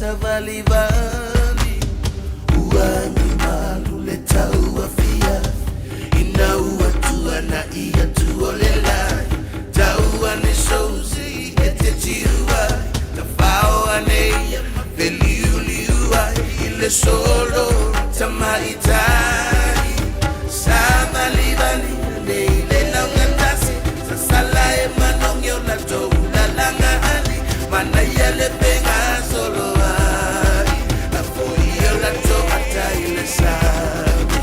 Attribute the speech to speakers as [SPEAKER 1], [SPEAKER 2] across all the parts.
[SPEAKER 1] savalivali Ua agi malu le tau afiafi Ina ua tuanaʻi atu o le lai Tau ane souzi e te tiu ai Tafao ane ia ma feliuliu ai I le solo tamaitai Savalivali ane i le laugatasi Sasala e manogi o latou lalaga ali Manaia le fegasoloai Lafo ia o latou ata i le sami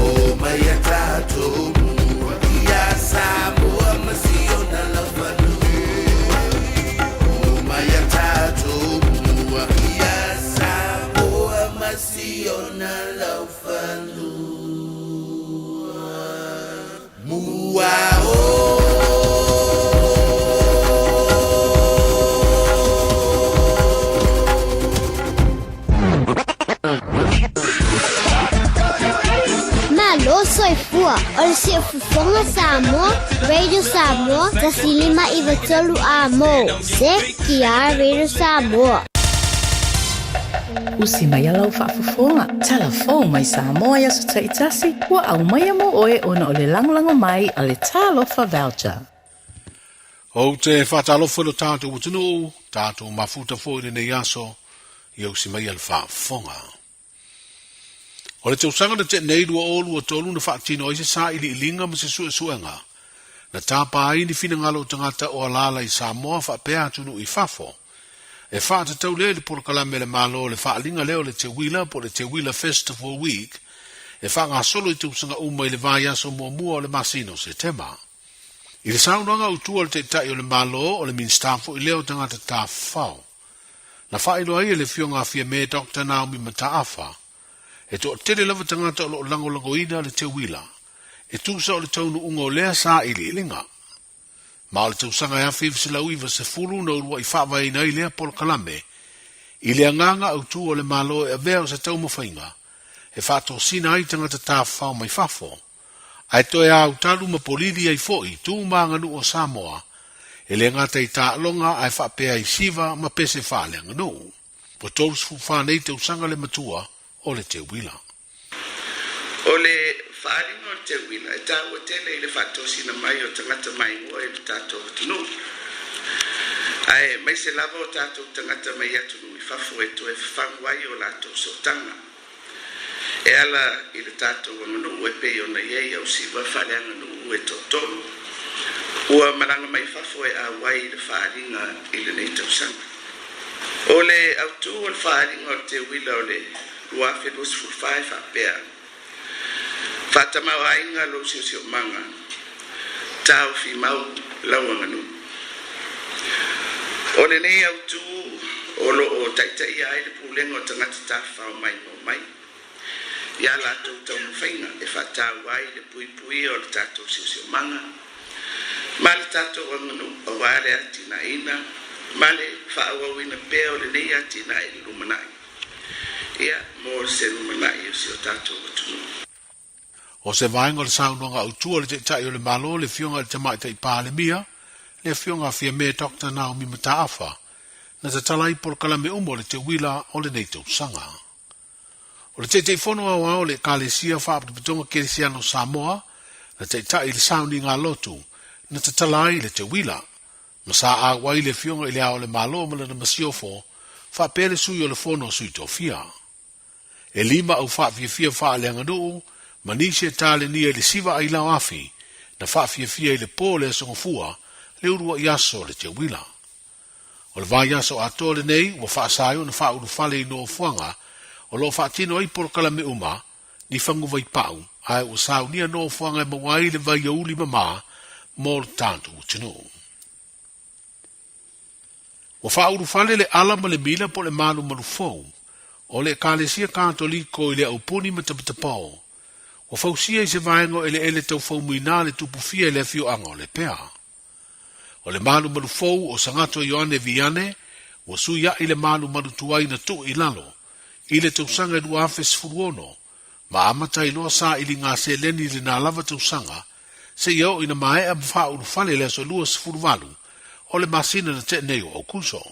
[SPEAKER 1] O mai a tatou mua Ia Samoa ma si ona laufanua O mai a tatou mua Ia Samoa ma si ona laufanua Mua o.
[SPEAKER 2] Malo soifua o le Siufofoga Samoa, Radio Samoa, 105 93 Amo, CKR Radio Samoa.
[SPEAKER 3] Usi mai a lau faafofoga, tala fou mai Samoa i aso taitasi, ua aumaia mo oe ona o le lagolago mai a le Talofa Voucher.
[SPEAKER 4] Ou te faatalofa i lo tātou atunuu, tātou mafuta foi i lenei aso, ia usi mai a le faafofoga. O le tausaga na tea nei 2023 na faatino ai se sailiiliga ma se suesuega na tapa ai ni finagalo o tagata o alaala i Samoa faapea atunuu i fafo. E faatatau lea i le polokalame a le Malo le faaaliga lea o le Teuila po o le Teuila Festival Week e faagasolo i tausaga uma i le vaiaso muamua o le masina o Setema. I le saunoaga autu a le Taitai o le Malo o le Minisita foi lea o Tagata Tafafao, na faailoa ai e le Afioga a Fiame Doctor Naomi Mataafa, e toatele lava tagata o lo o lagolagoina le teuila, e tusa o le taunuuga o lea sailiiliga. Ma o le tausaga e 1990 na uluai faavaeina ai lea polokalame, i le agaga autu o le Malo e avea o se taumafaiga e faatosina ai tagata tafafao mai fafo, ae toe autalu ma polili ai foi tu ma aganuu o Samoa, e le gata i taaloga ae faapea i siva ma pese faaleaganuu. Ua 34 nei tausaga le matua o le teuila.
[SPEAKER 5] O le faaaliga o le teuila e taua tele i le faatosina mai o tagata maimoa i lo tatou atunuu, aemaise lava o tatou tagata mai atunuu i fafo e toe fafagu ai o latou sootaga. E ala i le tatou aganuu e pei ona i ai ausiva faaleaganuu e toatolu ua malaga mai fafo e auai i le faaaliga i lenei tausaga. O le autu o le faaaliga o le teuila o le 2024 e faapea, Faatamaoaiga lou siosiomaga, taofi mau lau aganuu. O lenei autu o lo o taitaia ai le Pulega o Tagata Tafafao Maimoa Mai i a latou taumafaiga e faataua ai le puipuia o le tatou siosiomaga ma le tatou aganuu aua le atinaeina ma le faaauauina pea o lenei atinae i le lumanai, ia, mo se lumanai o si o tatou atunuu.
[SPEAKER 4] O se vaega o le saunoaga autu a le Taitai o le Malo, le Afioga i le Tamaitai Palemia, le Afioga a Fiame Doctor Naomi Mataafa, na tatala ai polokalame uma o le teuila o lenei tausaga. O le Taitaifono Aoao o le Ekalesia Faapotopotoga Kerisiano o Samoa, na taitai i le sauniga lotu, na tatala ai le teuila, ma sa auai le Afioga i le Ao o le Malo ma lana masiofo, faapea le Sui o le Fono a Sui Tofia. E lima au faafiafia faaleaganuu ma nisi e talenia i le siva ailao afi na faafiafia i le po o le Aso Gafua, le uluai aso o le teuila. O le vaiaso atoa lenei ua faasa ai ona faaulufale i nofoaga o lo o faatino ai polokalame uma ni faguvai pau ae ua saunia nofoaga e maua ai le vaiauli mama mo le tatou atunuu. Ua faaulufale le ala ma le mila po o le malumalu fou o le Ekalesia Katoliko i le aupuni ma Tapatapao. Ua fausia i se vaega o eleele tau faumuina le tupufia i le afioaga o Lepea. O le malumalu fou o Sagato Ioane Viane ua suiaʻi le malumalu tuai na tuu i lalo i le tausaga e 2016 ma amata ai loa sailiga seleni i lena lava tausaga seia oo ina maea ma faaulufale i le aso 28 o le masina na tea nei o Aokuso.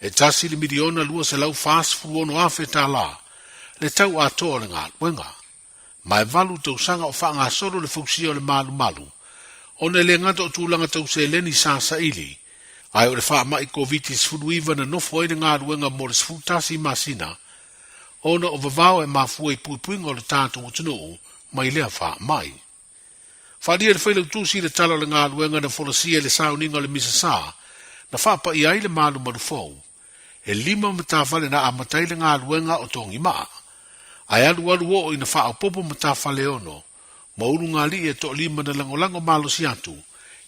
[SPEAKER 4] E tasi le miliona 246 afe tālā le tau atoa o le galuega. Ma e valu tausaga o faagasolo le fausia o le malumalu, ona e le gata o tulaga tau seleni sa saili, ae o le faamai Koviti-19 na nofo ai le galuega mo le 11 masina, ona o vavao e mafua i puipuiga o le tatou atunuu mai lea faamai. Faaalia e le Failautusi le tala o le galuega na folasia i le sauniga o le Misasa na faapaia ai le malumalu fou. E lima matafale na amata ai le galuega o Togimaa, ae alualu oo ina faaopoopo matafale e ono ma ulugalii e toalima na lagolago malosi atu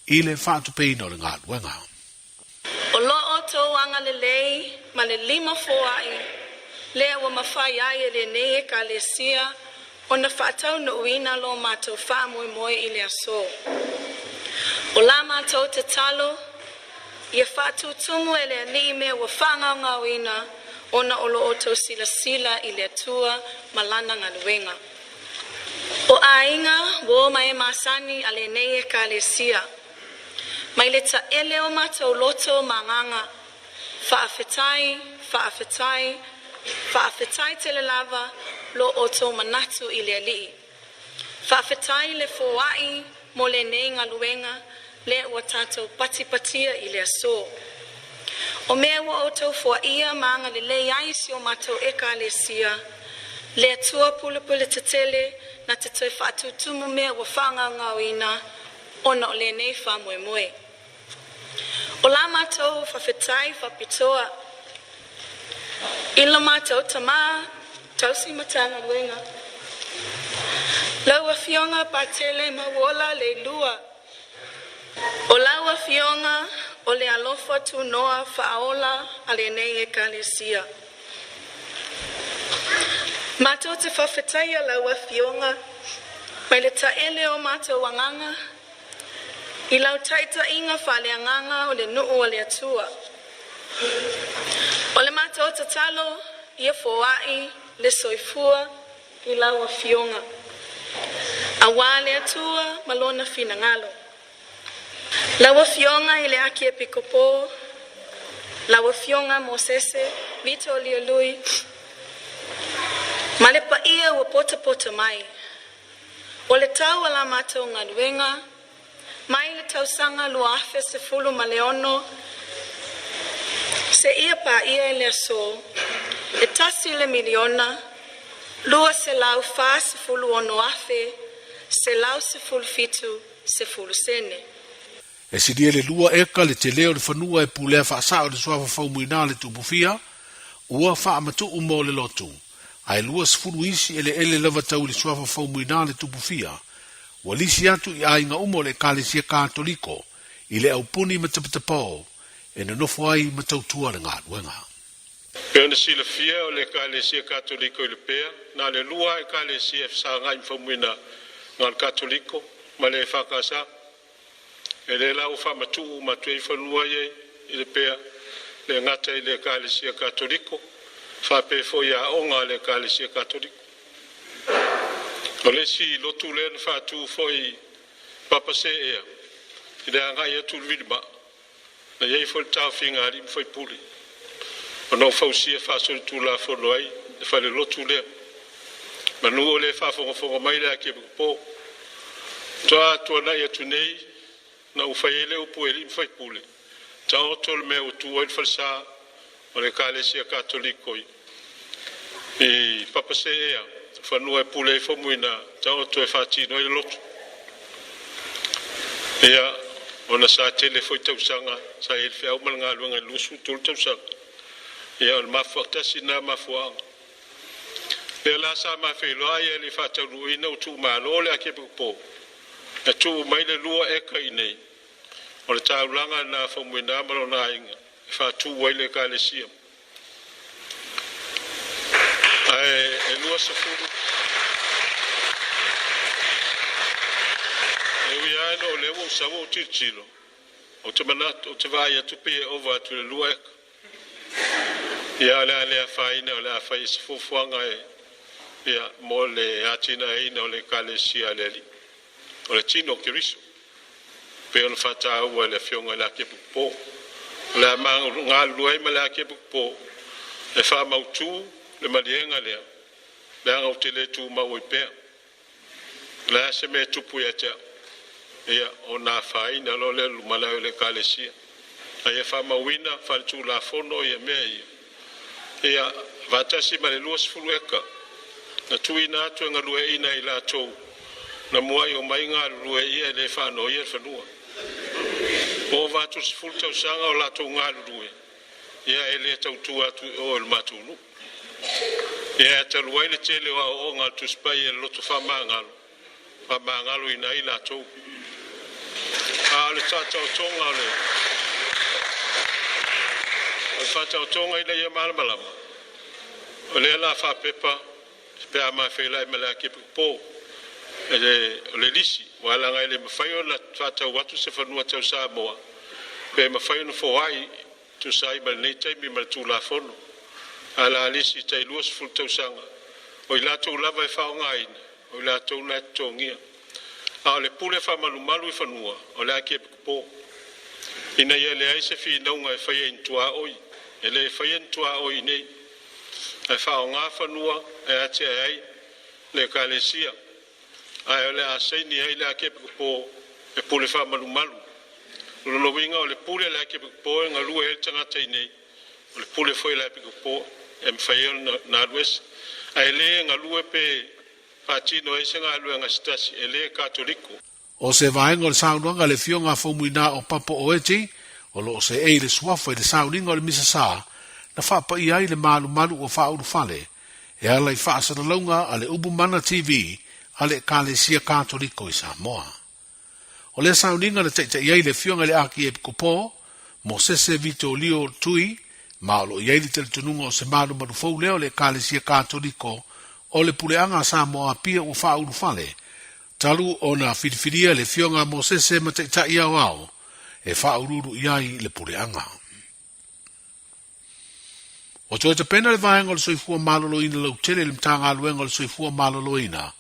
[SPEAKER 4] i le faatupeina o le galuega.
[SPEAKER 6] O lo outou agalelei ma le lima foai lea ua mafai ai e lenei Ekalesia ona faataunuuina lo matou faamoemoe i le aso. O la matou tatalo, ia faatutumu e le Alii mea ua faagaogaoina ona o lo outou silasila i le Atua ma Lana galuega. O aiga, uo ma e masani a lenei Ekalesia, mai le taele o matou loto ma agaga, faafetai, faafetai, faafetai tele lava lo outou manatu i le Alii. Faafetai le foai mo lenei galuega lea ua tatou patipatia i le aso. O mea ua outou foaia ma agalelei ai si o matou Ekalesia, le Atua pulepule tetele na te toe faatutumu mea ua faagaogaoina ona o lenei faamoemoe. O la matou faafetai faapitoa i lo matou Tama tausi Matagaluega, lau Afioga Patele Mauola Leilua, o lau Afioga o le alofa tunoa faaola a lenei Ekalesia. Matou te faafetaia lau Afioga mai le taele o matou agaga i lau taitaiga faaleagaga o le nuu a le Atua. O le matou tatalo ia foai le soifua i lau Afioga, aua le Atua ma Lona finagalo. Lau Afioga i le Akiepikopo, lau Afioga Mosese Vito Liolui, ma le paia ua potapota mai, o le tau o la matou galuega mai le tausaga 2016 seia paia i le aso, e tasi le miliona 246 117 10 sene.
[SPEAKER 4] E silia i le lua eka le tele o le fanua e pulea faasao i le suafa Faumuina le Tupufia, ua faamatuu mo le lotu, ae 20 isi eleele lava tau i le suafa Faumuina le Tupufia, ua lisi atu i aiga uma o le Ekalesia Katoliko i le aupuni matapatapao e nonofo ai ma tautua le galuega.
[SPEAKER 7] Pei ona silafia, o le Ekalesia Katoliko i Lepea, na o le lua lava Ekalesia e fesagai ma Faumuina, na o le Katoliko ma le EFKS. E lea la ua faamatuu uma atu ai fanua ia i Lepea, le gata i le Ekalesia Katoliko, faapea foi aoga a le Ekalesia Katoliko. O le isi lotu lea na faatu foi i Papaseea i le agai atu i le Vilimaa, Na i ai foi le taofiga a alii ma faipule ona o fausia faasolitulafono ai le falelotu lea. Manu o lea e faafogafoga mai le Akiepikopo, toa tuanai atu nei na ou fai ai le upu i alii ma faipule, taoto le mea ua tu ai le falesa o le Ekalesia Katoliko i Papaseea, fanua e pule ai Faumuina, taoto e faatino ai le lotu. Ia, ona sa tele foi tausaga sa i ai le feau ma le galuega i le 23 tausaga. Ia, o le mafuaaga tasi lena mafuaaga. Lea la sa ma feiloai e le i faataunuuina ua tuumalo le Akiepikopo, na tuu mai le lua eka i inei. O le taulaga lena a Faumuina ma lona aiga e faatu ai le Ekalesia. Ae e 20 E ui lava ina o lea ua ou sau ou tilotilo, ou te manatu, ou te vaai atu pei e ova atu i le lua eka. Ia, o le a le afaina, o le a fai ai se fuafuaga e, ia, mo le atinaeina o le Ekalesia a le Alii, o le tino o Keriso. Pei ona faataua e le Afioga i le Akepopo. O le a galulue ai ma le Akiepikopo e faamautu le maliega lea, leaga ou te le tumau ai pea. O le a se mea e tupu ia te au, ia, ona afaina loa lea o le lumanai o le Ekalesia. A ia faamauina faaletulafono ia mea ia, ia, faatasi ma le 20 eka na tuuina atu e galueaiina e i latou na muai omai galulue ia e le faanoia le fanua. Ua ova atu i le 10 tausaga o latou galulue, ia e le tautua atu i o i le matou nuu. Ia e talu ai le tele o aoaoga a le Tusi Paia i le loto faamagalo, faamagaloina ai latou. A o le faataotoga o le o le faataotoga ina ia malamalama, o lea la faapepa pe a ma feiloai ma le Akiepikopo o le lisi, aua leaga e le mafai ona faatau atu se fanua tau Samoa pe mafai ona foai tusa ai ma lenei taimi ma le Tulafono, ae o le a lisi tai 20 tausaga, o i latou lava e faaaogaina, o i latou la e totogia. A o le pule faamalumalu i fanua o le Akiepikopo, ina ia leai se finauga e faia i ni tuaoi, e le faia ni tuaoi i inei, ae faaaoga fanua e atiae ai le Ekalesia. Ae o le a saini ai le Akiepikopo e pule faamalumalu. O lona uiga o le pule a le Akiepikopo e galue ai le tagata i inei, o le pule foi a le Akiepikopo e mafai ai ona alu ese, ae le galue pe faatino ai se galuega a se tasi e le Katoliko.
[SPEAKER 4] O se vaega o le saunoaga a le Afioga a Faumuina o Papo Oeti, o lo o seei le suafa i le sauniga o le Misa Sa, na faapaia ai le malumalu ua faaulufale e ala i faasalalauga a le Ubu Mana TV a le Ekalesia Katoliko i Samoa. O lea sauniga na taita'i ai le Afioga i le Akiepikopo, Mosese Vitolio Tui, ma o lo o i ai le talitonuga o se malumalu fou lea o le Ekalesia Katoliko o le Puleaga a Samoa Apia ua faaulufale, talu ona filifilia le Afioga a Mosese ma Taitai Aoao e faauluulu i ai le Puleaga. Ua toe tapena le Vaega o le Soifua Maloloina Lautele i le Matagaluega o le Soifua Maloloina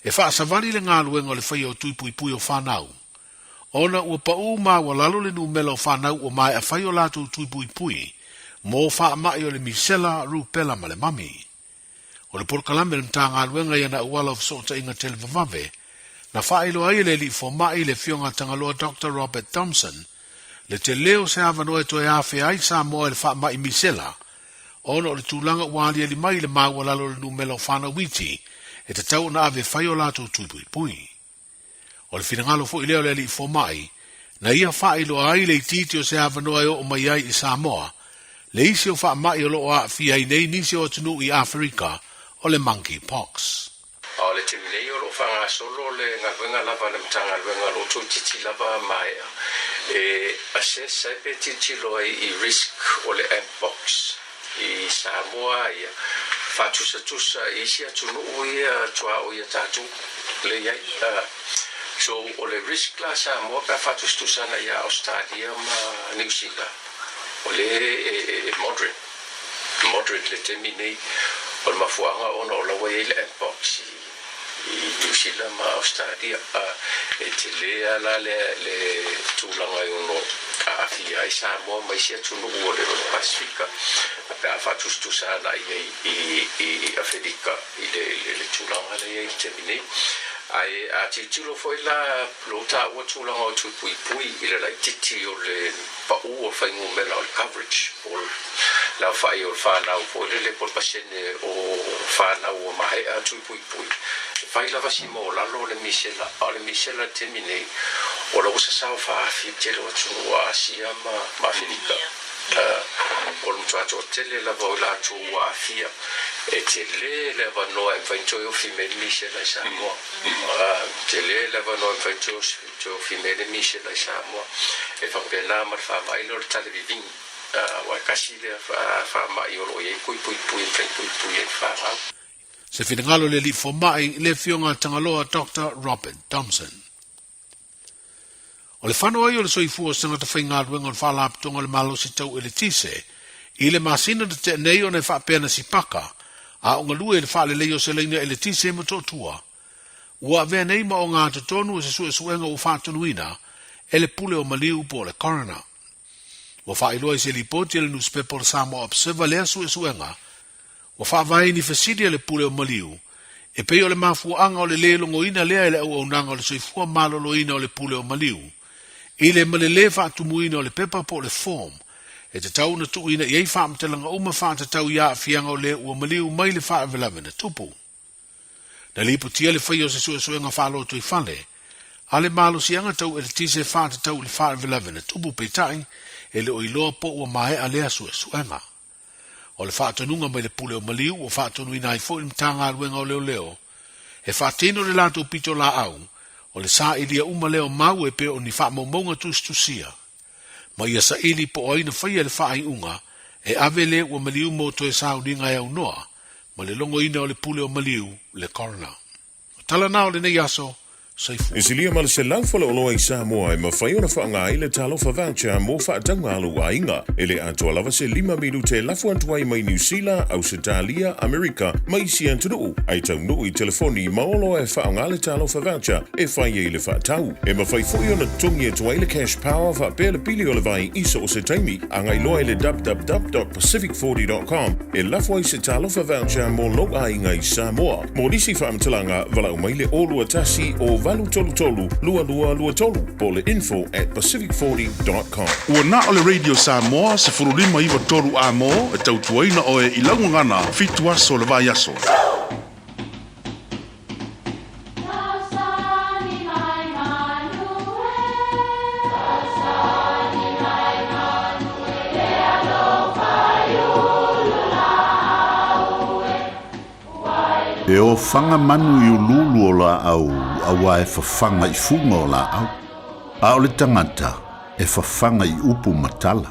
[SPEAKER 4] e faasavali le galuega o le faia o tui puipui o fanau, ona ua paʻū maualalo le numela o fanau ua maea fai o latou tui puipui mo faamai o le misela, rupela ma le mami. O le polokalame a le Matagaluega i ana auala o fesootaiga televavave, na faailoa ai e le Alii Fomai, le Afioga a Tagaloa Doctor Robert Thompson, le tele o se avanoa e toe afea ai Samoa i le faamai misela, ona o le tulaga ua aliali mai i le maualalo o le numela o fanau iti e tatau ona ave e fai o latou tui puipui. O le finagalo foi lea o le Alii Fomai, na ia faailoa ai le itiiti o se avanoa e oo mai ai i Samoa, le isi o faamai o lo o aafia ai nei nisi o atunuu i Aferika, o le monkey pox.
[SPEAKER 8] A o le taimi nei o lo o faagasolo le galuega lava a le Matagaluega o lo o toeitiiti lava maea e assess ai pe tilotilo ai i risk o le mpox i Samoa ia faatusatusa i isi atunuu ia tuaoi a tatou lea i ai. So o le risk la Samoa pe a faatusatusa ana ia Australia ma Niu Sila o lea e moderate, moderate le taimi nei. O le mafuaaga ona o la ua i ai le mpox i i Niu Sila ma Ausetalia, e tele lava la le tulaga e ono aafia ai Samoa ma isi atunuu o le Pasefika pe a faatusatusa agai i ai i Afelika i le tulaga lea e i ai i le taimi nei. Ae a tilotilo foi la lou taua tulaga o tui puipui i le laitiiti o le pau o le fuainumera o le coverage po o le aofai o le fanau foi lele po o le pasene o fanau ua maea tui puipui, e fai lava si maualalo o le misela, a o le misela i le taimi nei, o la ua sasao faaafi i le tele o atunuu o Asia ma Afelika. O le matua toatele lava o i latou ua aafia, e tele le avanoa e mafai ona toe ofi mai le misela i Samoa. Tele le avanoa e mafai ona toe ofi mai le misela i Samoa. E faapena ma le faamai lea o le talevivini, aua e kasi lea faamai o lo o i ai puipuipui e mafai ona puipui ai le fanau.
[SPEAKER 4] Se finagalo le Alii Fomai, le Afioga a Tagaloa Doctor Robert Thompson. O le whano ai o le soifua o se tagata faigaluega o le Faalapotopotoga o le Malosi Tau Eletise i le masina na tea nei ona e faapea na sipaka a o galue i le faaleleia o se laina eletise i Motootua. Ua avea nei ma ogatotonu o se suesuega ua faatonuina e le Pule o Maliu po o le Coroner. Ua faailoa i se lipoti a le nusipepa o le Samoa Observer lea suesuega, ua faavae i ni fesili a le Pule o Maliu, e pei o le mafuaaga o le lē logoina lea e le Auaunaga o le Soifua Maloloina o le Pule o Maliu, i le ma le lē faatumuina o le pepa po o le form e tatau ona tuuina i ai faamatalaga uma faatatau i aafiaga o lē ua maliu mai le faalavelave na tupu. Na lipotia le faia o se suesuega faalotoifale a le malosiaga tau eletise faatatau i le faalavelave na tupu peitai e le o iloa po ua maea lea suesuega. O le faatonuga mai le Pule o Maliu ua faatonuina ai foi le Matagaluega o Leoleo e faatino le latou pitolaau o le sailia uma lea o mau e pei o ni faamaumauga tusitusia ma ia saili po o ai na faia le faaiuga e ave le ua maliu mo toe sauniga e aunoa ma le logoina o le Pule o Maliu, le Coroner. O tala na o lenei aso, soifua.
[SPEAKER 9] E silia ma le 100 faleoloa i Samoa e mafai ona faaaoga ai le Talofa Voucher mo faatauga a lou aiga. E le atoa lava se lima minute e lafo atu ai mai Niu Sila, Ausetalia, Amerika ma isi atunuu, ae taunuu i telefoni ma oloa e faaaoga le Talofa Voucher e fai ai le faatau. E mafai foi ona totogi atu ai le Cash Power faapea le pili o le vai i so o se taimi. Agai loa i le www.pacific40.com e lafo ai se Talofa Voucher mo lou aiga i Samoa. Mo nisi faamatalaga, valaau mai le 021 o 833 2223 po o le info at pacific40.com.
[SPEAKER 10] Ua na o le Radio Samoa 15 93 A-mo e tautuaina oe i lau gagana fitu aso o le vaiaso.
[SPEAKER 1] E ofaga manu i uluulu o laau auā e fafaga i fuga o laau, a o le tagata e fafaga i upu ma tala.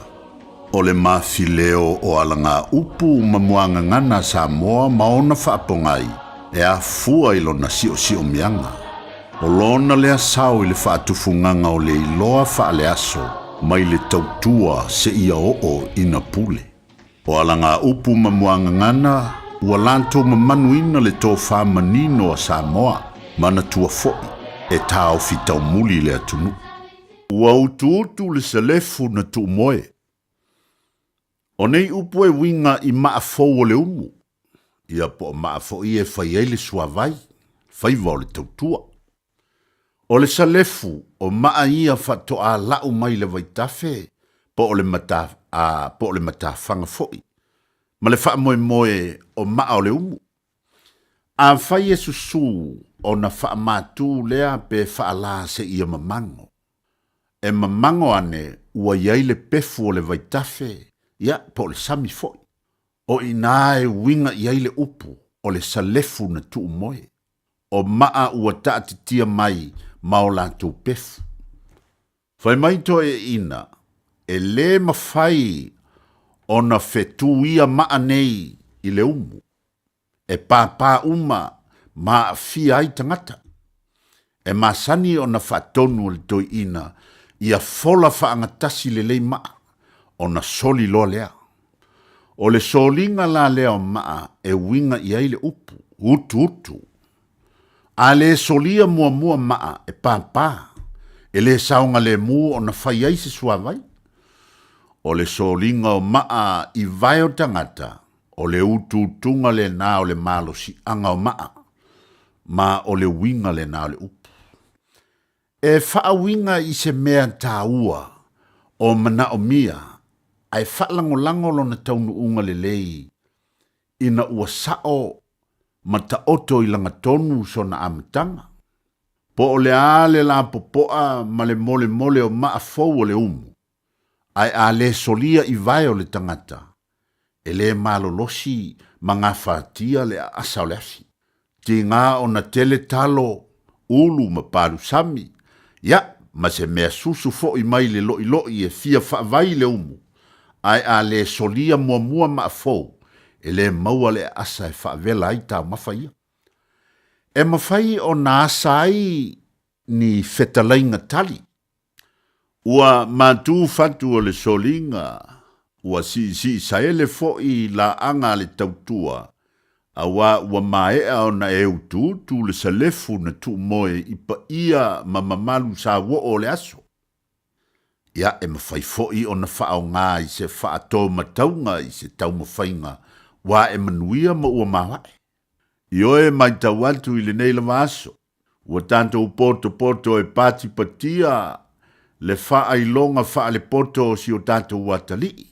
[SPEAKER 1] O le mafileo o alagaupu ma muagagana a Samoa ma ona faapogai e afua i lona siosiomiaga. O lona lea sao i le faatufugaga o le iloa faaleaso mai le tautua seia oo ina pule. O alagaupu ma muagagana ua latou mamanuina le tofa manino a Samoa, manatua foi e taofi taumuli le atunuu. Ua utuutu le selefu na tuumoe. O nei upu e uiga i maa fou o le umu, ia po o maa foi e fai ai le suavai, faiva o le tautua. O le salefu, o maa ia faatoa lau mai le vaitafe po o le mata, a, po o le matafaga foi, ma le faamoemoe o maa o le umu. Afai e susū, ona faamatū lea pe faalā seia mamago. E mamago ane ua i ai le pefu o le vaitafe, ia, po o le sami foi. O i inā e uiga i ai le upu o le salefu na tuumoe. O maa ua taatitia mai ma o latou pefu. Fai mai toeaiina, e lē mafai ona fetuia maa nei i le umu. E pāpā uma ma aafia ai tagata. E masani ona faatonu e le toeaina ia fola faagatasi lelei maa, ona soli loa lea. O le soliga la lea o maa e uiga i ai le upu, utuutu. A le solia muamua maa e pāpā, e le saogalemu ona fai ai se suavai. O le soliga o maa i vae o tagata, O le utuutuga lena o le malosiaga o maa, ma o le uiga lena o le upu. E faauiga i se mea taua o manaomia ae faalagolago lona taunuuga lelei ina ua sao ma taoto i lagatonu sona amataga. Po o le a le lapopoa ma le molemole o maa fou o le umu, ae a le solia i vae o le tagata, e lē malolosi ma gafatia le aasa o le afi. Tiga ona tele talo, ulu ma palusami, ia, ma se mea susu foʻi mai le loʻiloʻi e fia faavai le umu, ae a lē solia muamua maa fou, e lē maua le aasa e faavela ai taumafa ia. E mafai ona asa ai ni fetalaiga tali. Ua matu fatu o le soliga, ua siisii saele foi laaga a le tautua, auā ua maea ona e utuutu le salefu na tuumoe i paia ma mamalu sauoo o le aso. Ia, e mafai foi ona faaaoga i se faatomatauga i se taumafaiga ua ae manuia ma ua maoae. Ioe, matau atu i lenei lava aso, ua tatou potopoto e patipatia le faailoga faalepoto o si o tatou atalii,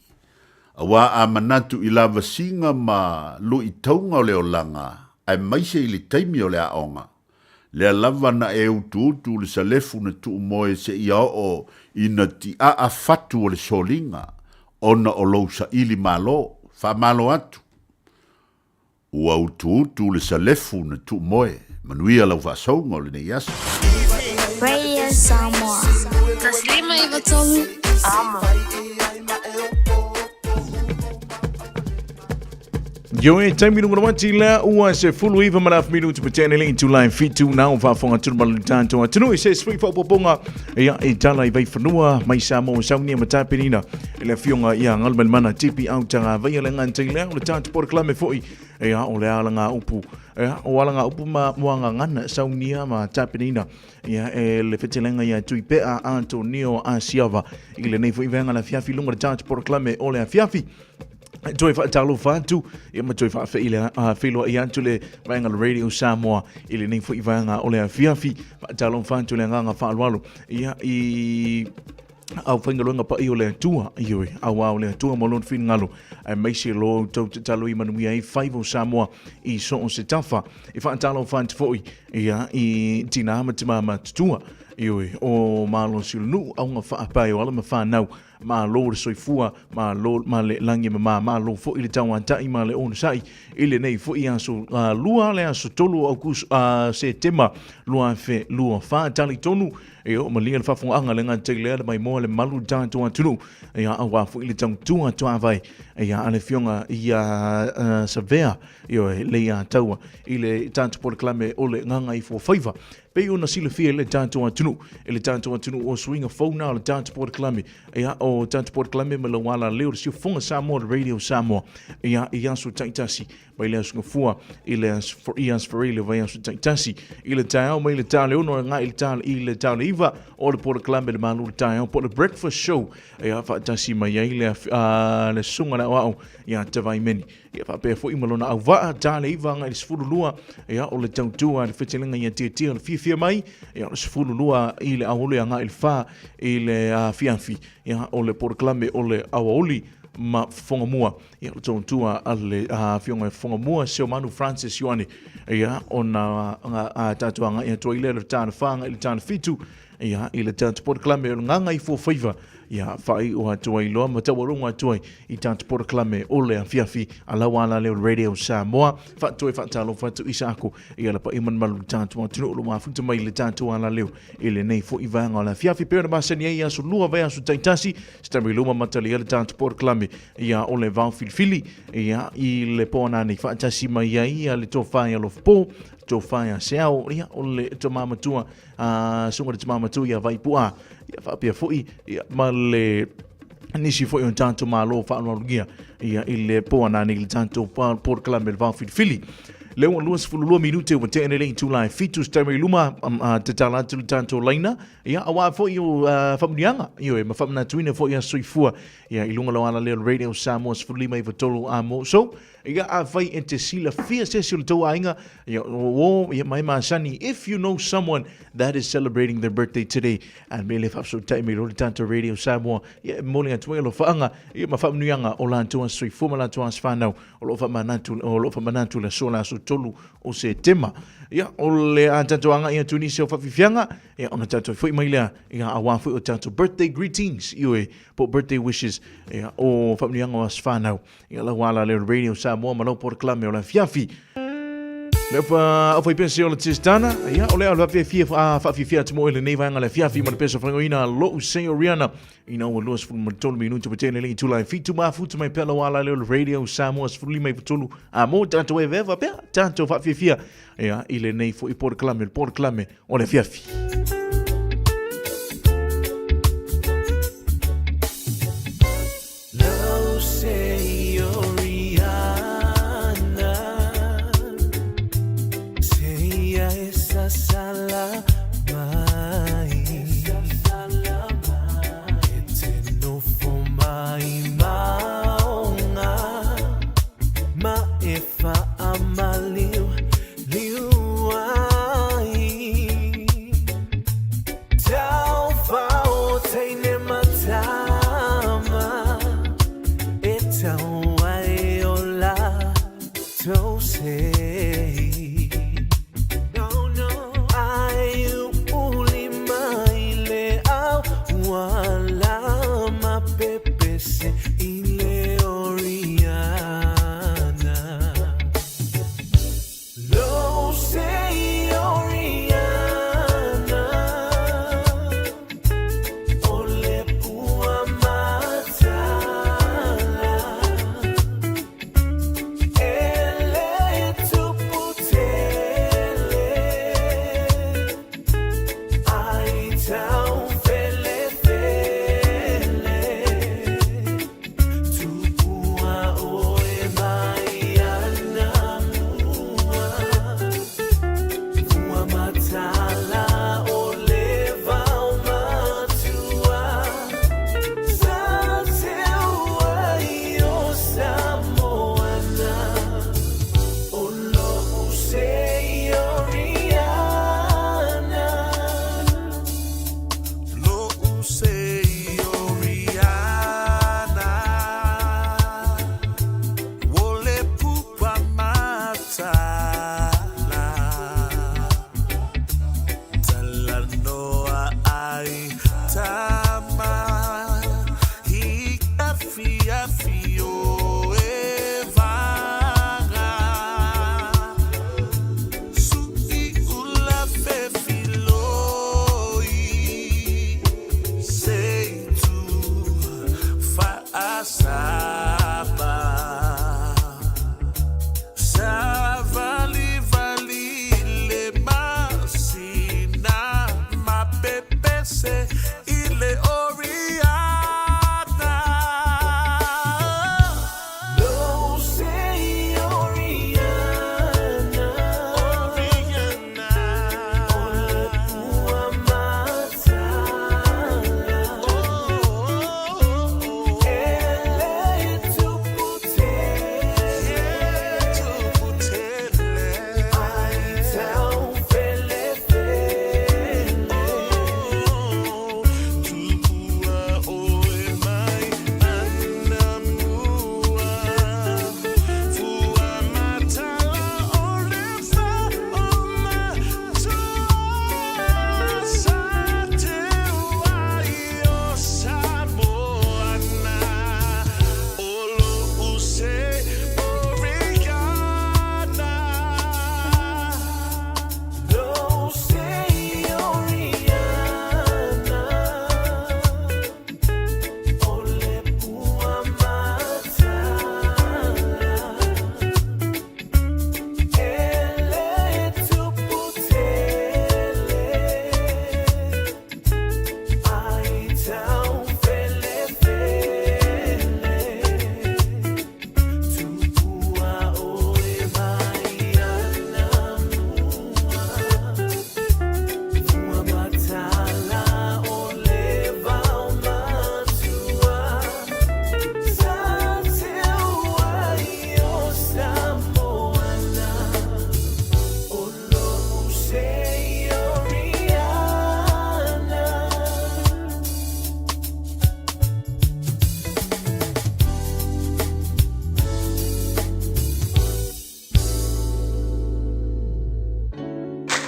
[SPEAKER 1] aua a manatu i lavasiga ma luitauga o le olaga, aemaise i le taimi o le aoga, lea lava na e utuutu le salefu na tuumoe seia oo ina tiaa fatu o le soliga ona o lou saili malo, faamalo atu. Ua utuutu le salefu na tuumoe. Manuia lau faasouga o lenei aso.
[SPEAKER 2] Radio Samoa. 153 Amo.
[SPEAKER 9] Yo e taimi lunga no ati lea ua se fulu iwa ma lafu minutu pa tene le itulai fitu nau faafonga tunu malu tātou atunu i se sui whaopoponga ia e tala i vaiwhanua mai Samoa saunia ma tāpenina e le afioga ia Galumalemana Tipi Autaga vaia le ngā lea o le tātou porokalame foi ia o le ala ngā upu ia o ala ngā upu ma muangagana saunia ma tāpenina ia e le fetelenga ia Tui Pea Antonio Asiava i lenei foi venga le afiafi lunga le tātou porokalame o le afiafi toe faatalofa atu ia ma toe faafeiloai atu le vaega le Radio Samoa i lenei foi vaega o le afiafi. Faatalofa atu le agaga faaaloalo ia i au faigaluega paia o le Atua, ioe, auā o le Atua ma lona finagalo, aemaise lo outou tatalo i manuia ai faiva o Samoa i so o se tafa. E faatalofa atu foi ia i tinā ma tamā matutua, ioe, o malosi o le nuu, auga faapae o ala ma fanau, Malo le soifua, malo ma le lagi e mama, malo foi le tauatai ma le onosai i lenei foi aso lua, le aso 3 o Aukuso, Setema 2024. Talitonu e oo malia le faafogaaga le gata i lea le maimoa le malu le tatou atunuu, ia aua foi le tautua tuavai ia a le afioga ia Savea, ioe, Leiataua i le tatou polokalame o le Gagaifuafaiva. Pei ona silafia e le tatou atunuu, e le tatou atunuu o suiga fou na o le tatou polokalame, ia, o tatou polokalame ma lau alaleo le Siufofoga Samoa, le Radio Samoa, ia, i aso taitasi, mai le aso Gafua i le aso, i aso Faraile, vaiaso taitasi, i le taeao mai le ta le 6 agai i le ta, i le ta le 9, o le polokalame le malu le taeao po o le breakfast show, ia, faatasi mai ai le, le susuga le aoao ia Tavaimeni. Ia faapea foi ma lona auvaa, ta le 9 agai i le 12, ia o le tautua a le fetelega ia tiatia le fiafia mai, ia o le 12 i le aoauli agai i le 4 i le afiafi, ia o le polokalame o le aoauli ma Fofogamua, ia o le tautua a le afioga i Fofogamua Seomanu Francis Ioane, ia ona a tatou agai atu ai lea i le ta le 4 agai i le ta le 7, ia i le tatou polokalame o le Gagaifuafaiva, Ia faaiu atu ai loa ma taualoga atu ai i tatou polokalame o le afiafi a lau alaleo Radio Samoa. Faatoe faatalofa atu i saako i ala paia malumalu le tatou atunuu o lo o mafuta mai le tatou alaleo i lenei foi vaega o le afiafi. Pei ona masani ai i aso lua vaiaso taitasi, se taimi luma matalia le tatou polokalame ia o le vao filifili ia i le po anane faatasi mai ai ia le tofa ia Alofapo, tofa ia Seao, ia o le tama matua a suga le tama matua ia Vaipu'a, ia faapea foi ia ma le nisi foi o tatou malo faaaloalogia ia i le po anane i le tatou polokalame le vao filifili. Le ua 22 minute ua tea nei le itula e 7 se taimi i luma tatala atu le tatou laina ia aua foi o faamanuiaga ioe ma faamanatuina foi aso soifua ia i luga o alaleo Radio Samoa 15 93 amo. So Ia afai e te silafia se isi o le tou aiga, ia o ia mai masani, if you know someone that is celebrating their birthday today, a me le faafesootai mai loa le tatou Radio Samoa, ia e momoli atu ai alofaaga, ia ma faamanuiaga o latou aso soifua ma latou aso fanau, o lo o faamanatu, o lo o faamanatu le aso le aso 3 o Setema. Ia, o le a tatou agai atu i nisi o faafiafiaga, ia ona tatou foi mai lea, ia aua foi o tatou birthday greetings, ioe, po o birthday wishes, ia o faamanuiaga o aso fanau. Ia lau ala leo Radio Samoa ma lau polokalame o le afiafi. Le pa au pese o le tistana, ia o le au faafia faafia atu mo lenei vaega le afiafi ma le pesa whangoina lo'u Seoriana ina ua 23 minutu pa tele le itula e fitu mafutu mai pea lau ala leo Radio Samoa 15 a mo tātou e veva pea tātou faafiafia ia i lenei foi polokalame le polokalame o le afiafi.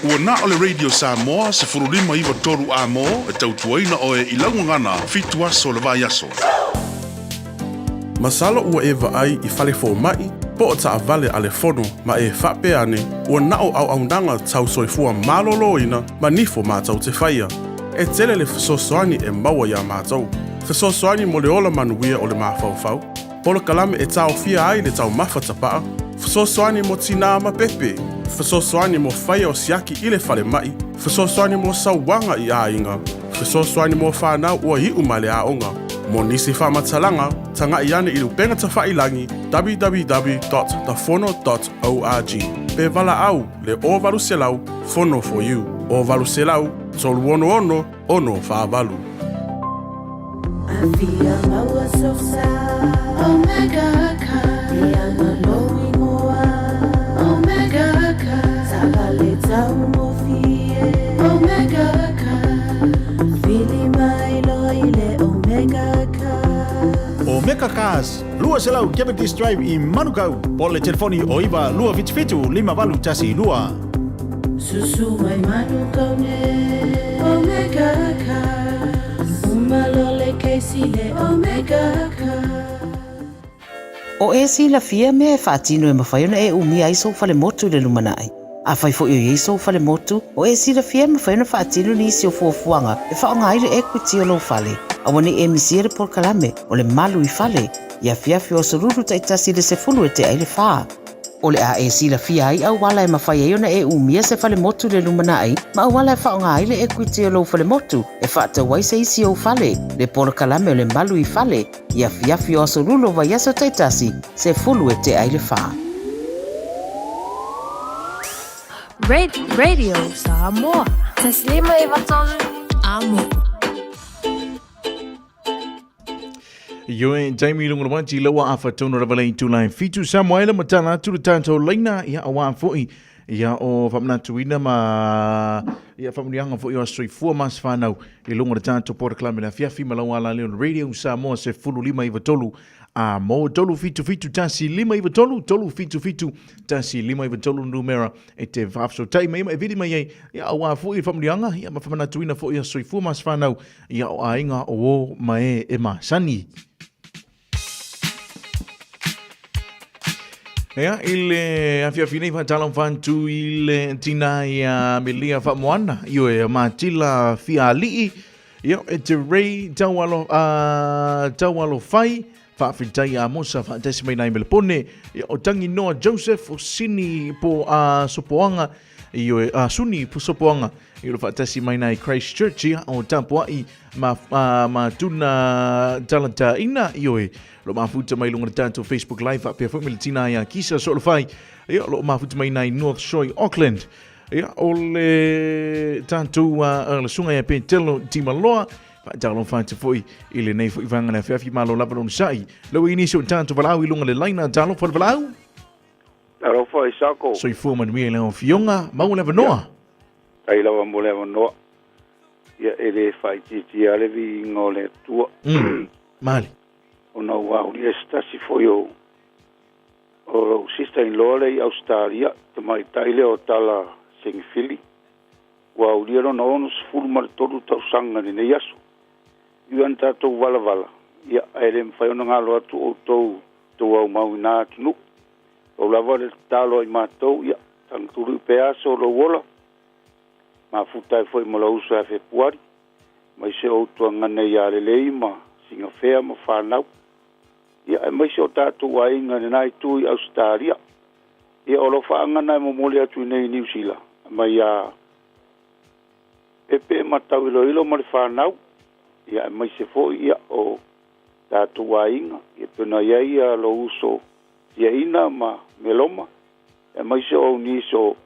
[SPEAKER 10] Ua na o le Radio Samoa 1593 amo e tautuaina oe i lau gagana fitu aso o le vaiaso.
[SPEAKER 11] Masalo ua e vaai i fale fomai po o taavale a le fono ma e faapea ane ua na o auaunaga tau soifua maloloina ma nifo matou te faia. E tele le fesoasoani e maua iā matou. Fesoasoani mo le ola manuia o le mafaufau, polokalame e taofia ai le taumafa tapaa, fesoasoani mo tinā ma pepe, fesoasoani mo faia o siaki i le falemai, fesoasoani mo sauaga i aiga, fesoasoani mo fanau ua iu mai le aoga. Mo nisi faamatalaga, tagai ane i le upega tafailagi www.tafono.org pe valaau le 0800 Fono for you 0800 366 648.
[SPEAKER 12] Afia maua sosa Omega Car Ianga lou ingoa Omega Car Taavale taugofie Omega Car Vili mai loa i le Omega Car.
[SPEAKER 13] Omega Cars 2 200 Cavendish Drive i Manukau, po o le telefoni o 9 277 5812.
[SPEAKER 12] Susu mai Manukau nei Omega Cars Uma loa le kesi le Omega Cars.
[SPEAKER 14] O e silafia mea e faatino e mafai ona e umia ai sou falemotu i le lumanai. Afai foi o i ai sou falemotu, o e silafia e mafai ona faatino nisi o fuafuaga e faaaoga ai le equity o lou fale. Aua ne i e misia le polokalame o le Malu i Fale i afiafi o Aso Lulu taitasi i le 10 e tea ai le fa. O le a e silafia ai auala e mafai ai ona e umia se falemotu i le lumanai ma auala e faaaoga ai le equity o lou falemotu e faatau ai se isi ou fale, le polokalame o le Malu i Fale i afiafi o Aso Lulu o vaiaso taitasi, 10 e tea ai le fa.
[SPEAKER 2] Radio Samoa. 1 5 3 Amo.
[SPEAKER 9] Ioe, taimi i lunga o le wati, laua afa tonu lava le itula e 7 Samoa ai le matala atu le tātou laina, ia auā foi, ia o faamanatuina ma ia faamanuiaga foi o aso soifua ma se whanau i lunga o le tātou polokalame le afiafi ma lau ala lea o le Radio Samoa 1593 a mō 377 1 593 377 1 593 numera e te whaafesootai mai ma e vili mai ai ia auā foi i faamanuiaga ia ma faamanatuina foi aso soifua ma se whanau Ia o aiga o o ma e e masani. Ea, i le afiafi nei whaatala whantu i le tina ia Melia Whamoana, i oe Matila Fialii, ia e te Ray Taualo, Taualo Whai, Whaawhitai a Mosa whaatasi mai nai Melepone, ia o Tangi Noa Joseph, o Sini po Sopoanga, I oe, a Suni Sopoanga, i ora whaatasi mai nei Christchurch, ia, o Tapua'i ma, ma tuna talata ina, i oe, lo mafuta mai lunga le tātou Facebook Live, whaapea foi me le tina ia Kisa Soolofai, ia, lo mafuta mai nei North Shore Auckland, ia, o le tātou le sunga ia Petelo Timaloa, Whaatalo whaatu foi i le nei foi vanga le awhiawhi malo lava lona sa'i. Lau i nisi o tātou walau i lunga le laina, talo whale walau.
[SPEAKER 15] Talofa Isako.
[SPEAKER 9] Soifua manuia i lau afioga. Maua le avanoa.
[SPEAKER 15] Faafetai lava mo le avanoa. Ia e le faaitiitia lava le viiga o le Atua.
[SPEAKER 9] Mali.
[SPEAKER 15] Ona ua aulia se tasi foi o o lou sister in law lea i Ausetalia, tamaitai lea o Tala Sengefili, ua aulia lona 63 tausaga i lenei aso. I ui ana tatou valavala, ia, ae le mafai ona galo atu outou tou aumau i na atunuu. Pau lava le tatalo a i matou, ia, tagatului pea aso o lou ola, mafuta ai foi ma lou uso ia Fepuari, aemaise o Utuagana ia Lelei ma Singafea ma fanau, ia, aemaise o tatou aiga i lena itu i Ausetalia. Ia, o alofaaga na e momoli atu i nei i Niu Sila, mai ia Pepe ma Tauiloilo ma le fanau, ia, aemaise foi, ia, o tatou aiga, ia pei ona i ai ia lou uso Tiaina ma Meloma, aemaise o au niece o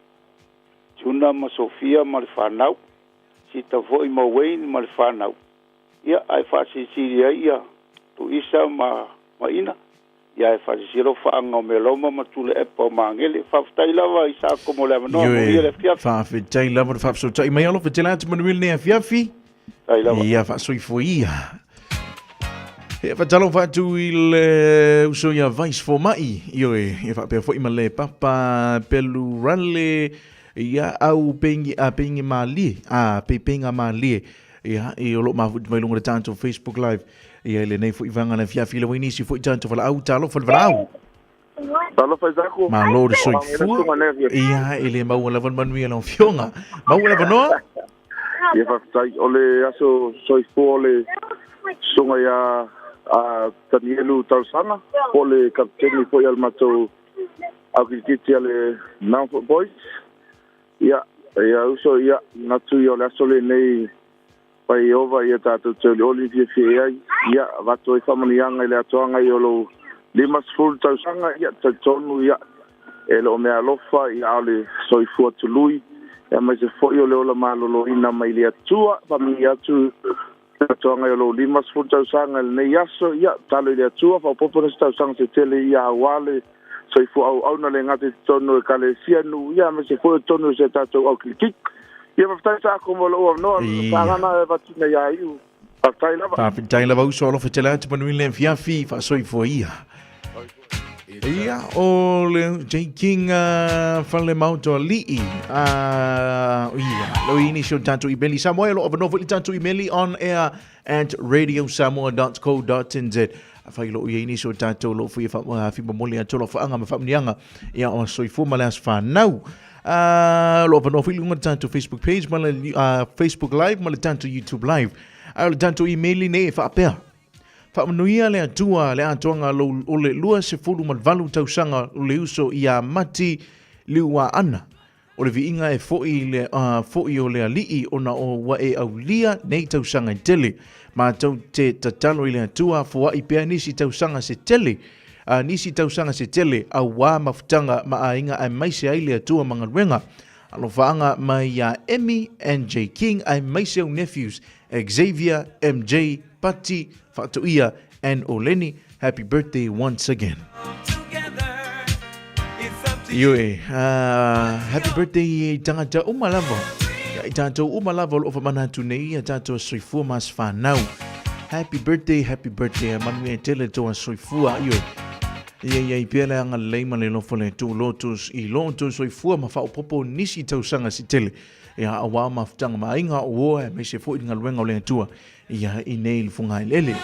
[SPEAKER 15] Juna ma Sofia ma le fanau, Sita foi ma Wayne ma le fanau, ia ae faasilisili ai ia Tuisa ma Maina, ia ae faasilisili alofaaga o Meloma ma Tuleepa o Magele. Faafetai lava Isako mo le avanoa, manuia le afiafi.
[SPEAKER 9] Faafetai lava le faafesootai mai alofa tele atu manuia lenei afiafi.
[SPEAKER 15] Faafetai lava.
[SPEAKER 9] Ia faasoifua ia. E whatalofa atu i le uso ia Vice Fomai, ioe, e whaapea foi ma le Papa Pelu Rale, ia au pengi, a pengi malie, a pe penga malie, ia, i o lo mafuti mai lunga le tātou Facebook Live, ia i le nei foi vanga le fiafi le wainisi foi tātou walaau, talofa le walaau.
[SPEAKER 16] Talofa Isako.
[SPEAKER 9] Malo le soifua. Ia, e le maua lava le manuia lau afioga. Maua lava noa.
[SPEAKER 16] Ia faafetai. O le aso soifua o le susuga ia a Tanielu Tausaga, po o le kapiteni foi a le matou aukilikiti a le Mountfort Boys. Ia, ia uso, ia, manatu ia o le aso lenei pai Ieova ia tatou te olioli fiafia i ai. Ia, avatu ai faamanuiaga i le atoaga ia o lou 50 tausaga, ia, talitonu, ia, E le o mea alofa, ia a o le soifua tului, aemaise foi o le ola maloloina mai le Atua. Faamanuia atu le atoaga i o lou 50 tausaga i lenei aso. Ia, tatalo i le Atua, faaopoopo nisi tausaga se tele ia aua le soifua auauna le gata i totonu o Ekalesia, nuu, ia aemaise foi o totonu o si a tatou au kilikili. Ia, faafetai Saako mo lou avanoa, sa gana e avatu ina ia iu. Faafetai lava.
[SPEAKER 9] Faafetai lava uso, alofa tele atu, manuia le afiafi, faasoifua ia.
[SPEAKER 17] Ia, o le J King fale maoto ali'i. Ia, lo ini si o tātou imeli. Samoa e lo avanoa foi le tātou imeli on air at radiosamoa.co.nz. A whai lo ia ini si o tātou lo fui whimamoli a tolo whaanga ma whamunianga ia o soifua ma le aso whanau. Lo avanoa foi lunga tātou Facebook page ma le Facebook Live ma le tātou YouTube Live. A o le tātou imeli nei e whaapea. Faamanuia le Atua le atoaga o le 28 tausaga o le uso iā Mati Liuaana. O le viiga e foʻi i le foʻi o le Alii ona o ua e aulia nei tausaga e tele. Matou te tatalo i le Atua foaʻi pea nisi tausaga se tele, nisi tausaga se tele auā mafutaga ma aiga aemaise ai le Atua ma galuega. Alofaaga mai iā Emmy and Jay King aemaise au nephews Xavier, MJ, Pati, Faatoia and Oleni, happy birthday once again. Ioe, happy birthday i tangata uma lava. Ia i tātou uma lava o loo whamana atu nei ia tātou a soifua mas whanau. Happy birthday, happy birthday, a manuia tele tō a soifua, ioe. Ia ia i pea le anga lei ma le lofo le tū lotus i lotu soifua ma whaopopo nisi tausaga si tele. Ia auā mafutaga ma aiga o oe aemaise foi le galuega o le Atua ia i nei le fogaeleele.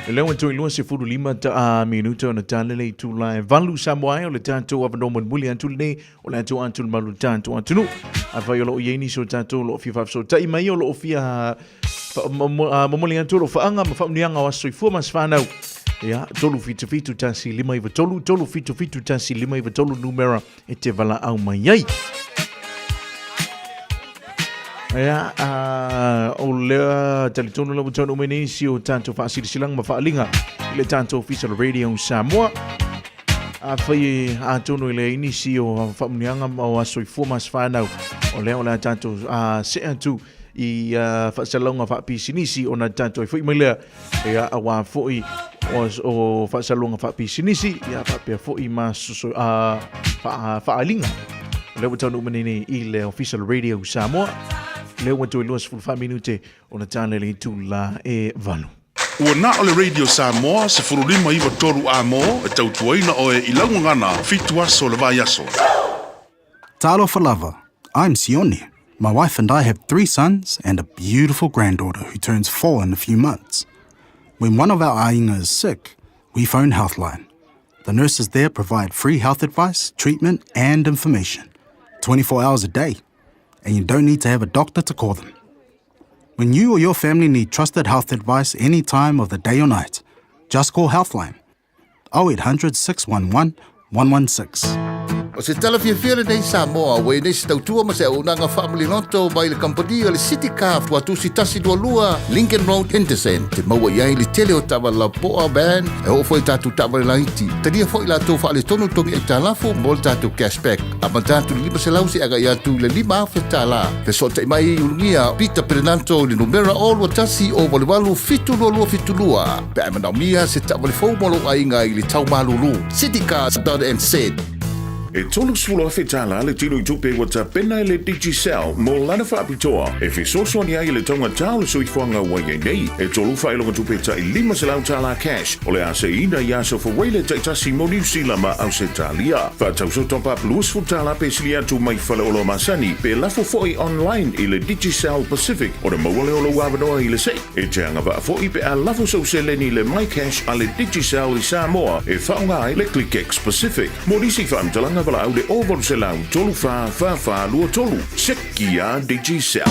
[SPEAKER 17] E leo atu i 25 ta a minuta ona talele i tula e valu Samoa ai o le tatou avanoa mulimuli atu lenei o le atu atu le malu le tatou atunuu. Afai o loo i ai nisi o tatou o loo fia faafesootai mai o loo fia momoli atu o loo faaga ma faamuniaga o aso soifua ma se whanau. Ia, 377 1 5 93, 377 1 5 93 numera e te walaau mai ai. Ia, o lea talitonu lava taunuu mai nei si o tātou faasilasilanga ma faaaliga i le tātou Ofisa o le Radio Samoa. Afai e atonu i le nisi o faamuniaga ma o aso soifua ma aso fanau, o lea o le a tātou see atu i faasalalauga faapisinisi ona tātou ai foi mai lea ia auā foi o, o faasalalauga faapisinisi ia faapea foi ma soso, faaaliga. O lea ua taunuu mai nei i le Ofisa o le Radio Samoa, lea ua toe 24 minute ona tala le itula e valu.
[SPEAKER 10] Ua na o le Radio Samoa 15 93 A mo e tautuaina oe i lau gagana fitu aso o le vaiaso.
[SPEAKER 11] Talofa lava, I'm Sione. My wife and I have three sons and a beautiful granddaughter who turns four in a few months. When one of our aiga is sick, we phone Healthline. The nurses there provide free health advice, treatment, and information 24 hours a day. And you don't need to have a doctor to call them. When you or your family need trusted health advice any time of the day or night, just call Healthline 0800 611 116.
[SPEAKER 1] O se tala fiafia lenei Samoa, ua i nei se tautua ma se auaunaga faamaliloto mai le kamupani o le City Car Tuatusi 122 Lincoln Road, Henderson. Te maua i ai le tele o taavale lapoa, van, e oo foi i tatou taavale laiti. Talia foi latou faaletonu togi aitalafu mo le tatou cashback. Amata atu i le 500 seia agai atu i le $5,000. Fesootai mai i Ulugia Peter Perenanto i le numera 021 088 7272 pe a e manaomia se taavale fou mo lou aiga i le tau malulu. Citycars.nz.
[SPEAKER 9] E 30,000 tala le tino i tupe ua tapena e le Digicel mo lana faapitoa e fesoasoani ai i le taugata o le soifuaga ua i ai nei. E tolu faailoga tupe tai 500 tala cash o le a seiina i aso Fuaile taitasi mo Niu Sila ma Ausetalia. Faatauso top up 20 tala pe sili atu mai faleoloa masani pe lafo foi online i le Digicel Pacific ona maua lea o lou avanoa i le sei. E te agavaa foi pe a lafo sou seleni i le MyCash a le Digicel i Samoa e faaaoga ai le ClickX Pacific. Mo nisi faamatalaga valaau le 0800 34 44 23. Seki a Digicel.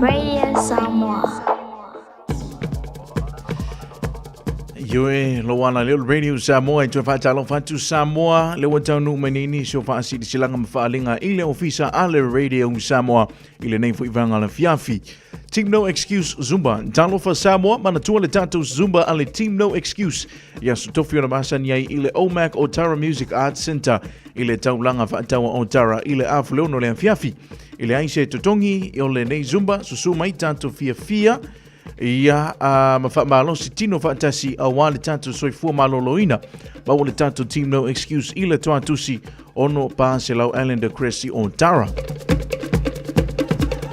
[SPEAKER 2] Radio Samoa.
[SPEAKER 17] Ioe, lo ana leo le Radio Samoa i toe whaatalofa atu Samoa, le ua taunuu mai nei nisi o whaasilisilanga ma whaalinga i le ofisa a le Radio Samoa i lenei foi vaega o le afiafi. Team No Excuse Zumba, talofa Samoa, manatua le tatou Zumba a le Team No Excuse i aso tofi ona masani ai i le OMAC Otara Music Arts Centre i le taulaga faataua Otara i le afuleono le afiafi. I leai se totogi o lenei Zumba, susu mai tatou fiafia. Ia, a, ma faamalosi tino faatasi auā le tatou soifua maloloina. Maua le tatou Team No Excuse i le Tuatusi 6 400 Allender Crest i Otara.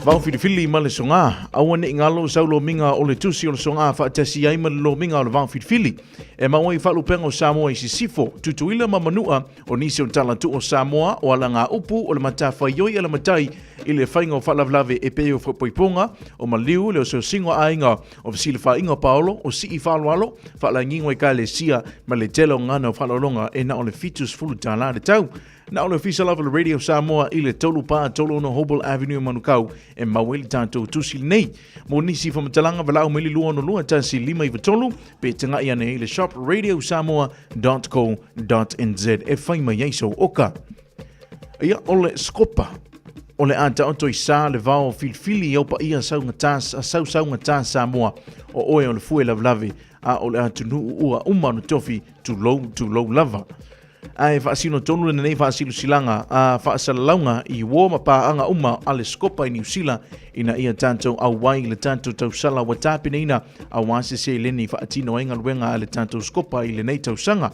[SPEAKER 17] Vao filifili ma le soga. Aua ne i galo sau lomiga o le tusi o le soga faatasi ai ma le lomiga o le vao filifili. E maua i faalupega o Samoa i Sisifo, Tutuila ma Manua, o nisi o talatuu o Samoa, o alagaupu, o le matafaioi a le matai i le faiga o faalavelave e pei o faaipoipoga, o maliu, le oseosiga o aiga, o fesilafaiga o paolo, o sii faaaloalo, faalagiga o ekalesia, ma le tele o gagana o faaaloaloga e na o le $70 le tau. Na o le Ofisa lava o le Radio Samoa i le 3436 Hobel Avenue Manukau e maua ai le tatou tusi lenei. Mo nisi faamatalaga valaau mai le 262 1593 pe tagai ane i le shop radiosamoa.co.nz e fai mai ai sou oka. Ia, o le skopa o le a taoto i sa le vao filifili i au paia sausaugata Samoa o oe o le fue lavelave a o le atunuu ua uma ona tofi tulou tulou lava. Ae faasino tonu lenei faasilasilaga a faasalalauga i uo ma paaga uma a le Skopa i Niu Sila ina ia tatou auai i le tatou tausala ua tapenaina auā se seleni faatino ai galuega a le tatou Skopa i lenei tausaga.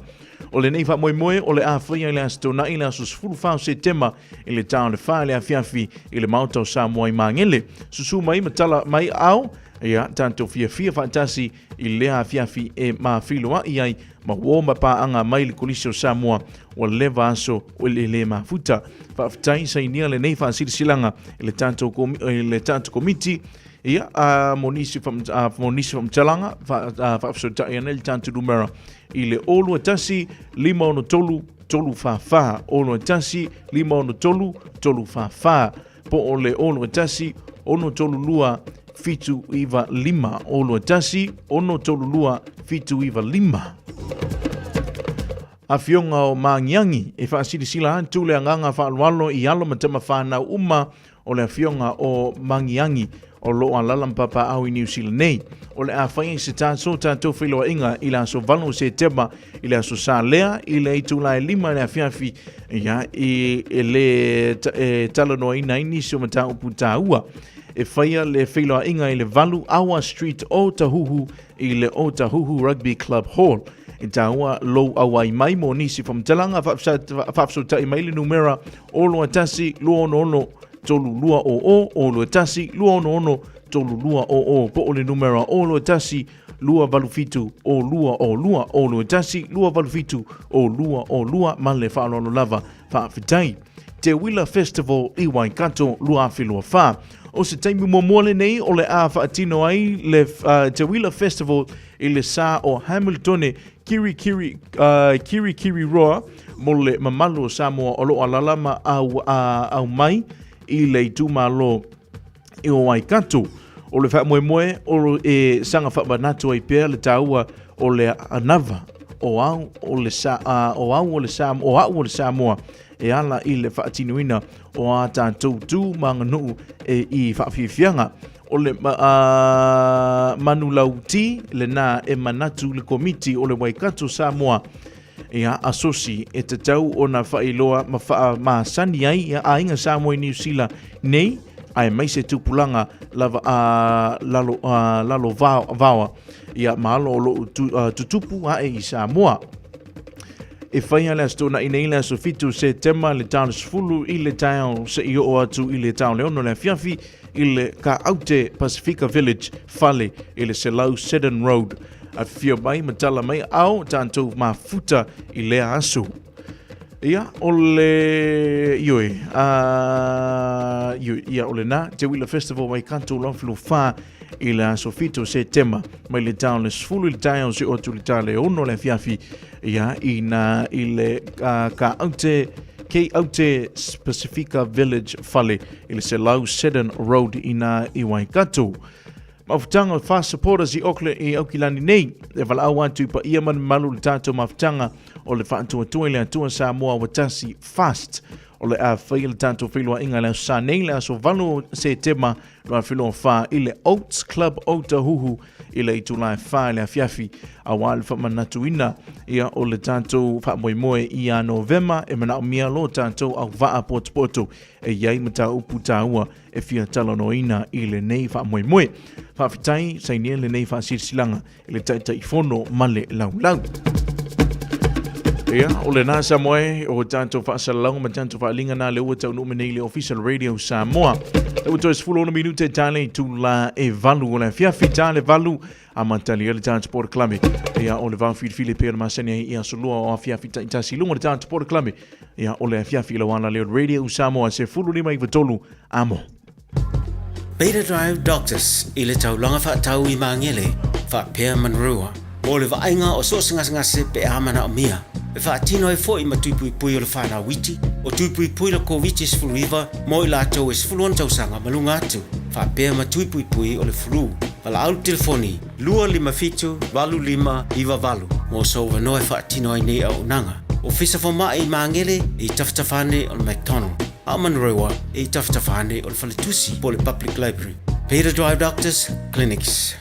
[SPEAKER 17] O lenei faamoemoe o le a faia i le Aso Toonai le aso 14 o Setema i le ta o le 4 i le afiafi i le Maota o Samoa i Magele. Susu mai ma tala mai ao, ia tatou fiafia faatasi i lea afiafi e mafiloa'i ai ma uo ma paaga mai le Kolisi o Samoa ua leva aso o le le mafuta. Faafetai sainia lenei faasilasilaga i le tatou i le tatou komiti ia a mo nisi mo nisi faamatalaga faafesootai ana i le tatou numera i le 021 563 344 021 563 344 po o le 021 632 795 021 632 795. Afioga o Magiagi e faasilasila atu le agaga faaaloalo i alo ma tama whanau uma o le afioga o Magiagi o lo o alala ma papaau i Niu Sila nei. O le a fai ai se taso tatou feiloaiga i le aso 8 o Setema i le aso Salea i le itula e 5 i le afiafi ia, i, e le e talanoaina ai nisi o mataupu taua. E faia le feiloaiga i le 8 Awa Street o Tahuhu i le Otahuhu Rugby Club Hall. E taua lou auai mai mo nisi faamatalaga faafesootai mai le numera 021 266 3200 021 266 3200 po o le numera 021 287 0202 021 287 0202 ma le faaaloalo lava. Faafetai. Te Wila Festival i Waikato 2024. O se taimi muamua lenei o le a faatino ai le Te Wila Festival i le sa o Hamiltone Kirikiri, Kirikiriroa mo le mamalu o Samoa o lo o alala ma au, au mai i le itumalo i o Waikato. O le faamoemoe o e saga faamanatu ai pea le taua o le anava o au o le sa, o au o le sa, o au o le Samoa e ala i le faatinoina o a tatou tu ma aganuu e i faafiafiaga. O le manulauti lena e manatu le Komiti o le Waikato Samoa ia Asosi e tatau ona faailoa ma faamasani ai ia aiga Samoa i Niu Sila nei aemaise tupulaga lava a lalo, a, lalo vaoa ia malo o loo tu, tutupu ae i Samoa. E faia le Aso Toonai nei le aso 7 Setema le tau 10 i le taeao seia oo atu i le tau le 6 le afiafi i le Kaaute Pasifika Village fale i le 100 Seddon Road. Afifio mai ma tala mai ao tatou mafuta i lea aso. Ia, o le... Ioe, ioe, ia, o lena, Te Wila Festival Waikato 2024 i le aso 7 o Setema mai le tau le 10 i le taeao seia oo atu i le ta le 6 le afiafi ia, i nā i le Kaaute K-Aute Pasifika Village fale i le 100 Seddon Road i nā i Waikato. Mafutaga o Fast Supporters i Auckland i Aukilani nei, e valaau atu i paia ma le mamalu o le tatou mafutaga o le Faatuatua i le Atua Samoa ua tasi Fast. O le a faia le tatou feiloaiga i le aso Sa nei, le aso 8 o Setema 2024 i le Oats Club o Tahuhu i le itula e 4 i le afiafi auā le faamanatuina ia o le tatou faamoemoe ia Novema e manaomia lo tatou auvaa potopoto e i ai mataupu taua e fia talanoaina i lenei faamoemoe. Faafetai sainia lenei faasilasilaga i le Taitaifono ma le Laulau. Ia, o lena Samoa e, o tatou faasalalauga ma tatou faaaliga na lea ua taunuu mai nei i le Ofisa o le Radio Samoa. Lea ua toe 16 minute tale i tula e valu o le afiafi, tale valu amatalia le tatou polokalame. Ia, o le vao filifili pei ona masani ai i aso lua o afiafi taitasi i luga o le tatou polokalame. Ia, o le afiafi i lau ala lea o le Radio Samoa 1593 amo.
[SPEAKER 18] Beta Drive Doctors i le taulaga faatau i Magele faapea Manurewa mo le vaaiga o so o se gasegase pe a manaomia. E faatino ai foi ma tui puipui o le whanau iti, o tui puipui le Koviti-19 mo i latou e 16 tausaga ma luga atu, faapea ma tui puipui o le flu. Valaau le telefoni 257 8598 mo sou avanoa e faatino ai nei auaunaga. Ofisa Fomai i Magele i tafatafa ane o le McDonald. A o Manurewa i tafatafa ane o le faletusi po o le Public Library. Peter Drive Doctors Clinics.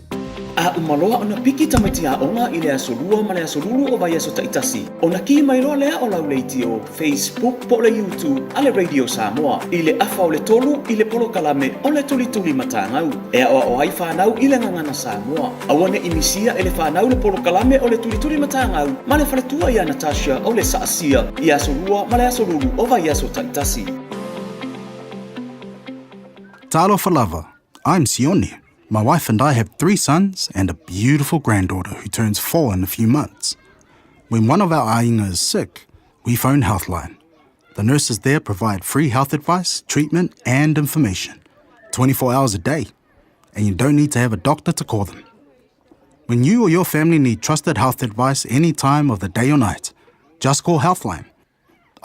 [SPEAKER 19] A uma loa ona piki tamaiti aoga i le aso Lua ma le aso Lulu o vaiaso taitasi, ona kī mai loa lea o lau leitio, Facebook po o le YouTube a le Radio Samoa i le afa o le tolu i le polokalame o le Tulituli Matagau e aoao ai fanau i le gagana Samoa. Aua ne i misia e le fanau le polokalame o le Tulituli Matagau ma le faletua ia Natasha o le Saasia i aso Lua ma le aso Lulu o vaiaso taitasi.
[SPEAKER 20] Talofa lava, I'm Sione. My wife and I have three sons and a beautiful granddaughter who turns four in a few months. When one of our aiga is sick, we phone Healthline. The nurses there provide free health advice, treatment, and information 24 hours a day. And you don't need to have a doctor to call them. When you or your family need trusted health advice any time of the day or night, just call Healthline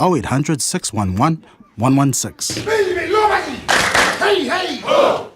[SPEAKER 20] 0800 611 116.
[SPEAKER 1] Hey, hey! Oh!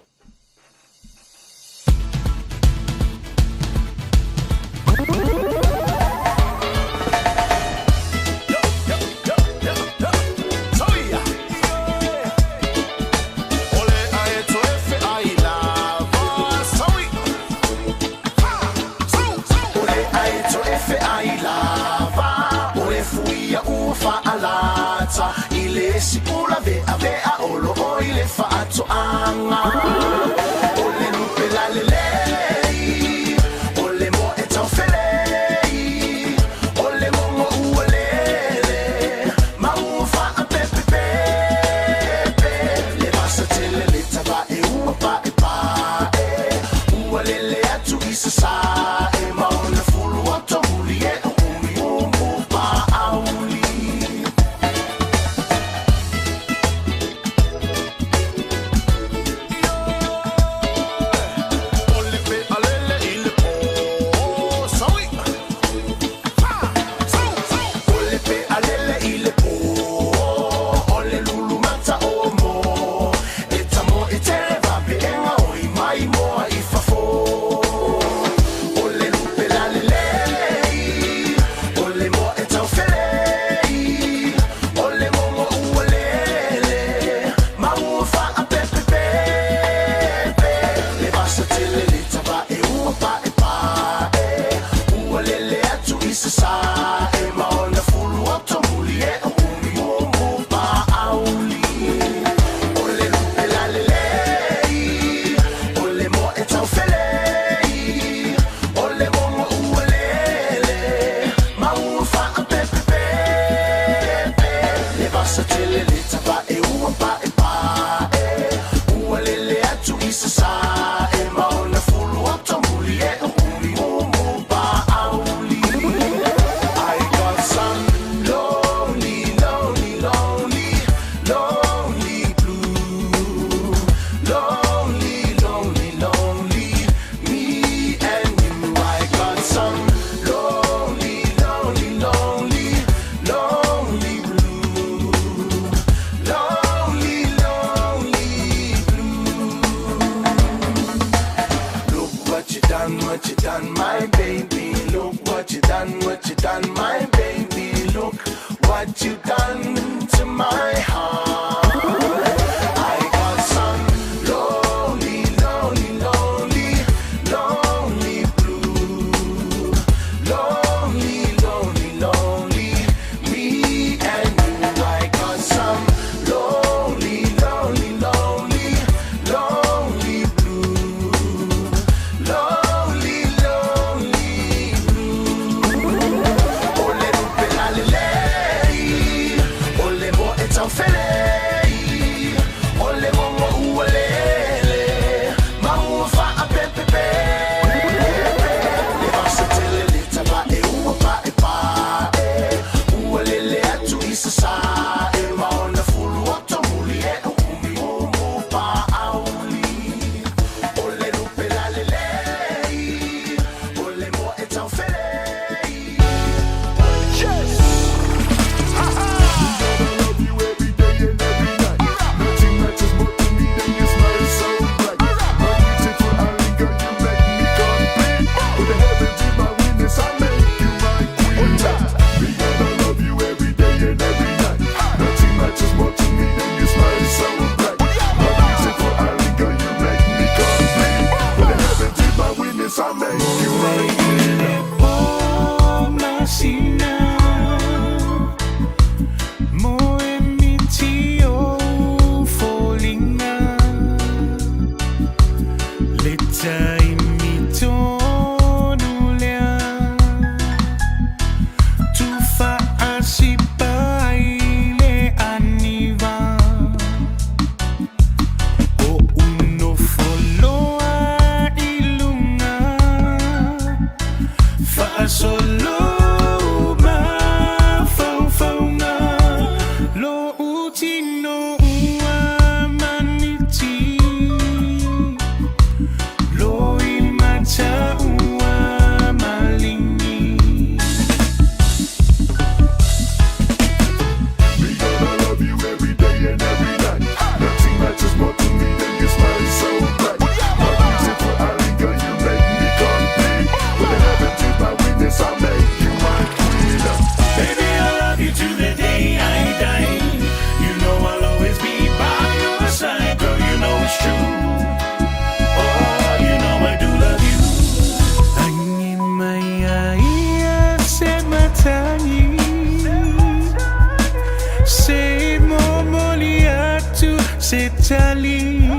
[SPEAKER 21] tali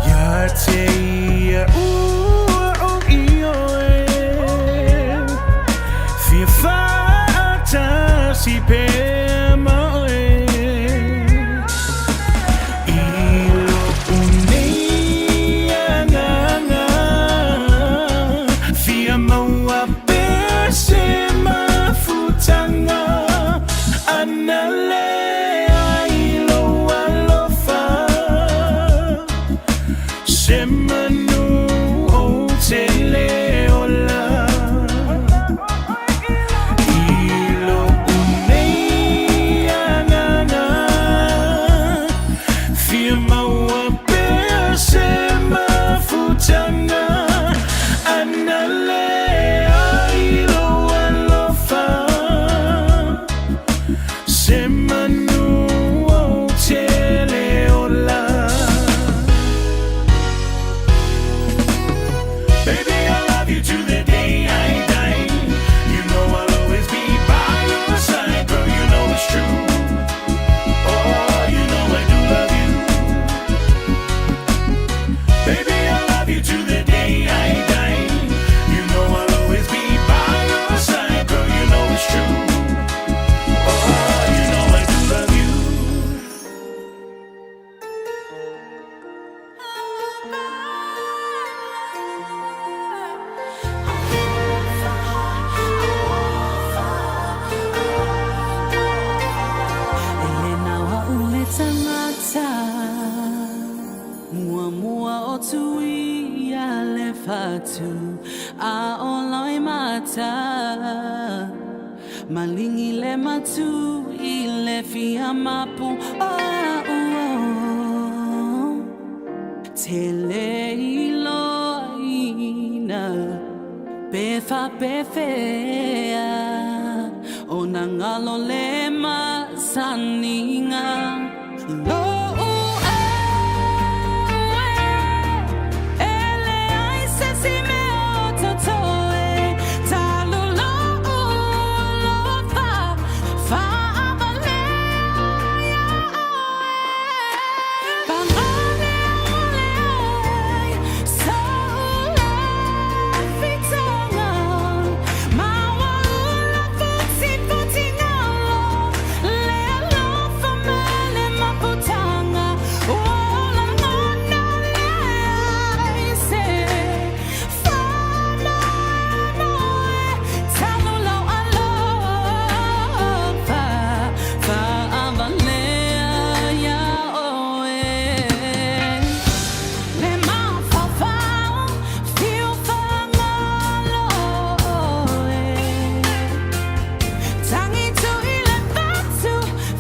[SPEAKER 21] Ia te ia ua o ioe Fia faatasi pea ma oe I lo'u nei agaga Fia maua pea se mafutaga Ana leai lou alofa Se manu ou te lē ola I lo'u nei agaga Fia maua pea se mafutaga Ana leai lou alofa Se manu ou te lē ola Baby, I love you to the day I die. You know I'll always be by your side, girl. You know it's true. Oh, you know I do love you. Baby, I love you to the day I die. You know I'll always be by your side, girl. You know it's true. Oh, you know I do love you.
[SPEAKER 12] E le na o au le tagata Muamua o tuia le fatu A o Loimata Maligi le matu i le fia mapu o au o Tele iloaina pe faapefea Ona galo le masaniga Lo'u au e leai se isi mea o totoe Talu lou alofa Faavalea ia oe Paga lea ua leai Sou lafitaga Ma ua ula futifutigalo Le alofa ma le mafutaga Ua lagona leai se faamoemoe Talu lou alofa Faavalea ia oe Le mafaufau fiu faagalo oe Tagi atu i le fatu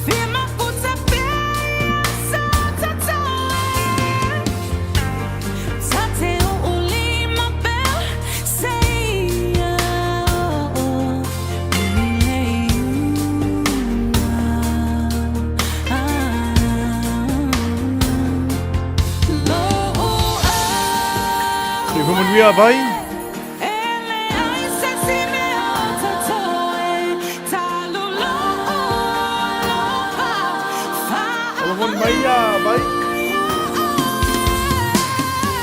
[SPEAKER 12] Fia mafuta pea i aso o totoe Ta te uu lima pea seia oo i le iuga. Ah. Lo'u
[SPEAKER 17] Soifua manuia vai.
[SPEAKER 12] E leai se isi mea o totoe Talu lou alofa
[SPEAKER 17] Telefoni mai ia vai.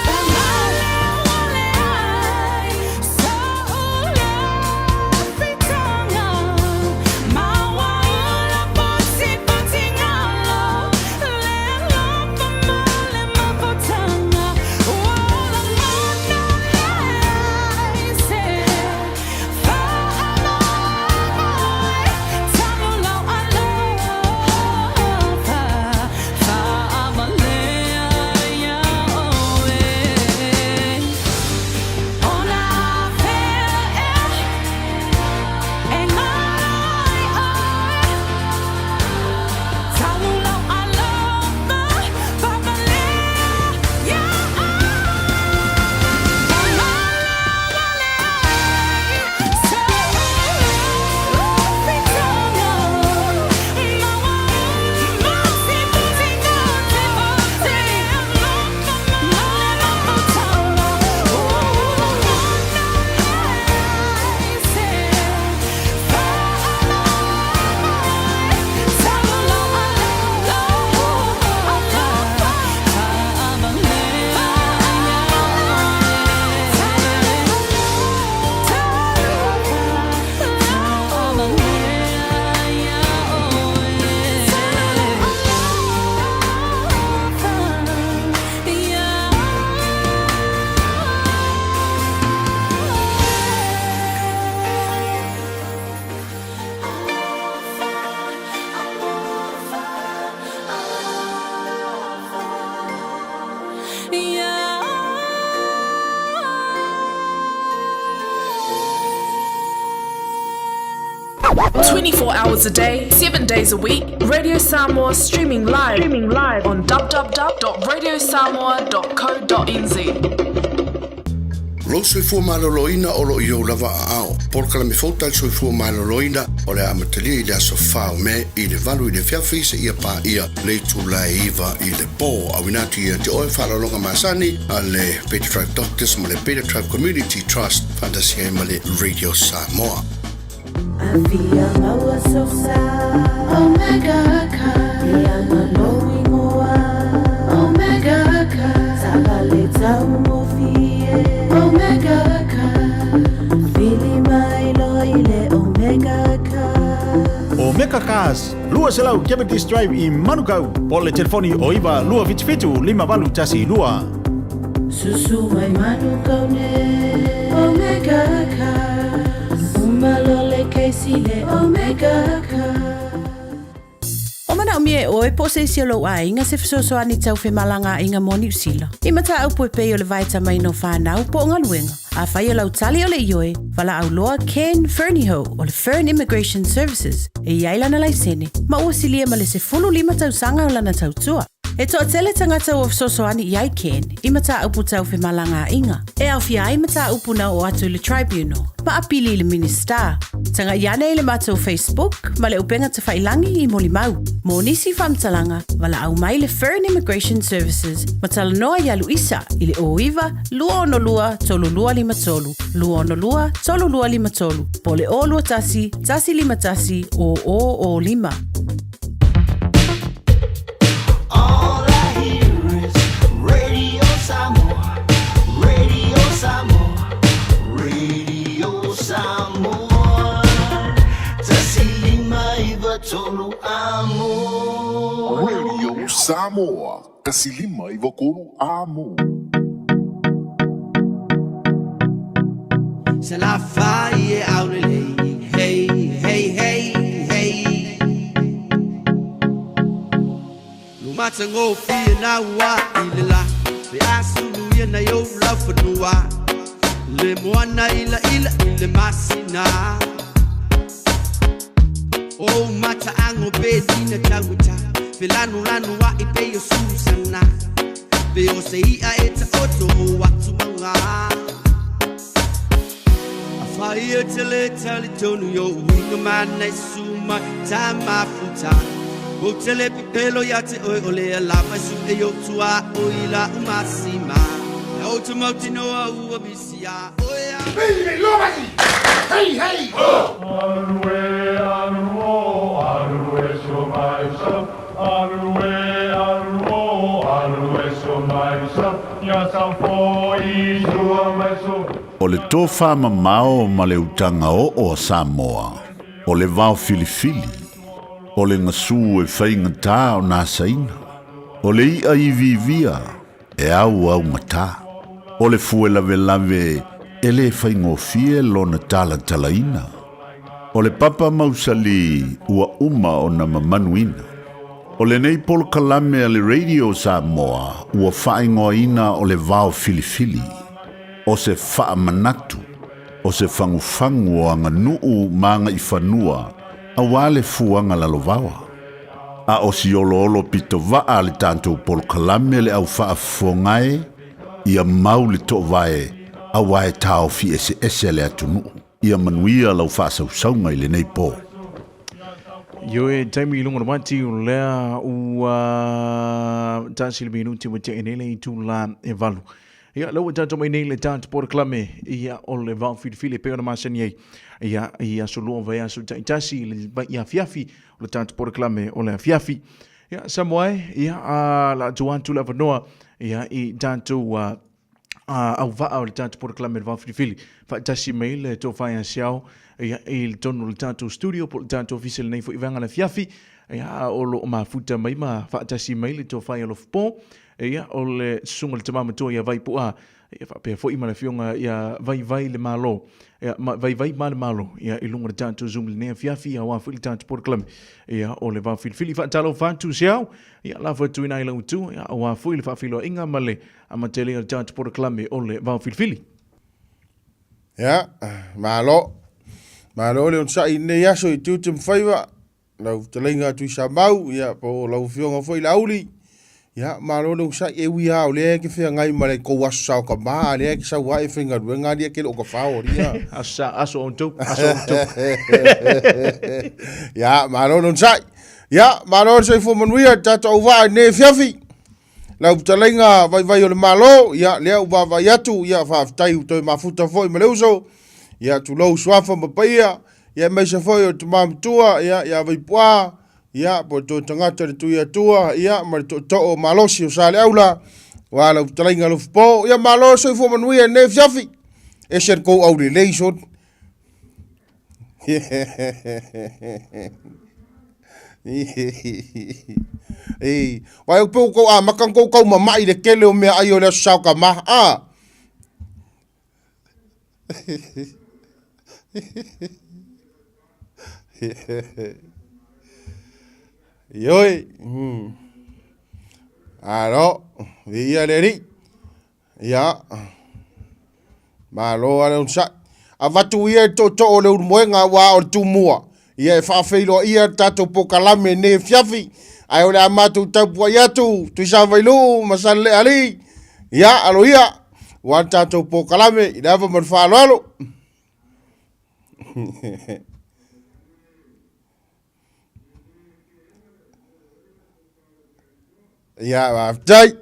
[SPEAKER 12] Paga lea ua leai Sou lafitaga Ma ua ula futifutigalo Le alofa ma le mafutaga Ua lagona leai
[SPEAKER 6] 24 hours a day, 7 days a week, Radio Samoa streaming live, streaming live on www.radiosamoa.co.nz.
[SPEAKER 1] Lou soifua maloloina o lo o i ou lava aao. Polokalame fou tali soifua maloloina o le a amatalia i le aso 4 o Me i le 8 i le afiafi seia paia le itula e 9 i le po. Auina atu ia te oe faaaloaloga masani a le Beta Tribe Doctors ma le Beta Tribe Community Trust faatasi ai ma le Radio Samoa.
[SPEAKER 12] Afia maua sosa Omega Car Ianga lou ingoa Omega Car Taavale taugofie Omega Car Vili mai loa i le Omega Car.
[SPEAKER 13] Omega Cars, 200 Cavendish Drive i Manukau, po o le telefoni o 9 277 5812.
[SPEAKER 12] Susu mai Manukau nei Omega Cars Uma loa le kesi le Omega Cars.
[SPEAKER 14] O manaomia e oe po o se isi o lou aiga se fesoasoani tau femalagaaiga mo Niu Sila. I mataupu e pei o le vaetamaina o fanau po o galuega. Afai o lau tali o le ioe, valaau loa Ken Fernihough o le Fern Immigration Services e i ai lana laisene ma ua silia ma le 15 tausaga o lana tautua. E toatele tagata ua fesoasoani i ai Ken i mataupu tau femalagaaiga, e aofia ai mataupu na oo atu i le Tribunal ma apili i le Minisita. Tagai ane i le matou Facebook ma le upega tafailangi i molimau. Mo nisi faamatalaga, valaau mai le Fern Immigration Services ma talanoa ia Luisa i le 09 262 3253, 262 3253, po o le 021 151 0005.
[SPEAKER 3] All I hear is Radio Samoa, Radio Samoa, Radio Samoa. Tasi lima iva tolu amo.
[SPEAKER 10] Radio Samoa, tasi lima iva tolu amo.
[SPEAKER 3] Se la fai e aulelei, hey, hey, hey, hey. Lumatagofie na ua i le la, pe a sulu ia na i ou laufanua. Le moana ila ila i le masina. O mataago pe dina tauata, fe lanulanu a'i pei o Susana. Pe o se i'a e taoto o atu mauga. Afai e te le talitonu i o'u uiga mana e susu mai ta mafuta. Ou te le pipelo ia te oe o lea lava e su'e i ou tuaoi la'u masima. E ou te mautinoa ua misi a oe a.
[SPEAKER 22] Hey, hey!
[SPEAKER 23] O le tofa mamao ma le utaga oo a Samoa, o le vao filifili, o le gasu e faigata ona asaina, o le i'a iviivia e auaugata, o le fue lavelave e le faigofie lona talatalaina, o le papa mausali ua uma ona mamanuina. O lenei polokalame a le Radio Samoa ua faaigoaina o le Vao Filifili, o se faamanatu, o se fagufagu o aganuu ma agaifanua aua le fuaga lalovaoa. A o si oloolo pito vaa a le tatou polokalame le au faafofoga e, ia mau le toovae aua e taofi eseese le atunuu. Ia manuia lau faasausauga i lenei po.
[SPEAKER 17] Ioe, taimi i luga o le mati o lea ua tasi le minuti ua tea nei le itula e valu. Ia, lea ua tatou mai nei le tatou polokalame, ia, o le vao filifili e pei ona masani ai, ia, i aso lua vaiaso taitasi i le vai afiafi, o le tatou polokalame o le afiafi. Ia, Samoa e, ia, a, la atu atu le avanoa, ia, i tatou, a, a auvaa o le tatou polokalame le vaofilifili faatasi mai le tofa ia Siao ia i le tonu o le tatou studio po o le tatou ofisa i lenei foi vaega o le afiafi ia o lo o mafuta mai ma faatasi mai le tofa ia Alofapo ia o le susuga i le tama matua ia Vaipu'a ia faapea foi ma le afioga ia Vaivai le Malo ia ma Vaivai ma le Malo ia i luga o le tatou Zoom i lenei afiafi aua foi le tatou polokalame ia o le vaofilifili. Faatalofa atu Siao ia lafo atu i ina i lau itu ia aua foi le faafeiloaiga ma le Amatele o le tatou polokalame o le Vao Filifili.
[SPEAKER 24] Ia, malo.
[SPEAKER 5] Malo le onosai i lenei aso i tiute ma faiva, lau fetalaiga Tuisamau, ia, po o lau afioga foi Laauli, ia, malo le onosai, e ui lava o lea e te feagai ma le tou aso saokama, a o lea e te sau lava e faigaluega alii e te le o tafao alii a.
[SPEAKER 17] Aso sa, aso outou, aso outou.
[SPEAKER 5] Ia, malo le onosai. Ia, malo le soifua manuia i le tatou auvaa i lenei afiafi. Lau fetalaiga vaivai o le Malo, ia, lea ua vaavaai atu, ia, faafetai ua toe mafuta foi ma le uso, ia, tulou suafa ma paia, ia, aemaise foi o le tama matua, ia, ia Vaipuaa, ia, po o le toe tagata le Tuiatua, ia, ma le tootoo malosi o Saleaula, aua lau fetalaiga Alofipo, ia, malo le soifua manuia i lenei afiafi, ese le tou aulelei soni. Ei, vai o peu kou amata ona tou taumama'i i le tele o meaai o le Aso Sa o Tama, a? Ioe, Alo, viia le Alii. Ia, malo lava le onosai. Avatu ia i le tootoo o le Ulumoega aua o le Tumua, ia e faafeiloaia le tatou polokalame i lenei afiafi, ae o le a matou tapuai atu Tuisavailuu ma Salelealii, ia alo ia, aua le tatou polokalame i le ava ma le faaaloalo. Ia, faafetai.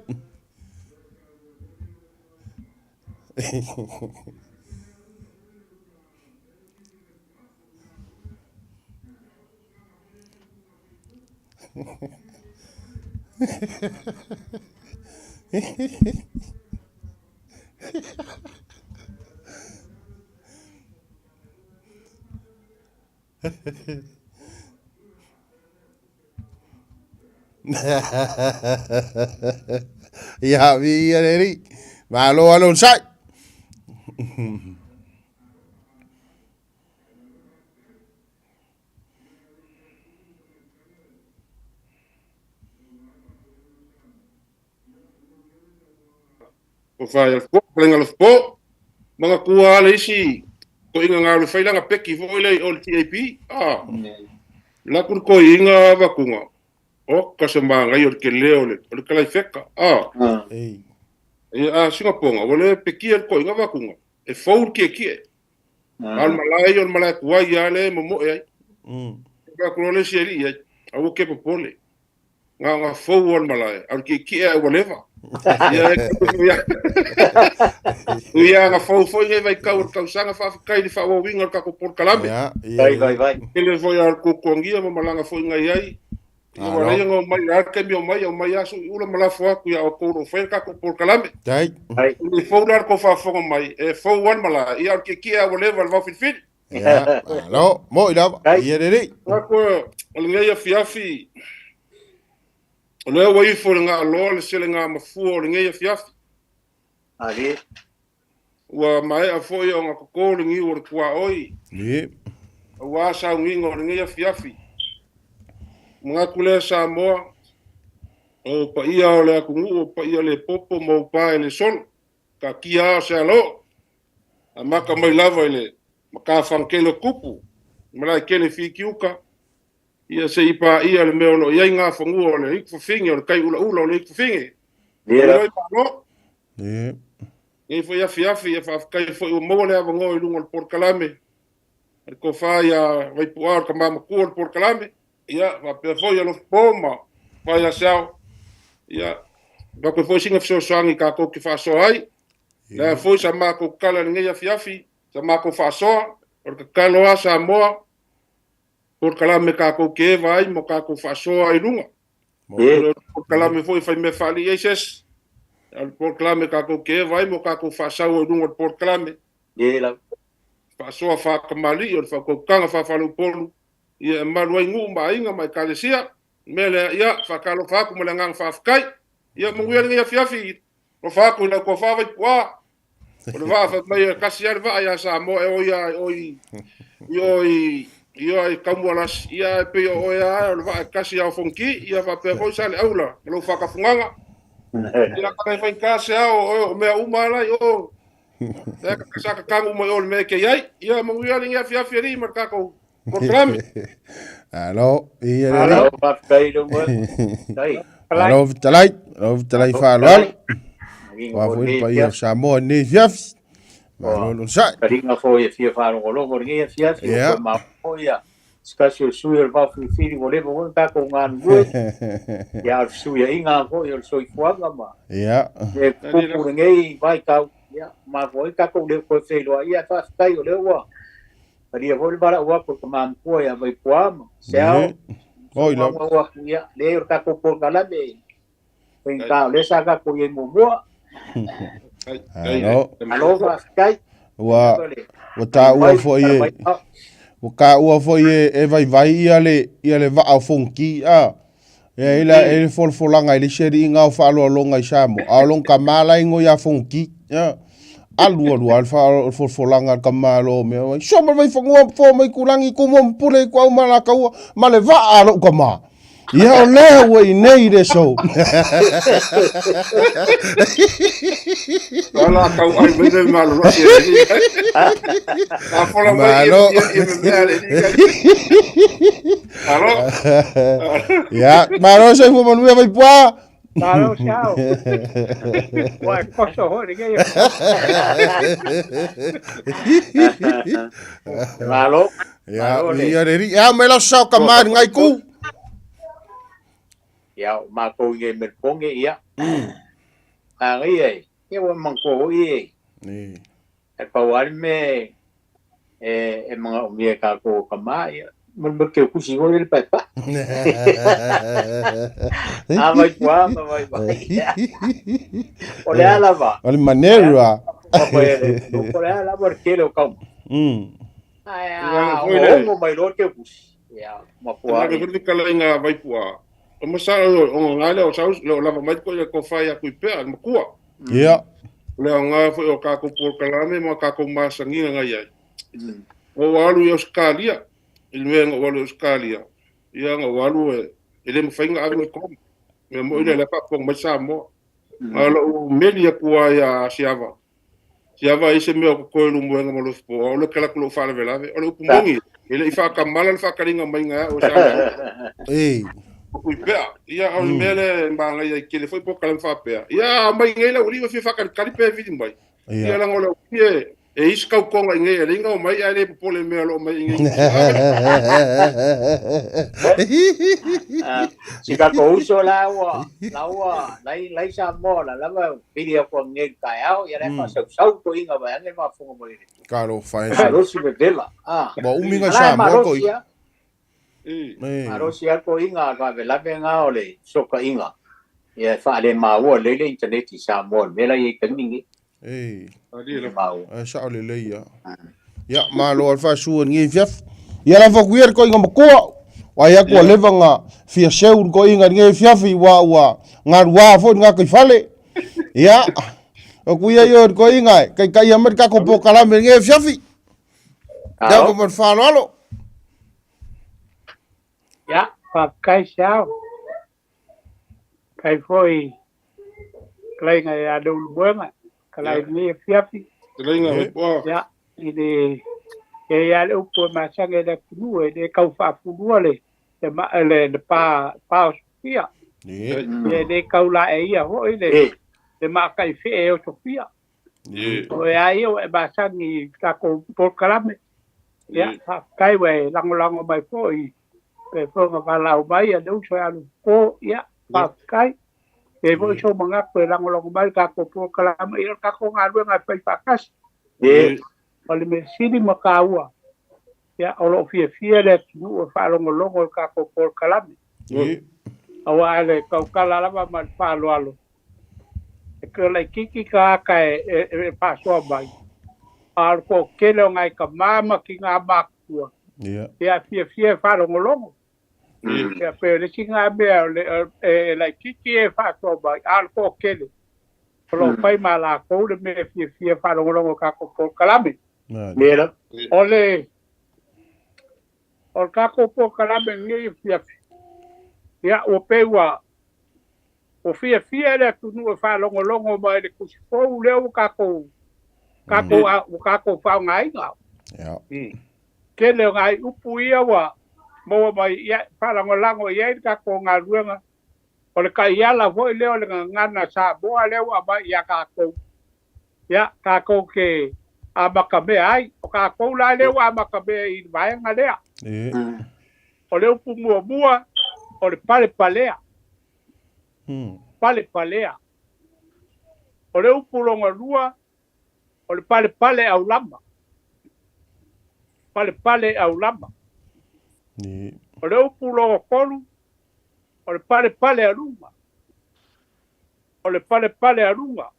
[SPEAKER 5] Ia, viia le Alii. Malo lava le onosai.
[SPEAKER 16] O whai al po, lenga le po, mga kua le isi, ko inga ngā le whailanga peki fo ile o le TAP, ah, la kur ko inga vakunga, o ka se maangai o le kele o le, o le kalai wheka, ah, e a Singaponga, o le peki el ko inga vakunga, e fou le kie kie, a le malae o le malae kuai a le momo e ai, ka kuro le si ali ai, a wo ke popole. Ngā ngā fou o le malae, a le kiekie a ua leva. Ia e ia. Ia ngā fou foi ngai vai kau o le tausaga faafetai i le faaauauina o le tatou polokalame.
[SPEAKER 5] Ia, ia,
[SPEAKER 7] Vai, vai, vai.
[SPEAKER 16] Tele foi a le kuakuagia ma malaga foi ngai ai. Ia ua leai ona omai, a le taimi omai, omai lava sui ula ma lafo atu ia outou o lo o faia le tatou polokalame.
[SPEAKER 5] Tai.
[SPEAKER 16] I fou la le tou faafofoga mai, e fou lava le malae, ia a o le kiekie a ua leva le vaofilifili.
[SPEAKER 5] Ia, malo, moi lava, ia lelei.
[SPEAKER 16] Ako, o lenei afiafi, o lea ua ifo i le gaaloa le selega mafua o lenei afiafi.
[SPEAKER 7] Ali.
[SPEAKER 16] Ua maea foi ona toto le niu o le tuaoi.
[SPEAKER 5] Ie.
[SPEAKER 16] Aua sauniga o lenei afiafi. Manatu lea Samoa, o paia o le atunuu, o paia le popo ma o pae le solo. Taatia lava o se alo, amata mai lava i le matafagakele o Tupu, malaekele i Fitiuta, ia se i paia le mea o lo o i ai ngā fanua o le Ikufafine, o le tai ulaula o le Ikufafine.
[SPEAKER 7] Yeah.
[SPEAKER 16] Oi malo.
[SPEAKER 5] Yeah.
[SPEAKER 16] Nei foi afiafi, ia faafetai foi ua maua le avanoa i luga o le polokalame. A le tofa ia Vaipu'a o le tama matua o le polokalame. Ia, faapea foi ia Lofipo ma Fai Asiao. Ia, avatu foi sina fesoasoani tatou te faasoa ai. Lea foi sa matou tatalo i lenei afiafi, sa matou faasoa, o le tatalo lava Samoa, polokalame tatou te eva ai ma tatou faasoa ai i luga. O le polokalame foi e fai mea faalii ai se isi. O le polokalame tatou te eva ai ma tatou faasau ai i luga o le polokalame. Faasoa faatamalii o le faautautaga faafaleupolu, ia e malu ai nuu ma aiga ma ekalesia. O le mea lea, ia, faatalofa atu ma le agaga faafetai. Ia, manuia lenei afiafi, alofa atu i lau tofa Vaipu'a. O le vaa fai mai e tasi lava le vaa ia Samoa e oi a oi i oi i oi Taumualasi, ia e pei o oe lava o le vaa e tasi ia o Fonoti, ia faapea foi Saleaula ma lou faatafugaga. Ia, kana e faigata se ao o oe o mea uma lava la i o.
[SPEAKER 4] Lea ka sa ka kangu mai o le mea ke iai. Ia manuia le ngia fiafi ali ma le tatou polokalame.
[SPEAKER 5] Alo, ia le
[SPEAKER 7] Alo, faafetai le moe. Tai.
[SPEAKER 5] Alo, fetalai, alo fetalai faaaloalo. Ua foi le paia o Samoa i lenei afiafi. Malo le onosai.
[SPEAKER 7] Talinga foi e fia faalogologo i lenei afiafi, ua toe maua foi ia se tasi o sui o le Vaofilifili ua leva foi ona tatou galulue. Ia, a o le fesuiaiga foi o le soifuaga ma mea tutupu i lenei vaitau, ia, mafua ai tatou le toe feiloai. Ia, faafetai o lea ua talia foi le valaau atu a le tama matua ia Vaipua ma Seao.
[SPEAKER 5] Oi la.
[SPEAKER 7] Saunoaga atu, ia, leai o le tatou polokalame e faigata o lea sa tatou i ai muamua.
[SPEAKER 5] Alo.
[SPEAKER 7] Malo faafetai.
[SPEAKER 5] Ua ua taua foi e ua taua foi e, e vaivai ia le ia le vaa o Fonoti a. Ia ila e le folafolaga i le isi alii o faaaloaloga i Samoa. A o lona tama la e igoa ia Fonoti. Ia. Alu alu lava le folafolaga a le tama lo mea. Ai, Soma le vaifanua ma fo mai Kulagi Tumua ma Pule Ituau ma Alataua ma le vaa a lou tama. Ia o lea ua i nei le aso.
[SPEAKER 4] Ala kau ai mai le malolosi e ni. A fola mai
[SPEAKER 5] Malo.
[SPEAKER 4] ia ia me mea le ni. Alo.
[SPEAKER 5] Ia, malo soifua manuia Vaipua.
[SPEAKER 8] Malo siao. Ua e koso hoi lenei.
[SPEAKER 7] Malo.
[SPEAKER 5] Ia, ia le ri. Ia, mai lau sao ka mai ngai ku.
[SPEAKER 7] Ia, o mātou i ngei Melponge, ia. A ngai e, ia ua manatua hoi e. E pau lava le mea e, e manaomia e tatou o tama, ia, molimoli ke kusi hoi le paepae. A vai pua ma vai vai. O le a lava.
[SPEAKER 5] O le manera.
[SPEAKER 7] O le a lava le tele o kauma. Ae a ongo mai loa ke kusi. Ia, mapua.
[SPEAKER 4] Nā le kalaiga Vaipua. O masalo o ngā lea o sau le o lava mai ko ia ko whai aku i pea, makua.
[SPEAKER 5] Ia.
[SPEAKER 4] O le aoga foi o kākou polokalame ma kākou masagiga ngai ai. O alu i Australia, i le mea na ou alu i Australia, ia na ou alu e, e le mawhai nga ave i koma. Mea moi le le whaaponga mai Samoa. A lou meli aku ai a Siava. Siava i se mea o kokoe lumuega ma lofi po, o le kala kulo whaalavelave. O le upu mongi, e le i whaakamala le whaakaringa mai ngā o Samoa.
[SPEAKER 5] Ei.
[SPEAKER 4] O kui pea. Ia o le mea le maangai ai kele foi po kala whaapea. Ia mai ngai la uri wa fia whakalikali pe vili mai. Ia langa o le uri e e isi kaukonga i ngai e le inga o mai ai le popole mea lo mai i ngai.
[SPEAKER 7] Si tatou uso la ua la ua lai lai Samoa la lava pili aku ngai taeao ia le faasausau toʻiga vaeane le faafofoga mai le
[SPEAKER 5] Talofa e.
[SPEAKER 7] malosi vevela a
[SPEAKER 5] Ua umi ngai
[SPEAKER 7] Ala e
[SPEAKER 5] Samoa ko
[SPEAKER 7] malosi
[SPEAKER 5] i.
[SPEAKER 7] a malosi a toʻiga faalavelave gā o le fesootaiga ia e faalemaua lelei le internet i Samoa le mea la iai taimi lenei.
[SPEAKER 5] Ei.
[SPEAKER 7] Maua.
[SPEAKER 5] E sao lelei ia. Ia, malo a le faasua i lenei afiafi. Ia lafo atu ia le toaiga matua. Ai atu ua leva na fia seu le toaiga i lenei afiafi ua ua galuā foi le gataifale. Ia, o atu ia ia le toaiga e taitaia mai le tatou polokalame i lenei afiafi. Ia, ma le faaaloalo.
[SPEAKER 8] Ia, faafetai siao. Kai foi kalaiga ia le Ulumoega, kalai lenei afiafi.
[SPEAKER 4] Kalaiga Vaipua.
[SPEAKER 8] Ia, i le e ia le upu e masani e le atunuu e le tau faafulua le le le, le pa pa o Sofia. Ia e le tau laeia foi le le maataifee o Sofia. O e a ia ua e masani i tatou polokalame. Ia, faafetai ua e lagolago mai foi pe foi na valaau mai a le uso e alu po. Ia, faafetai. E foi sou manatu e lagolago mai le tatou polokalame, ia o le tatou galuega e fai faatasi. O le mea sili ma taua, ia, o loo fiafia le atunuu e faalogologo i le tatou polokalame. Auā le tautala lava ma le faaaloalo, e ke laitiiti tagata e, e, e faasoa mai, a o le toatele o nai tamā ma tinā matutua, ia e fiafia e faalogologo. Ia pe o le isi lena mea o le, e laitiiti e faasoa mai, a o le toatele o loo fai ma latou le mea e fiafia e faalogologo i tatou polokalame. O le o le tatou polokalame lenei afiafi, ia ua pei ua ua fiafia le atunuu e faalogologo mai i le tusi fou lea ua tatou Kākou a ua kākou faaaogāina.
[SPEAKER 5] Ia.
[SPEAKER 8] Tele o nai upu ia ua maua mai ia faalagolago i ai le tatou galuega. O le taiala foi lea o le gagana Samoa lea ua aumai ia tatou. Ia, tatou te amatamea ai. O tatou la lea ua amatamea i le vaega lea. O le upu muamua, o le palepalea. Palepalea. O le upu lona lua, o le palepale aulama. Palepale aulama. O le upu lona tolu, o le palepale aluga. O le palepale aluga.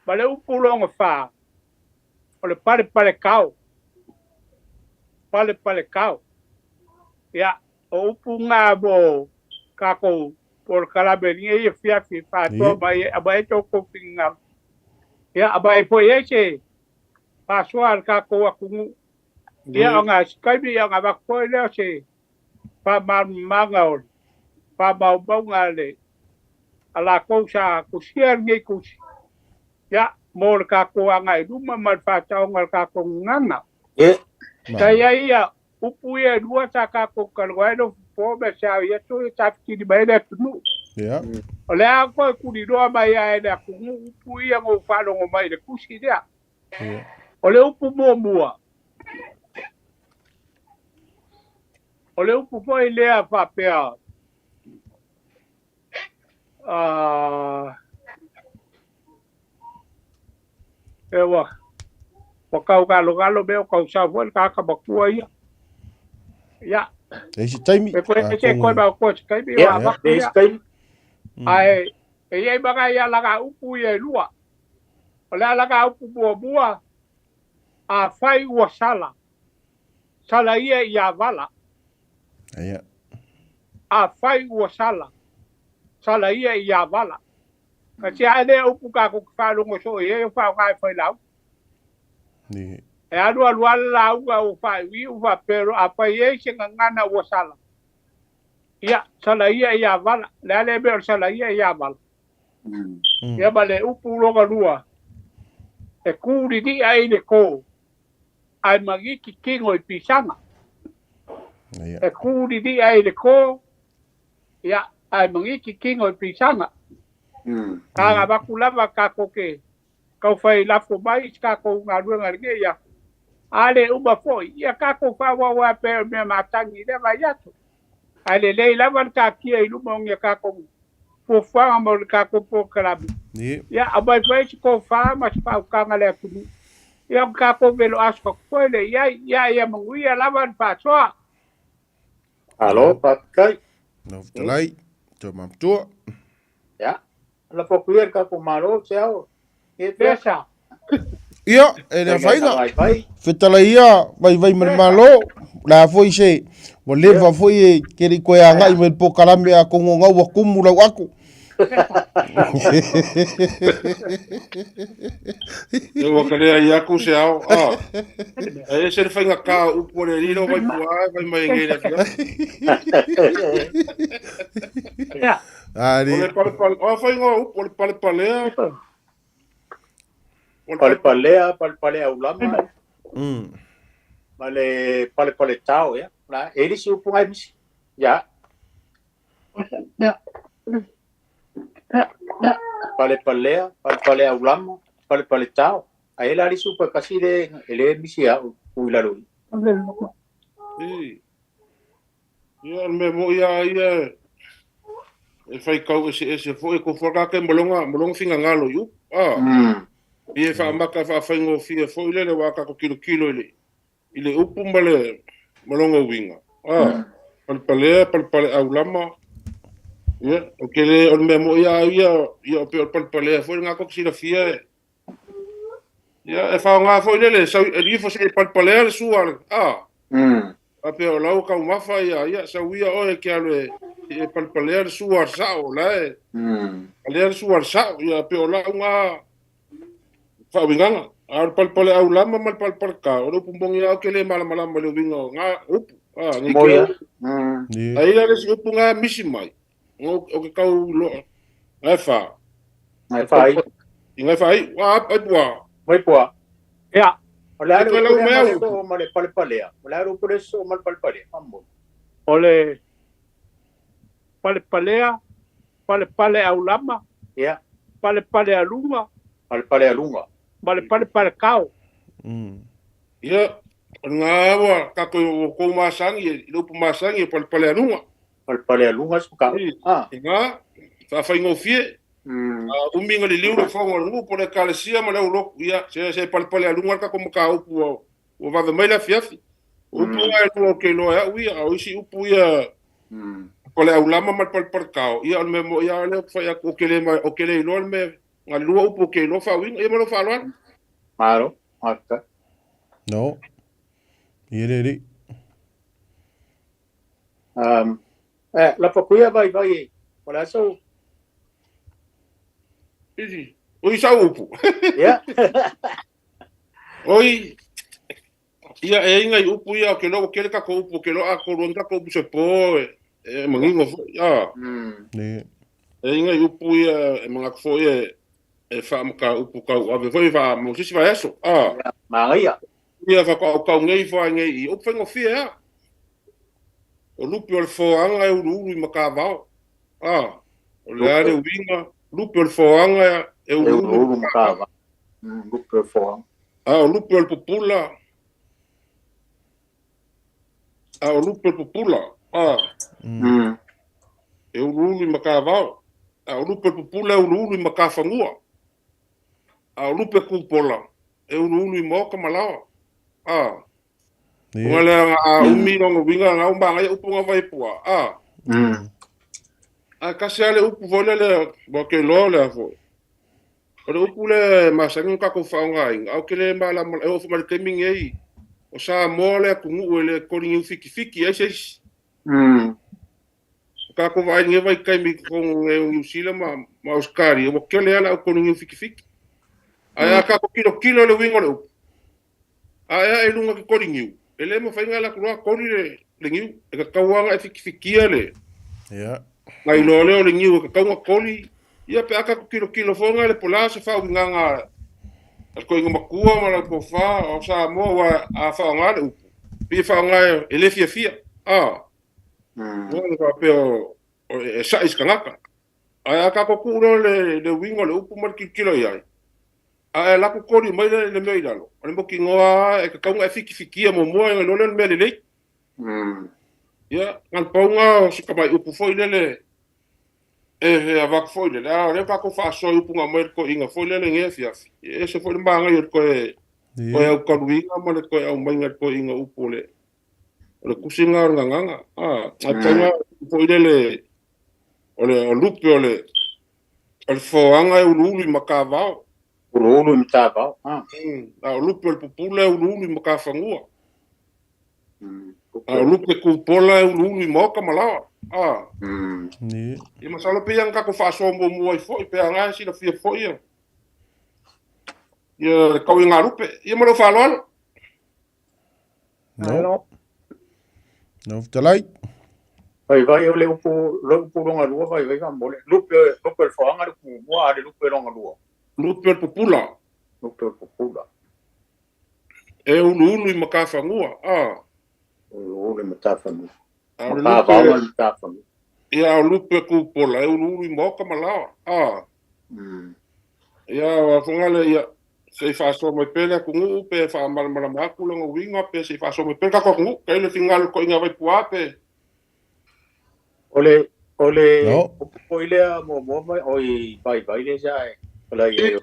[SPEAKER 8] Ma le upu lona fa, o le palepale kao. Palepale kao. Ia, o upu ngā mo kākou polokalame ni ia fiafi whātoa mai a mai tō kōwhinga. Ia, a mai foi e se whāsoa al kākou akungu. Ia, o ngā sikaimi, ia o ngā wakupoi leo se whāmāmanga o whāmaumaunga le a lākou sa kusia ngei kusi. Ia, mō le kākou anga i luma ma le whātaonga le kākou ngana. Ka ia ia, upu ia e lua sa kākou kalua e no po me sa ia tu e tawhitini mai le atunu.
[SPEAKER 5] Ia.
[SPEAKER 8] O le a koe kuri roa mai a e le akungu upu ia ngō whalongo mai le kusi lea.
[SPEAKER 5] Ia.
[SPEAKER 8] O le upu muamua. O le upu foi lea whapea. E ua ua kau galo galo me o kau sau foi le kaka makua ia. Ia.
[SPEAKER 5] E isi taimi.
[SPEAKER 8] E koe e se koe ma koe se taimi o a vaku ia. Ae, e iai manga ia laga upu ia e lua. O le laga upu muamua, a whai ua sala. Sala ia i a vala.
[SPEAKER 5] Ia.
[SPEAKER 8] A whai ua sala. Sala ia i a vala. Ka tia ai lea upu ka ko whalongo so e e whao ngai whai lau.
[SPEAKER 5] Ni.
[SPEAKER 8] E alu alu ala la uga o whai ui u wha pero a whai e se ngana ua sala. Ia, sala ia i a vala. Le ale mea o sala ia i a vala. Ia ma le upu loga lua. E kūri ni ai le kō. Ai mangiki kingo i pisanga.
[SPEAKER 5] Ia.
[SPEAKER 8] E kūri ni ai le kō. Ia, ai mangiki kingo i pisanga. Ka ngā maku lava ka koke. Kau whai lafo mai ka kou ngā ruanga nge ia. Ale uma foi. Ia ka kou whawawa pe o mea mātangi le vai atu. Ale lei lava ka kia i luma o ngia ka kou fuafuaga mo le ka kou polokalame.
[SPEAKER 5] Ni.
[SPEAKER 8] Ia, a mai foi si kou wha ma si whaukanga le atunu. Ia o ka kou velo aso ka koe le ia ia ia manguia lava ni whasoa.
[SPEAKER 7] Alo, pakai.
[SPEAKER 5] No talai. Tō mamtua.
[SPEAKER 7] Ia. La pokuia ka ko maro te ao. E
[SPEAKER 8] Pesa.
[SPEAKER 5] Ia, e le whainga.
[SPEAKER 7] Vai vai.
[SPEAKER 5] Fetala ia, vai vai ma le malo. La foi se, ua leva foi e keri koe a ngai me le polokalame a kongo ngau a kumu lau aku.
[SPEAKER 4] E ua ka lea i aku se ao. Ah. E se le whainga kā upu o le riro vai pua ai vai mai ngei le afia.
[SPEAKER 8] Ia.
[SPEAKER 5] Ali.
[SPEAKER 4] O le palepale, o whainga upu o le palepalea.
[SPEAKER 7] Palepalea, palepalea aulama. Ma le palepale tao ia. La e si upu ngai misi. Ia. Palepalea, palepalea aulama, palepale tao. A ela ali supa kasi le ele misi a u ila loi.
[SPEAKER 4] I. Ia, me mo ia ia e whai kau e se e se fo e ko whakake molonga molonga finga ngalo iu. Ah. Ia wha maka wha whaingo fia fo ile le waka ko kilo kilo ile. Ile upu ma le molonga winga. Ah. Palepalea, palepale aulama. Ia, o ke le o le mea mo ia ia ia o pe o palepalea fo ngā koko sila fia e. Ia, e whao ngā fo ile le sau e lifo se palepalea le sua le. Ah. A pe o lau kau mafa ia ia sau ia oe ke alo e e palepalea le sua al sao la e. Alea le sua al sao ia pe o lau ngā whaawinganga. A o le palepale aulama ma le palepale ka. O le upu mongi au ke le malamalama le winga o ngā upu. Ah, ngi
[SPEAKER 7] Moia.
[SPEAKER 4] ke A ila le si upu ngā misi mai. O ke kau loa. Ngai wha.
[SPEAKER 7] Ngai wha ai.
[SPEAKER 4] I ngai wha ai. Wa ai pua.
[SPEAKER 7] Mai pua.
[SPEAKER 8] Ia.
[SPEAKER 7] O le a le
[SPEAKER 4] E toe
[SPEAKER 7] upu
[SPEAKER 4] lau
[SPEAKER 7] lea
[SPEAKER 4] mai
[SPEAKER 7] ma le
[SPEAKER 4] au upu.
[SPEAKER 7] soo ma le palepalea. O le a le upu lea soo ma le palepalea. Faamolemole.
[SPEAKER 8] O le palepalea, palepale aulama,
[SPEAKER 7] Ia.
[SPEAKER 8] palepale aluga,
[SPEAKER 7] Palepale aluga.
[SPEAKER 8] ma le palepaletao.
[SPEAKER 4] Ia, o lena ua tatou ua tou masani i le upu masani e palepale aluga.
[SPEAKER 7] Palepale aluga se ka. Ah.
[SPEAKER 4] Ina, faafaigofie. A umi na liliu le fofoga o le nuu po o le ekalesia ma le aulotu, ia, se se palepale aluga le tatou mataupu ua ua vave mai le afiafi. O upu na e lua ou te iloa e au ia, a o isi upu ia o le aulama ma le palepaletao, ia o le mea moni lava lea ou te fai atu, ou te le ou te le iloa le mea, na lua upu ou te iloa faauiga, ia ma lou faaaloalo.
[SPEAKER 7] Malo, faafetai.
[SPEAKER 5] No. Ia le alii.
[SPEAKER 7] Eh, lapa kuia vai vai e. O le aso.
[SPEAKER 4] Isi. Oi sau upu.
[SPEAKER 7] Ia.
[SPEAKER 4] Oi. Ia e inga i upu ia o ke loa kele kako upu ke loa ko luang kako upu se po e e mangingo fo. Ia.
[SPEAKER 5] Ne.
[SPEAKER 4] E inga i upu ia e mangako fo ia e wha maka upu kau ave foi wha mo sisi vai aso. Ah.
[SPEAKER 7] Magaia.
[SPEAKER 4] Ia wha kau kau ngei fo ngei i upu whaingo fie a. O lupe o le foanga e ulu ulu i makavao. Ah. O le ale uinga, lupe o le foanga e ulu ulu
[SPEAKER 7] ulu makavao. Lupe o le foanga.
[SPEAKER 4] Ah, o lupe o le pupula. Ah, o lupe o le pupula. Ah. E ulu ulu i makavao. Ah, o lupe o le pupula e ulu ulu i makafanua. Ah, o lupe kupola e ulu ulu i maoka malawa. Ah. Unga lea a umi longa winga ngau mbanga ia upu nga vaipua. Ah. A kasi ale upu fo le le wa ke loa le fo. O le upu le masangi ka ko whaonga inga. Au ke le mala e ofu ma le taimi ngei. O sa moa le atunuu e le koli ngiu fiki fiki ai se isi. Ka ko vai nge vai kai mi ko nge New Zealand ma ma Australia. O ke le ala o koli ngiu fiki fiki. Ai a ka ko kilo kilo le wingo le upu. Ai a e lunga ke koli ngiu. E le mo whainga la kuroa koli le le ngiu. E ka kauanga e fiki fikia le.
[SPEAKER 5] Ia.
[SPEAKER 4] Ngai loa leo le ngiu e ka kaunga koli. Ia pe aka ko kilo kilo fonga le pola se whau nganga. A ko inga makua ma la kofa o sa moa wa a whaonga le upu. Pi whaonga e le fia fia. Ah. Moa le whapea o e sa is kangaka. Ai a ka ko kuro le le wingo le upu ma le kilo kilo iai. A e laku koli mai le le mea i lalo. O le moki ngoa e ka kaunga e fiki fikia mo moa e ngalo le mea le lei. Ia, ngal paunga o se kamai upu foi lele e he avak foi lele. A le ka ko whaasoa upu ngā mai ko inga foi lele nge fiafi. E se foi le maanga i o koe koe au kaluinga ma le koe au mainga koe inga upu le. O le kusinga o le nganganga. Ah, ngal paunga foi lele o le o lupe o le o le foanga e ulu ulu i makavao.
[SPEAKER 7] Ulu ulu i makavao. Ah.
[SPEAKER 4] A o lupe o le pupula e ulu ulu i makafangua. A o lupe kupola e ulu ulu i maoka malawa. Ah. Ia masalo pe ia kako whaasoa mua mua i foi, pe anga sila fia foi ia. Ia le kau i ngā lupe. Ia ma lou faaaloalo.
[SPEAKER 5] No. No fetalai.
[SPEAKER 7] Vai vai o le upu le upu longa lua vai vai ka mole. Lupe lupe le foanga le upu mua a le lupe longa lua.
[SPEAKER 4] Lupe o le pupula.
[SPEAKER 7] Lupe o le pupula.
[SPEAKER 4] E ulu ulu i makafangua. Ah.
[SPEAKER 7] Ulu ulu i makafangua.
[SPEAKER 4] A o le
[SPEAKER 7] Makavao
[SPEAKER 4] lupe
[SPEAKER 7] ma le makafangua.
[SPEAKER 4] Ia o lupe kupola e ulu ulu i maoka malawa. Ah. Ia o afonga le ia se i whaasoa mai pele aku nguu pe whaamalamalama aku longa winga pe se i whaasoa mai pele kako aku nguu. Kai le fingalo ko inga vaipua pe.
[SPEAKER 7] O le o le
[SPEAKER 5] No.
[SPEAKER 7] upu foi lea mo mo mai o i vai vai le sa e. O le i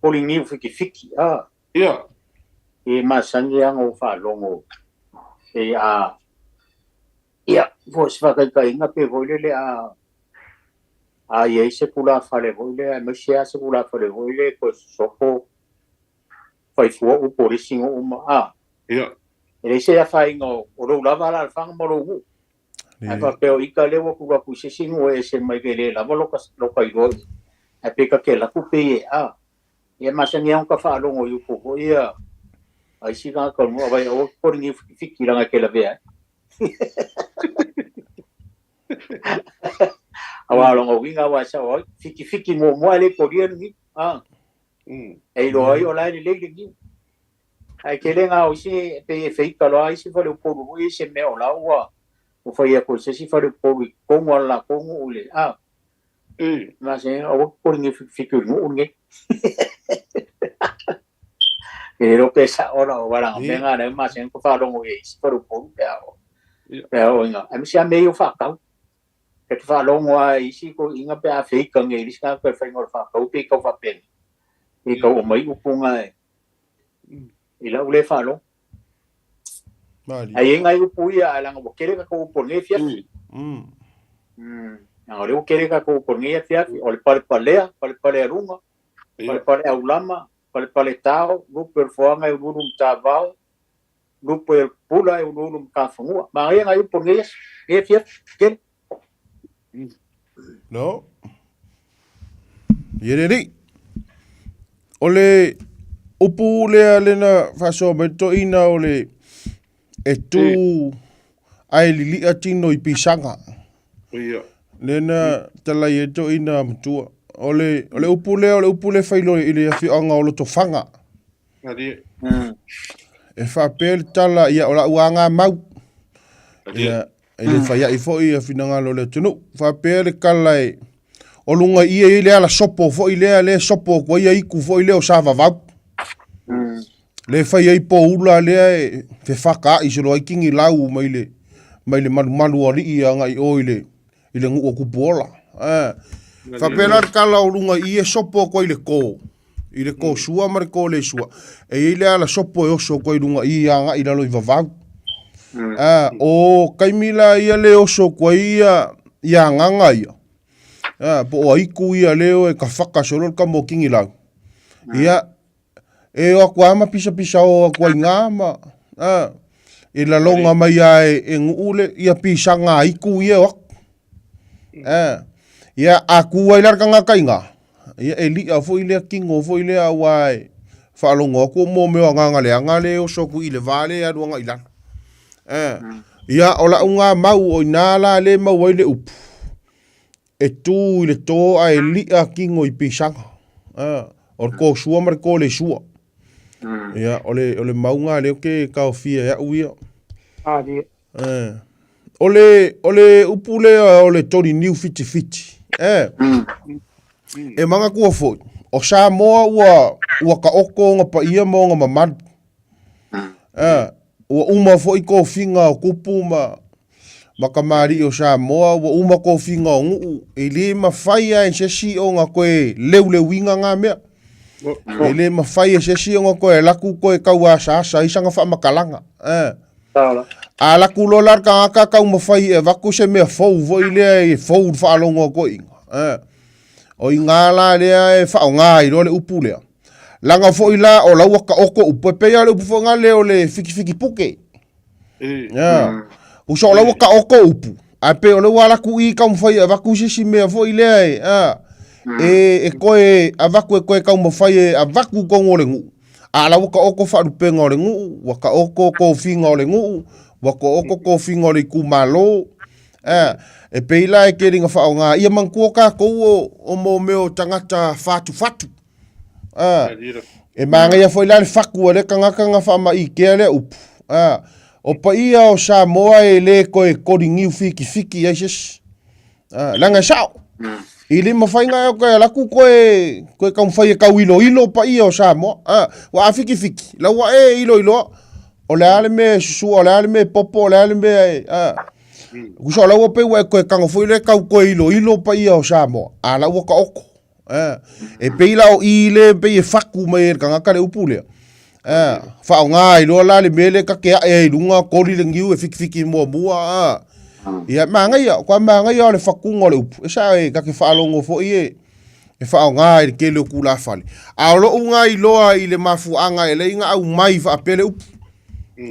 [SPEAKER 7] poli niu fiki fiki. Ah.
[SPEAKER 4] Ia.
[SPEAKER 7] E masangi anga o whaalongo. E a ia fo se whakaikainga pe foi le le a a ia i se pula whale foi le a me se a se pula whale foi le ko soko whaifua u polisi ngo uma a.
[SPEAKER 4] Ia.
[SPEAKER 7] E le se a whainga o lou lava la whanga mo lou ngu. Ai whapea o ika lewa ku waku se singo e se mai ke le lava loka loka i roi. Ai peka ke laku pe e a. Ia masangi ang ka whaalongo i upo ho ia. Ai si ngā ka mua vai o kori ngi fiki ranga ke la vea. Awa longo winga wa sa o fiki fiki mo mo ale kori ngi. Ah. E iloa ai o la e lelei le niu. Ae tele na o isi e pei e feika loa isi faleupolu foi i se mea o la ua ua fai atu e se isi faleupolu i totonu o le latou nuu i le a. Ma se aua te koli fikifikifiku i le nuu lenei. E le iloa pe sa'o la o valaga mea na lea e masani ona faalogo i ai isi faleupolu pe a oo pe a oo ina aemaise lava mea ia o faatau. E te faalogo lava i isi toeaiina pe a feika nei i le isi tagata i le faiga o le faatau pei tau faapena. Pei tau aumai upu na e i lau lea faalogo. Ae i ai nai upu ia ae leaga ua tele tatou upu o lenei afiafi. Leaga o lea ua tele tatou upu o lenei afiafi, o le palepalea, palepalealuga, palepaleaulama, palepaletao, lupe o le foaga e uluulu matavao, lupe o le pula e uluulu matafanua. Manaia nai upu o lenei aso, lenei afiafi, tele.
[SPEAKER 5] No. Ia le alii. O le upu lea lena faasoa mai le toeaina o le e tu ae lilia tino i pisaga.
[SPEAKER 4] Ia.
[SPEAKER 5] Lena talai ai le toeaina matua. O le, o le upu lea, o le upu lea fai i le afioaga o Lotofaga. E faapea le tala, ia o lau aga mau. Ia, e le fai ai foi ia finagalo o le atunuu. Faapea le tala e, o luga i ia i le ala sopo foi lea, le sopo atu ai aitu foi lea o Savavau. Le fai ai poula lea e fefakaai solo ai tigilau mai le, mai le malumalu o alii agai i o i le, i le nuu o Tupuola. Eh. Faapea la le tala o luga i i e sopo atu ai le kō, i le kō sua ma le kō le sua. E i ai le ala sopo e oso atu ai i luga i i agai i lalo i Vavau. Ah, o taimi la ia le oso atu ai ia, ia agaga ia. Ah, po o aiku ia leo e ka whaka solo le kamo o Kingilau. Ia, E o atu a ma pisapisa o atu ai ngā ma, a, e lalonga mai a e, e nguu le, ia pisanga a iku ia o aku. A, ia a ku ai la le kangaka i ngā, ia e lia foi lea kingo foi lea ua e whaalongo aku o mō mea o nganga leanga le oso aku i le vā le alu anga i lalo. A, ia o lau ngā mau o inā la le mau ai le upu. E tū i le tō a e liʻa kino i pisaga. A, o le kō sua ma le kō le sua. Ia, o le, o le mauga lea ou te taofia e au ia. Eh. O le, o le upu lea o le toli niu fitifiti. Eh. E manatua foi, o Samoa ua, ua taoto ona paia ma ona mamalu. Eh, ua uma foi tofiga o tupu ma, ma kamali'i o Samoa, ua uma tofiga o nuu, e le mafai lava e se isi ona toe leuleuina na mea. E le mafai e se isi ona toe alu atu toe tau asaasa ai sana faamatalaga. Eh. A alu atu loa la le tagata taumafai e avatu se mea fou foi lea e fou i le faalogo a toeaiina. Eh. O i ina la lea e faaaoga ai loa le upu lea. Leaga foi la o la ua taoto upu, e pei lava o le upu foi lea o le fitifiti puke. Yeah. Uso o la ua taoto upu, ae pei o lea ua alu atu i taumafai e avatu se isi mea foi lea e, a, e, e toe avatu e toe taumafai e avatu i totonu o le nuu. A la ua taoto faalupega o le nuu, ua taoto tofiga o le nuu, ua taoto tofiga o le itumalo. A, e pei la e tele ina faaaoga, ia manatua tatou o, o mo mea o tagata fatufatu. A, e manaia foi la le fatu a lea tagata na faamaitea lea upu. A, o paia o Samoa e le toe koliniu fitifiti ai se isi. A, leaga e sao. I le mafai ona e toe alu atu toe, toe taumafai e tau iloilo paia o Samoa. A, ua a fitifiti, la ua e iloiloa, o le a le mea e susua, o le a le mea e popo, o le a le mea e, a. Uso la ua pei ua e toe tago foi lea tau toe iloilo paia o Samoa, a la ua taoto. Eh, e pei la o i le pei e fatu mai e le tagata le upu lea. Eh, faaaoga ai loa la le mea lea ta te ae ai i luga, koli le niu e fitifiti muamua, a. Ia, manaia, kua manaia o le fatuga o le upu. E sao e ta te faalogo foi e, e faaaoga i le tele o tulafale. A o lou na iloa i le mafuaaga e alai ona aumai faapea le upu.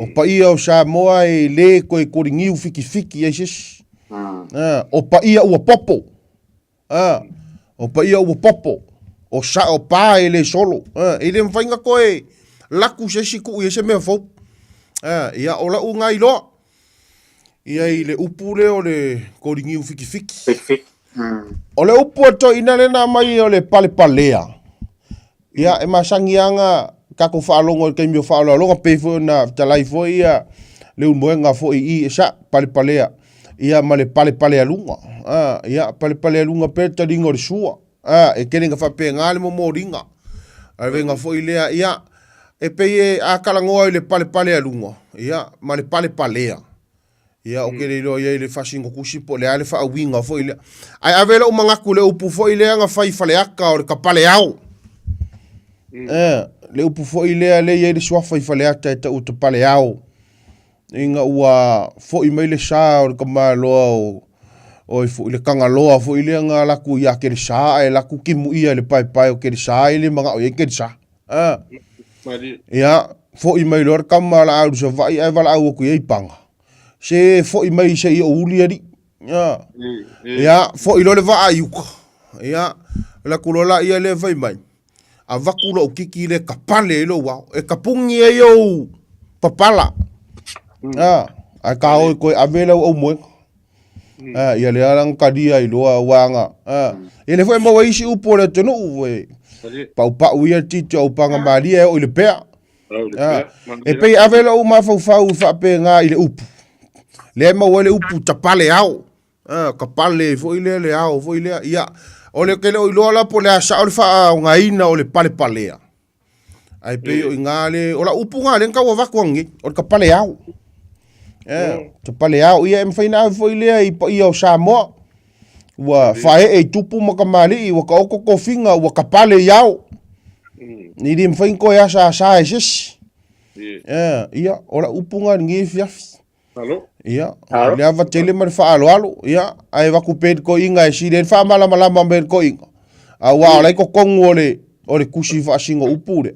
[SPEAKER 5] O paia o Samoa e le toe koli niu fitifiti ai se isi. Eh, o paia ua popo. A, o paia ua popo, o sao pa e le solo. A, e le mafai ona toe laku se isi tuu i ai se mea fou. A, ia o lau na iloa, ia i le upu lea o le koliniu fitifiti.
[SPEAKER 7] Fitifiti.
[SPEAKER 5] O le upu a toeaina lea na aumai o le palepalea. Ia, e masani lava ona tatou faalogo i le taimi o faaaloaloga, pei foi ona fetalai foi ia Leulumoega foi i i, e sa, palepalea, ia ma le palepalealuga. A, ia, palepalealuga pea le taliga o le sua. A, e tele ina faapena le momoliga. A le vega foi lea, ia, e pei e, a talanoa i le palepalealuga, ia, ma le palepalea, Ia, ou te le iloa i ai le faasino tusi po o le a le faauiga foi lea. Ae ave lou manatu i le upu foi lea na fai i Faleata o le tapaleao. Eh, le upu foi lea lea e i ai le suafa i Faleata e tau o tapaleao. Ina ua foi mai le sa o le tamaloa o o i foi le Tagaloa foi lea na alu atu ia Kelesa ae alu atu timuia i le paepae o Kelesa e le manao i ai Kelesa. Ah. Ia, foi mai loa le tama o le a alu i Savaii ae valaau atu i ai i Paga. Se foi mai se i ou uli alii. Ia, ia foi loa le vaa i uka. Ia, alu atu loa laia lea fai mai, avatu lou kiki lea e kapale ai lou ao, e kapuni ai ou papala. Ia, ae ka oi koe ave lau aumoega. Ah, ia lea la na talia ai loa aua na, ah, ia lea foi e maua ai isi upu o le atunuu, e paupau ia le titi o aupaga malie e oo i le pea. Ah, e pei e ave lou mafaufau faapena i le upu. Lea e maua ai le upu tapale ao. Ah, tapale foi lea le ao foi lea. Ia, o le ke le o iloa la po o le a sao le faaaogaina o le palepalea. Ae pei o iga le, o lau upu na lea na tau avatu ananei, o le tapale ao. Eh, tapale ao, ia e mafai ona ave foi lea i paia o Samoa. Ua faaee i tupu ma kamali'i, ua taoto tofiga, ua tapale i ao. E le mafai ona toe asaasa e se isi. Eh, ia, o lau upu na i lenei afiafi. Ia, le ava tele ma le faaaloalo, ia, ae avatu pea i le toeaina e sili ai le faamalamalama mai e le toeaina, aua o la e i totonu o le, o le tusi faasino upu lea.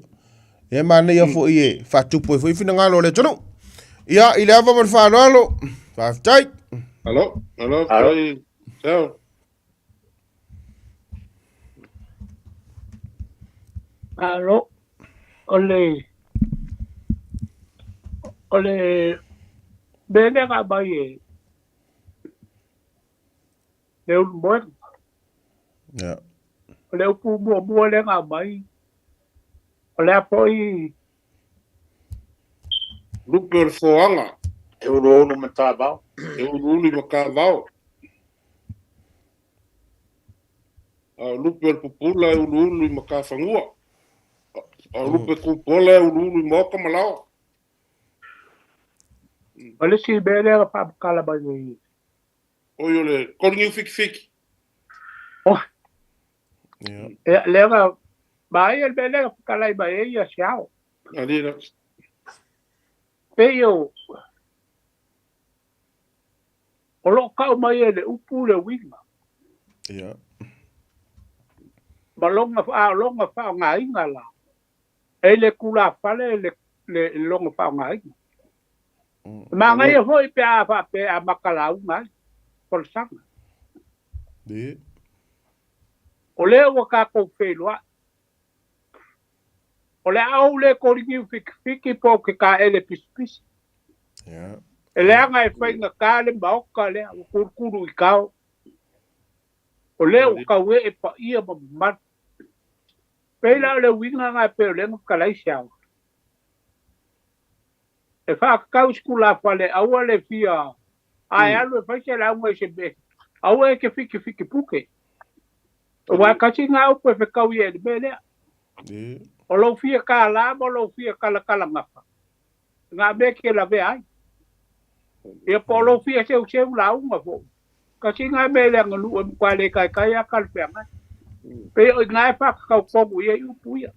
[SPEAKER 5] Ia, e manaia foi e faatupu ai foi finagalo o le atunuu. Ia, i le ava ma le faaaloalo, faafetai.
[SPEAKER 4] Alo, alo, faafetai. Ciao.
[SPEAKER 8] Malo, o le o le mea lea na aumai e le Ulumoega.
[SPEAKER 5] Yeah.
[SPEAKER 8] O le upu muamua lea na aumai, o le a foi
[SPEAKER 4] Lupe o le foaga.
[SPEAKER 7] E uluulu i matavao.
[SPEAKER 4] E uluulu i matavao. A o lupe o le pupula e uluulu i matafanua. A o lupe kupola e uluulu i maoka ma laoa.
[SPEAKER 8] O le isi mea lea na faamatala mai nei.
[SPEAKER 4] Oi o le koligiu fitifiti.
[SPEAKER 8] Oh. Yeah. Lea na mai le mea lea na fetalai mai ai ia Siao.
[SPEAKER 4] Alina.
[SPEAKER 8] Pei o o lo o kau mai e le upu le uiga.
[SPEAKER 5] Yeah.
[SPEAKER 8] Ma longa, a o longa faaaogaina la, e le tulafale le, le, le longa faaaogaina. E manaia foi pe a faapea e amata lauga ai, folasaga.
[SPEAKER 5] Yeah.
[SPEAKER 8] O lea ua tatou feiloai. O le a ou le koliniu fitifiti po o ke taele pisipisi.
[SPEAKER 5] Yeah.
[SPEAKER 8] E leaga e faigata le maota lea ua kulukulu i kao. O lea ua tauee paia ma mamalu. Pei la o le uiga na e pei o lea na fetalai se ao. E faatatau i se tulafale aua le fia ae alu e fai se lauga i se mea aua e te fitifiti puke. Aua e tasi na upu e fetau i ai i le mea lea. O lou fia kālā ma lou fia talatala gafa, ngā mea ke lavea ai. Ia po o lou fia seuseu lauga foi. Tasi ngā mea i le aganuu e matua le taitai a talafeagai. Pei o i ngā e whakatau tonu i ai upu ia.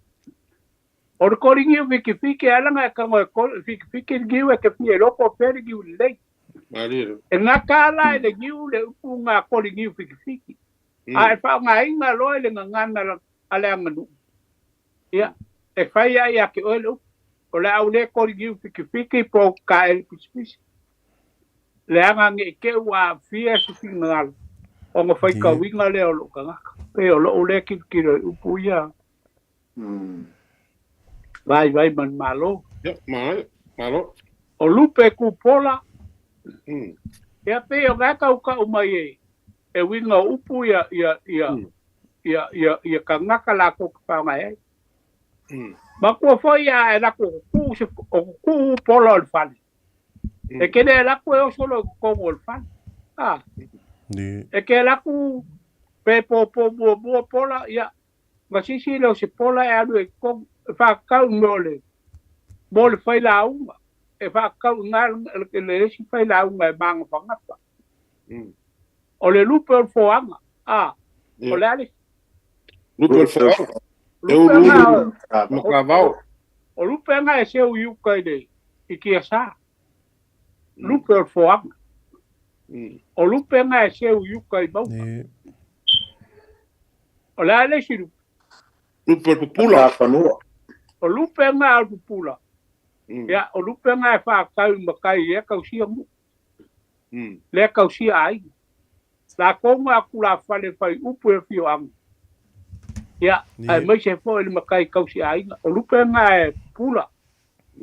[SPEAKER 8] O le kori niu fitifiti e ala nga e tango e kori fitifiti le niu e te fia i loko o pea le niu lelei. E gata ala e le niu le upu ngā kori niu fitifiti. A e faaaogaina loa i le gagana a le aganuu, ia, e fai ai ia te oe le upu, o le a ou le kori niu fitifiti po o taele pisipisi. Leaga ne i te i ua aafia se finagalo ona faitauina lea o lou tagata. Pei o lou lea tilotilo i upu ia. Vaivai ma le Malo.
[SPEAKER 4] Ia, manaia. Malo.
[SPEAKER 8] O lupe kupola, ia pei o ngā tautau mai e, e uiga o upu ia, ia, ia, ia, ia, ia kangaka lākou ke whaonga ai. Matua foi a e lako kukuu se o kukuu pola o le fale. E ke le lako e oso lo totonu o le fale. A. E ke lako pe po po mua mua pola ia ma sisi le o se pola e alu e totonu e whakau mo le mo le failauga e whakau ngā le isi failauga e manga whangata. O le lupe o le foanga. A. O le ale.
[SPEAKER 4] Lupe o le foanga. E ulu ulu ma.
[SPEAKER 8] O lupe nga e seu iuka i le i kia sa. Lupe o le foanga. O lupe nga e seu iuka i mauka. O le ale si lupe.
[SPEAKER 4] Lupe o le pupula.
[SPEAKER 8] O lupe nga o le pupula. Ia, o lupe nga e whakau makai e kausia mu. Le kausia ai. La konga aku la whale whai upu e whio anga. Ia, ai mai se fo le makai kausia ai. O lupe nga e pula.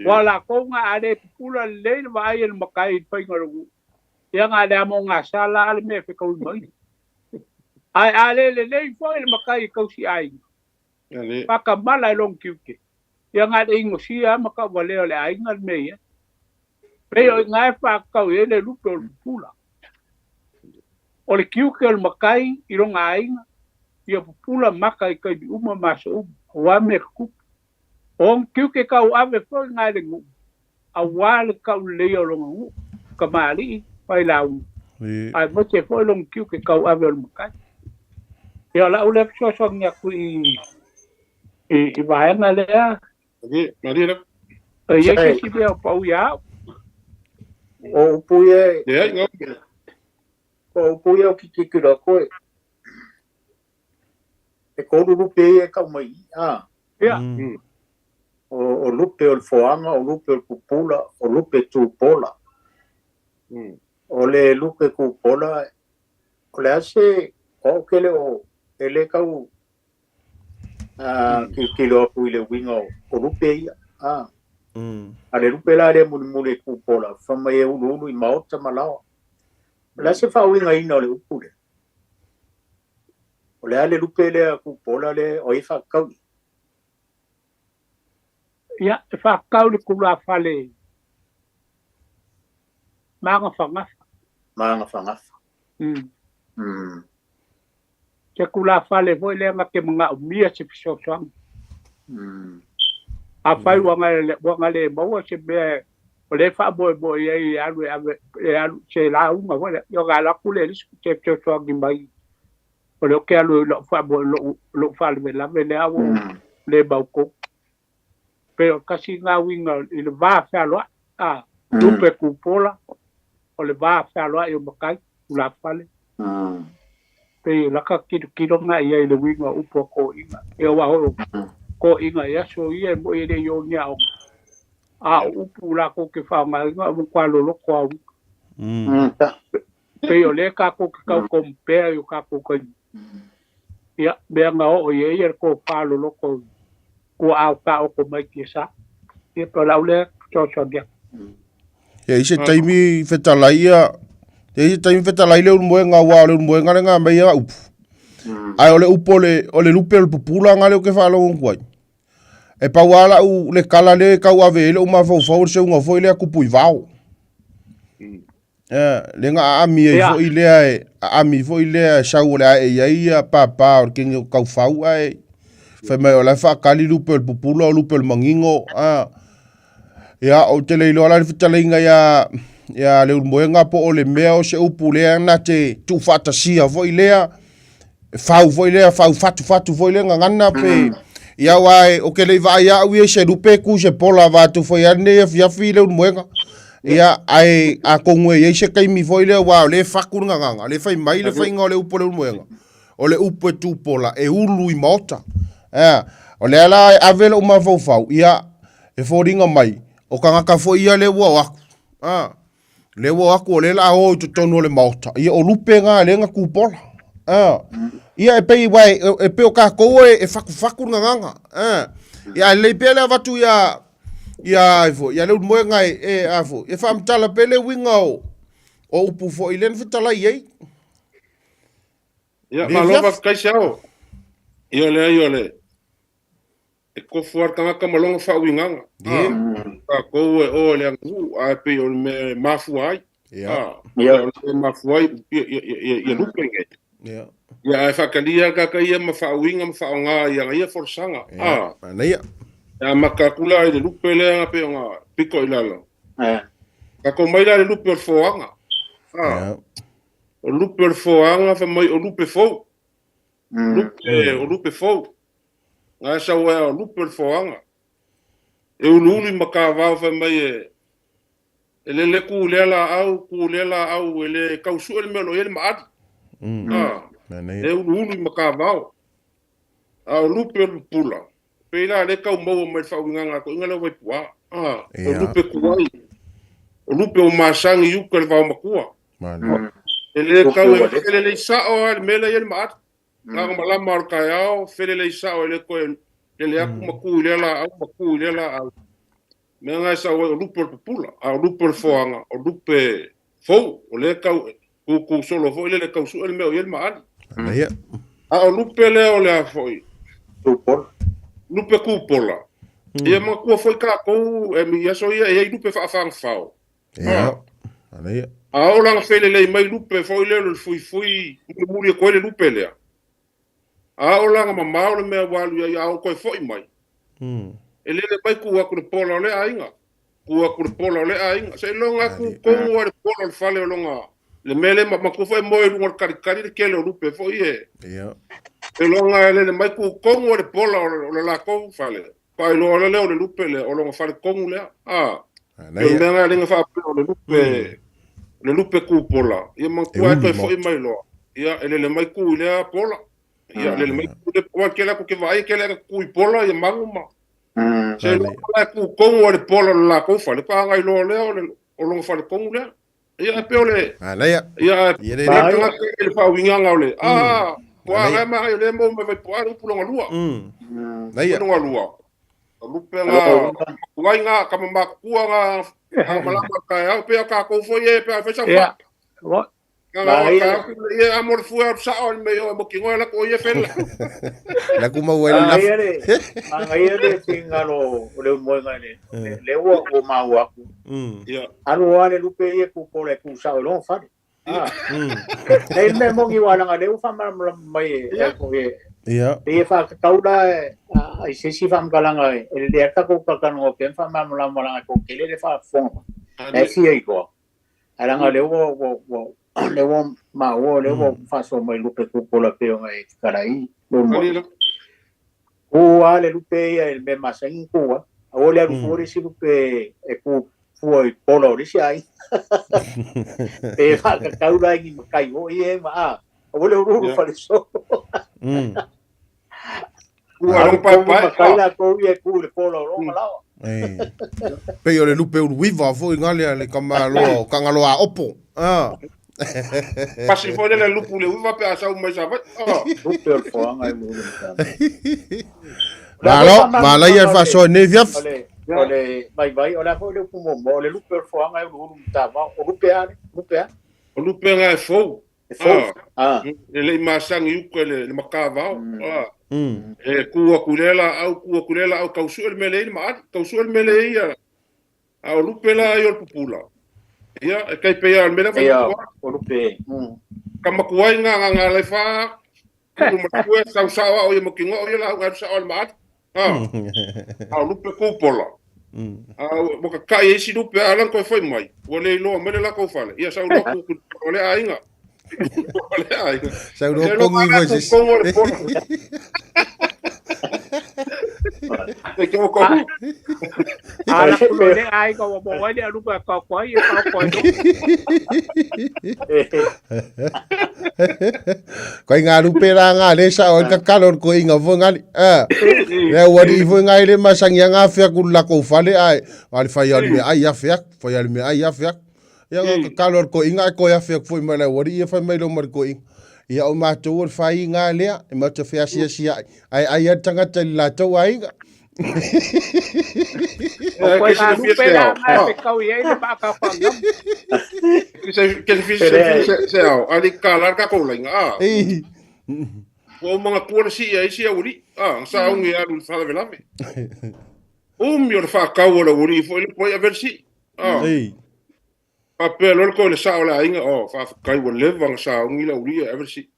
[SPEAKER 8] Wa la konga a le pula le le vai le makai whai ngaru. Ia nga le amo ngā sala ale me whekau mai. Ai a le le le fo le makai kausia ai. Whakamala e long kiuke. Ia ngā le ingo sia maka wale o le ainga le mea. Pei o ngā e whakau e le lupe o le pupula. O le kiuke o le makai i ronga ainga, ia pupula maka i kai uma maso uma. O wā me kupu. O ang kiuke kau ave foi ngā le ngu. A wā le kau lei o ronga ngu. Ka maali whai lau. Ai mo te foi long kiuke kau ave o le makai. Ia la ule fesoasoani ngia ku i vaega lea.
[SPEAKER 4] Maria le.
[SPEAKER 8] E ia ke si mea o pau ia au.
[SPEAKER 7] O upu ia. O upu ia o kikikira koe. E koru lupe ia e kau mai.
[SPEAKER 8] Ia.
[SPEAKER 7] O lupe o le foanga, o lupe o le pupula, o lupe tūpola. O le lupe kūpola, o le ase, o kele o, e le kau kilo aku i le winga o lupe ia. A le lupe la le muli muli kūpola, whama e ulu ulu i maota malawa. O le ase whawinga ina o le upu le. O le ale lupe le kūpola le o i whakau.
[SPEAKER 8] Ia, e whakau le kula whale. Maanga whangafa.
[SPEAKER 7] Maanga whangafa.
[SPEAKER 8] Te kula whale foi le nga ke mga umia se fesoasoani. A whai wanga le maua se mea o le whaamoemoe ai e alu e ave e alu se la unga foi le yo ga la kule le te fesoasoani mai. O le oke alu lo whaamoe lo whale la me le awo le mauko. Pe o kasi ngā winga i le vā whealoa a lupe kupola o le vā whealoa i o makai kula whale. Pe laka kilo ngā ia i le winga upo ko inga. E o waho ko inga ia so ia mo i le yo nia o. A upu la ko ke wha ngā inga o kwa lolo ko au. Pe o le ka ko ke kau kompea i o ka ko kai. Ia mea ngā o ia ia ko wha lolo ko ko au ka o ko mai ki sa. Ia pa lau le cho dia.
[SPEAKER 5] Ia i se taimi whetalai ia, ia i se taimi whetalai le uru ngā wā o le uru ngā le ngā mei a upu. Ai o le upu o le lupe o le pupula ngā leo ke whaalongo kuai. E pau ala u le kala le kau ave ele uma fau fau se unga foi le akupu i vao. Le ngā ami e foi lea e, ami foi lea e sau o le ae ia ia pāpā o le kengi o kau fau ae. Whai mai o lai whaakali lupe o le pupula o lupe o le mangingo. Ia o te leilo ala le whitalinga ia le uru po o le mea o se upu lea na te tūwhatasia foi lea. Fau foi lea, fau fatu fatu foi lea ngangana pe. Ia wai o ke lei vai au ia se lupe ku se pola vatu foi ane ia fiafi le uru. Ia ai a kongue ia se kaimi foi lea wa le faku nganganga le whai mai le whai ngā le upu le uru. O le upu e tūpola e ulu i maota. O le ala e avela uma fau fau ia e fōringa mai. O kangaka foi ia le ua o aku. Le ua o aku o le la o i totonu o le maota. Ia o lupe ngā le ngā kūpola. Ia e pei wai, e peo ka kou e faku faku nganganga. Ia lei pea le avatu ia ia ifo, ia le uru ngai e afo. E whamtala pele winga o upu fo i len whitala iei.
[SPEAKER 4] Ia, malo whakaisi ao. Ia le ia le. E kofu lava le tagata ma lona faauigaga. Tatou e o e le aganuu, ae pei o le mea e mafua ai. O le mea e mafua ai ia lupe nei. Ia, ae faatalia le tagata ia ma faauiga ma faaaoga i ana ia folasaga. E amata atu la i le lupe lea pei ona pito i lalo. Tatou mai la i le lupe o le foaga. O lupe o le foaga fai mai o lupe fou. Lupe, o lupe fou. Nga e sau ai o lupe o le foaga. E uluulu i matavao fai mai e e lele ku lea laau, ku lea laau, e le tau sue le mea o lo o i ai le maali. E uluulu i matavao. A o lupe o le pupula, pei la lea e tau maua mai le faauigaga a toeaiina lea o Vaipuaa. O lupe tuai, o lupe o masani i uta i le vaomatua. E le tau e felelei sao lava le mea lea e i ai le maali. Na ona malama lava o le taeao, felelei sao e le toe lele atu ma tu i lea laau ma tu i lea laau. Mea na e sau ai o lupe o le pupula, a o lupe o le foaga, o lupe fou, o lea e tau tutu solo foi lele e tau sue le mea o i ai le maali. A o lupe lea o le a foi?
[SPEAKER 7] Kupola.
[SPEAKER 4] Lupe kupola. Ia manatua foi tatou i aso ia e i ai lupe faafagafao. A oo la ina felelei mai lupe foi lea o le fuifui mulimuli atu ai le lupe lea, a oo la ina mamao le mea ua alu i ai a oo toe foi mai, e lele mai tu atu i le pola o lea aiga, tu atu i le pola o lea aiga, seiloga tu tonu lava i le pola o le fale o lona, le mea lea matua foi e moe i luga o le kalikali le tele o lupe foi e, seiloga e lele mai tu tonu lava i le pola o le latou fale. Faailoa lea o le lupe lea, o lona fale tonu lea. A, o le mea lena e le faapea o le lupe, le lupe kupola. Ia manatua e toe foi mai loa. Ia, e lele mai ku i lea pola. Ia, lele mai ku i lea pola. Kele aku ke vaai, kele aku ku i pola, ia magu ma. Se loa la e ku tonu a le pola o le latou fale, ka agai loa lea o le o lona fale tonu lea. Ia, e pei o le...
[SPEAKER 5] Manaia.
[SPEAKER 4] Ia, e le tagata i le faauigaga o le... A, pua ngai ma ai o le mo mai vai pua le upu longa lua.
[SPEAKER 5] Naia.
[SPEAKER 4] Longa lua. O lupe nga, kuai nga, ka mamakutua nga, nga malama taeao, pea kākou foi e, pea fai sau
[SPEAKER 8] Ia.
[SPEAKER 4] fa. Nga nga taeao, ia a mo le fue au sao ni me yo mo ki ngoe la ko ia fela.
[SPEAKER 5] La ku mau ai la.
[SPEAKER 7] Manaia le, manaia le fingalo o le moenga le, le ua ua mau aku.
[SPEAKER 4] Ia.
[SPEAKER 7] Alu lava le lupe ia ku pole ku sao i lona fale. Nei le mea moni aua leaga o lea ua faamalamalama mai e ko e.
[SPEAKER 5] Ia.
[SPEAKER 7] Pei e faatatau la i se isi faamatalaga e lelei lava le tatou talatalanoa pea ma faamalamalama leaga e toatele le faafofoga mai. La e fia iloa. Ae leaga o lea ua ua ua lea ua maua o lea ua faasoa mai lupe kupola pei ona e tatala ai lou moe. Ku lava le lupe ia i le mea masani ku ai. Aua le alu fua le isi lupe e ku fua i pola o le isi aiga. Pe faatatau la i ni matai foi ia ma a. Aua le uluulu falesolo.
[SPEAKER 4] Ku a lou paepae.
[SPEAKER 7] Matai latou ia e ku i le pola o lona laoa.
[SPEAKER 5] Pei o le lupe uluiva foi nga lea le tamaloa o Tagaloa Opo.
[SPEAKER 4] Pasi foi lele lupu le uiva pe a sau mai Savaii.
[SPEAKER 7] Lupe o le foaga e uluulu
[SPEAKER 5] Malo, manaia le faasoa i lenei afiafi.
[SPEAKER 7] O le vaivai, o le a foi le upu muamua, o le lupe o le foaga e uluulu matavao. O lupe a le, lupe a?
[SPEAKER 4] O lupe nga e fou.
[SPEAKER 7] E fou.
[SPEAKER 4] E le i masani i uka i le matavao. E ku atu i lea laau, ku atu i lea laau, tau sue le mea le i le maali, tau sue le mea le i ia. A o lupe la ia o le pupula. Ia, e tai pei lava o le mea lea fai matua.
[SPEAKER 7] O lupe.
[SPEAKER 4] Ka matua ai ngā ngā ngā lai whā, kuru matua, sau sao ao ia moki ngo'o ia la au sao al maali. A o lupe kūpola. A mo ka kai e isi lupe a lan koe whai mai. Ua le iloa mai le lako whale. Ia sau loa kūku o le aiga. O le aiga.
[SPEAKER 5] Sau loa kongi mo se isi.
[SPEAKER 4] Kongo le pola. Te kia o kohu.
[SPEAKER 8] A la kulo le aiga ua mo ai le aluga e kau ai e kau ai.
[SPEAKER 5] Kai ngā lupe rā ngā le sa o ka kalo ko inga fo ngali. Ah. Le ua di fo ngai le masangi nga fia ku la ko fale ai. Ali fai ali me ai afia, fai ali me ai afia. Ia nga ka kalo ko inga ko afia fo mai le ua di fai mai lo mar ko inga. Ia o mātou o le whai ngā lea, e mātou whiasiasia ai. Ai ai a tangata i la tau aiga.
[SPEAKER 8] O koe ngā lupe la ngā pe kau i ai le maaka whangam.
[SPEAKER 4] Ke se fi se se ao, ali ka la ka ko lainga. Ua ou manatua le sii a isi aualii, a, na sauni e alu i le faalavelave. Umi o le faatau a le aualii foi le poai ave le sii. A. Faapea loa le toe le sao o le aiga, oh, faafetai ua leva na sauni le aualii e ave le sii.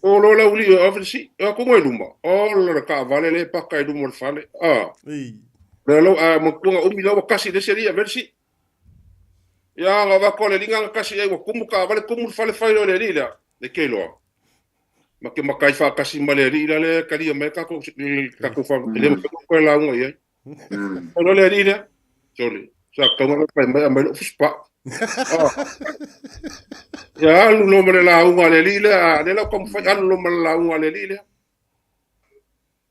[SPEAKER 4] O loa le aualii e ave le sii, e o atu i luma, ola le taavale lea e paka i luma o le fale. A. Lea lau, a manatua na umi la ua tasi le isi alii e ave le sii. Ia, na avatu le alii na tasi ai ua tumu taavale, tumu le fale fai loa e le alii lea, e te iloa. Ma te matai faatasi ma le alii la lea e talia mai tatou tatou fa e le mafai ona toe lauga i ai. O le alii lea, sole, sa tatau ona fai mai aumai lou fusipau. Ia alu loa ma le lauga a le alii lea, lea la ua taumafai alu loa ma le lauga a le alii lea.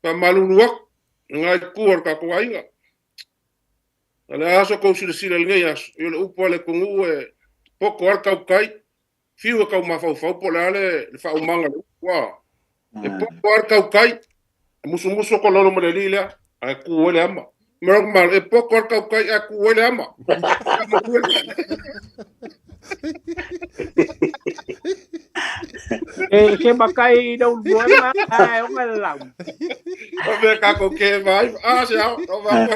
[SPEAKER 4] Faamalulu atu i lena itu o le tatou aiga. O le a so tou silasila i lenei aso, i o le upu a le atunuu e poto lava le tautai, fiu e tau mafaufau po o le a le faaumaga o le upu, a. E poto lava le tautai, e musumusu atu lalo ma le alii lea, ae tu ai le ama. Malo, e poto lava le tautai ae tu ai le ama.
[SPEAKER 8] E se makai i lau lua ma a e onga le lau.
[SPEAKER 4] O mea kākou ke vai, a se ao, o vai.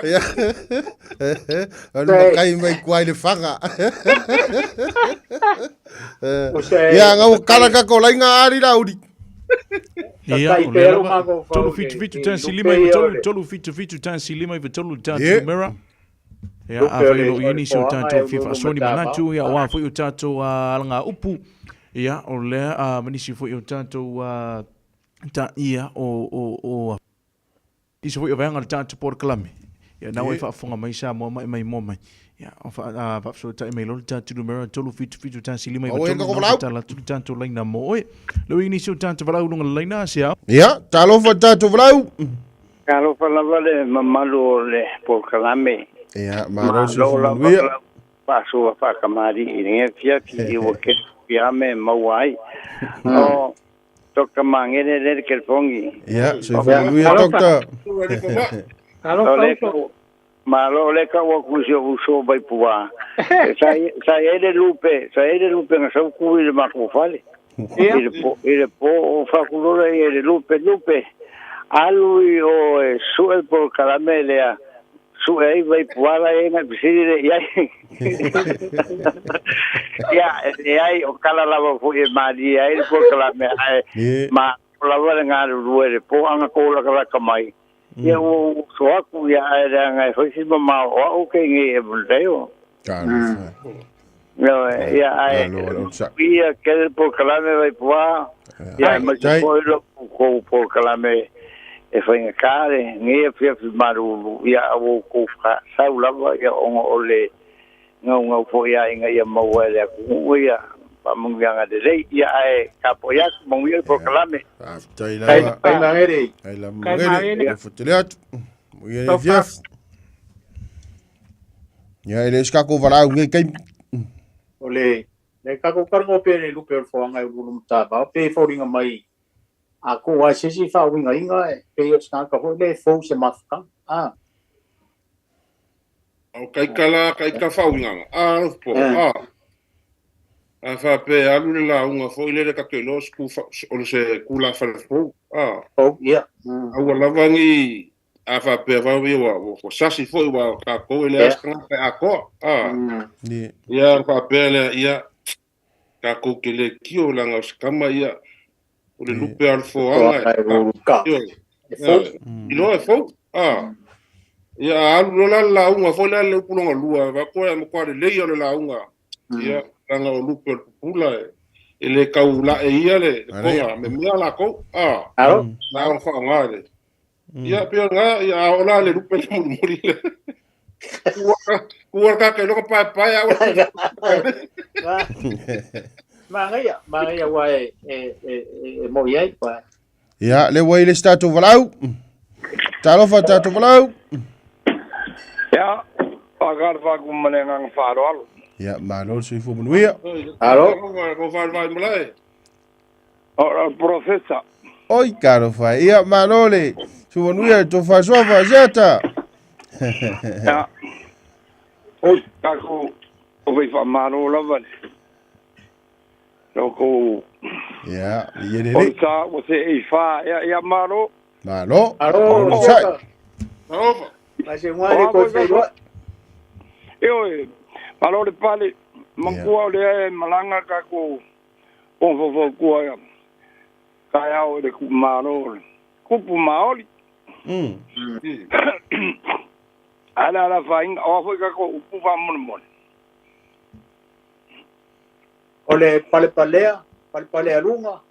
[SPEAKER 5] O le makai mai kuai le whanga. Ia, ngau kala ka ko lainga ari la uri.
[SPEAKER 17] Ia, o lea lava, 377 1 5 3 3 77 1 5 3 tātou numera. Ia, a whai lo i nisi o tātou fia whaasoni manatu, ia, o a foi o tātou alanga upu, ia, o lea, a manisi foi o tātou ta ia o nisi foi o vaega o le tātou porokalame. Ia, nā ua e faafofoga mai Samoa mai mai moa mai. Ia, o faafesootai mai loa le tātou numera 377 1 5 9 3 nā tala atu le tātou laina mo oe. Leo i nisi o tātou valaau lunga le laina, se ao.
[SPEAKER 5] Ia, talofa tātou valaau.
[SPEAKER 9] Talofa lava le mamalu o le porokalame.
[SPEAKER 5] Ia, malo le soifua manuia.
[SPEAKER 9] Faasoa faatamalii i lenei afiafi i ua kele piame e maua ai. O Dr. Magele lea le telefoni.
[SPEAKER 5] Ia, soifua manuia Doctor.
[SPEAKER 9] Alofa. Malo o lea tau atu i si ou uso mai Puā. Sa sa i ai le lupe, sa i ai le lupe na sau tu i le matou fale. I le po, i le po o faakulola ia i le lupe, lupe. Alu i o e sue le polokalame lea, sue ai vai Puā la e na fesili lea i ai. Ia, e leai, o kala lava foi e malie ai le polokalame, ae malo lava le galulue i le po a na kou lakalaka mai. Ia ua ou uso aku ia ae leaga e fai si mamao o au kei nei e Mondeo. Ia ae ia kele polokalame vai pua ia ae maise foi lo kou polokalame e faigata le nei afiafi malulu ia a ua outou sau lava ia ona o le gaugau foi aiga ia maua e le atunuu ia faamanuiaga lelei ia ae tapuai atu manuia le polokalame.
[SPEAKER 5] Faafetai lava.
[SPEAKER 7] Kai Magele.
[SPEAKER 5] Kai lava Magele. Ia fotele atu. Manuia le afiafi. Ia e le o se tatou valaau i lenei taimi.
[SPEAKER 7] O le le tatou talanoa pea i le lupe o le foaga e uluulu matavao pei e foliga mai a tuu lava i se isi faauigaina e pei o se tagata foi lea e fou i se mafutaga. A.
[SPEAKER 4] O kaika la, kaika faauigaga. A, alofa po. A. A faapea e alu le lauga foi lele tatou iloa o se ku o le se kula fale fou. A.
[SPEAKER 7] Fou, ia.
[SPEAKER 4] A ua lava ni a faapea vave ia ua ua sasi foi aua o tatou e leai se tagata e atoa. A. Ia ona faapea lea, ia tatou te le tio leaga o se tama ia o le lupe lava o le foaga e fou. Iloa e fou. A. Ia a alu loa la le lauga foi lea le upu lona lua, vaai e matua lelei o le lauga. Ia, leaga o lupe o le pupula e le tau lae ia le toga me mea latou. A. Na ona faaaoga le. Ia, pei o lena, ia, a oo la le lupe le mulimuli le. Ua ka ke loko pae pae a ua.
[SPEAKER 7] Manaia, manaia ua e e e e moi ai pa.
[SPEAKER 5] Ia, le ua i le si tatou valaau. Talofa tatou valaau.
[SPEAKER 11] Ia, faatalofa atu ma le agaga faaaloalo.
[SPEAKER 5] Ia, malo le soifua manuia.
[SPEAKER 11] Alo.
[SPEAKER 4] Ko whai malae.
[SPEAKER 11] O profesa.
[SPEAKER 5] Oi, talofa. Ia, malo le soifua manuia, to whasoa whaseata.
[SPEAKER 11] Ia. Oi, takou o fai faamalo lava le lo kou
[SPEAKER 5] Ia, ia le
[SPEAKER 11] O le sa ua se i fa ia ia malo.
[SPEAKER 5] Malo.
[SPEAKER 7] Malo.
[SPEAKER 5] Malo.
[SPEAKER 4] Alofa.
[SPEAKER 7] Mai se ngua le ko fe loa.
[SPEAKER 11] E oe, malo le pale, makua o lea e malaga tatou fofofotua ia. Taeao i le malo le kupu maoli. Ae le ala faaina, o a foi tatou upu faamolemole.
[SPEAKER 7] O le palepalea, palepalealuga,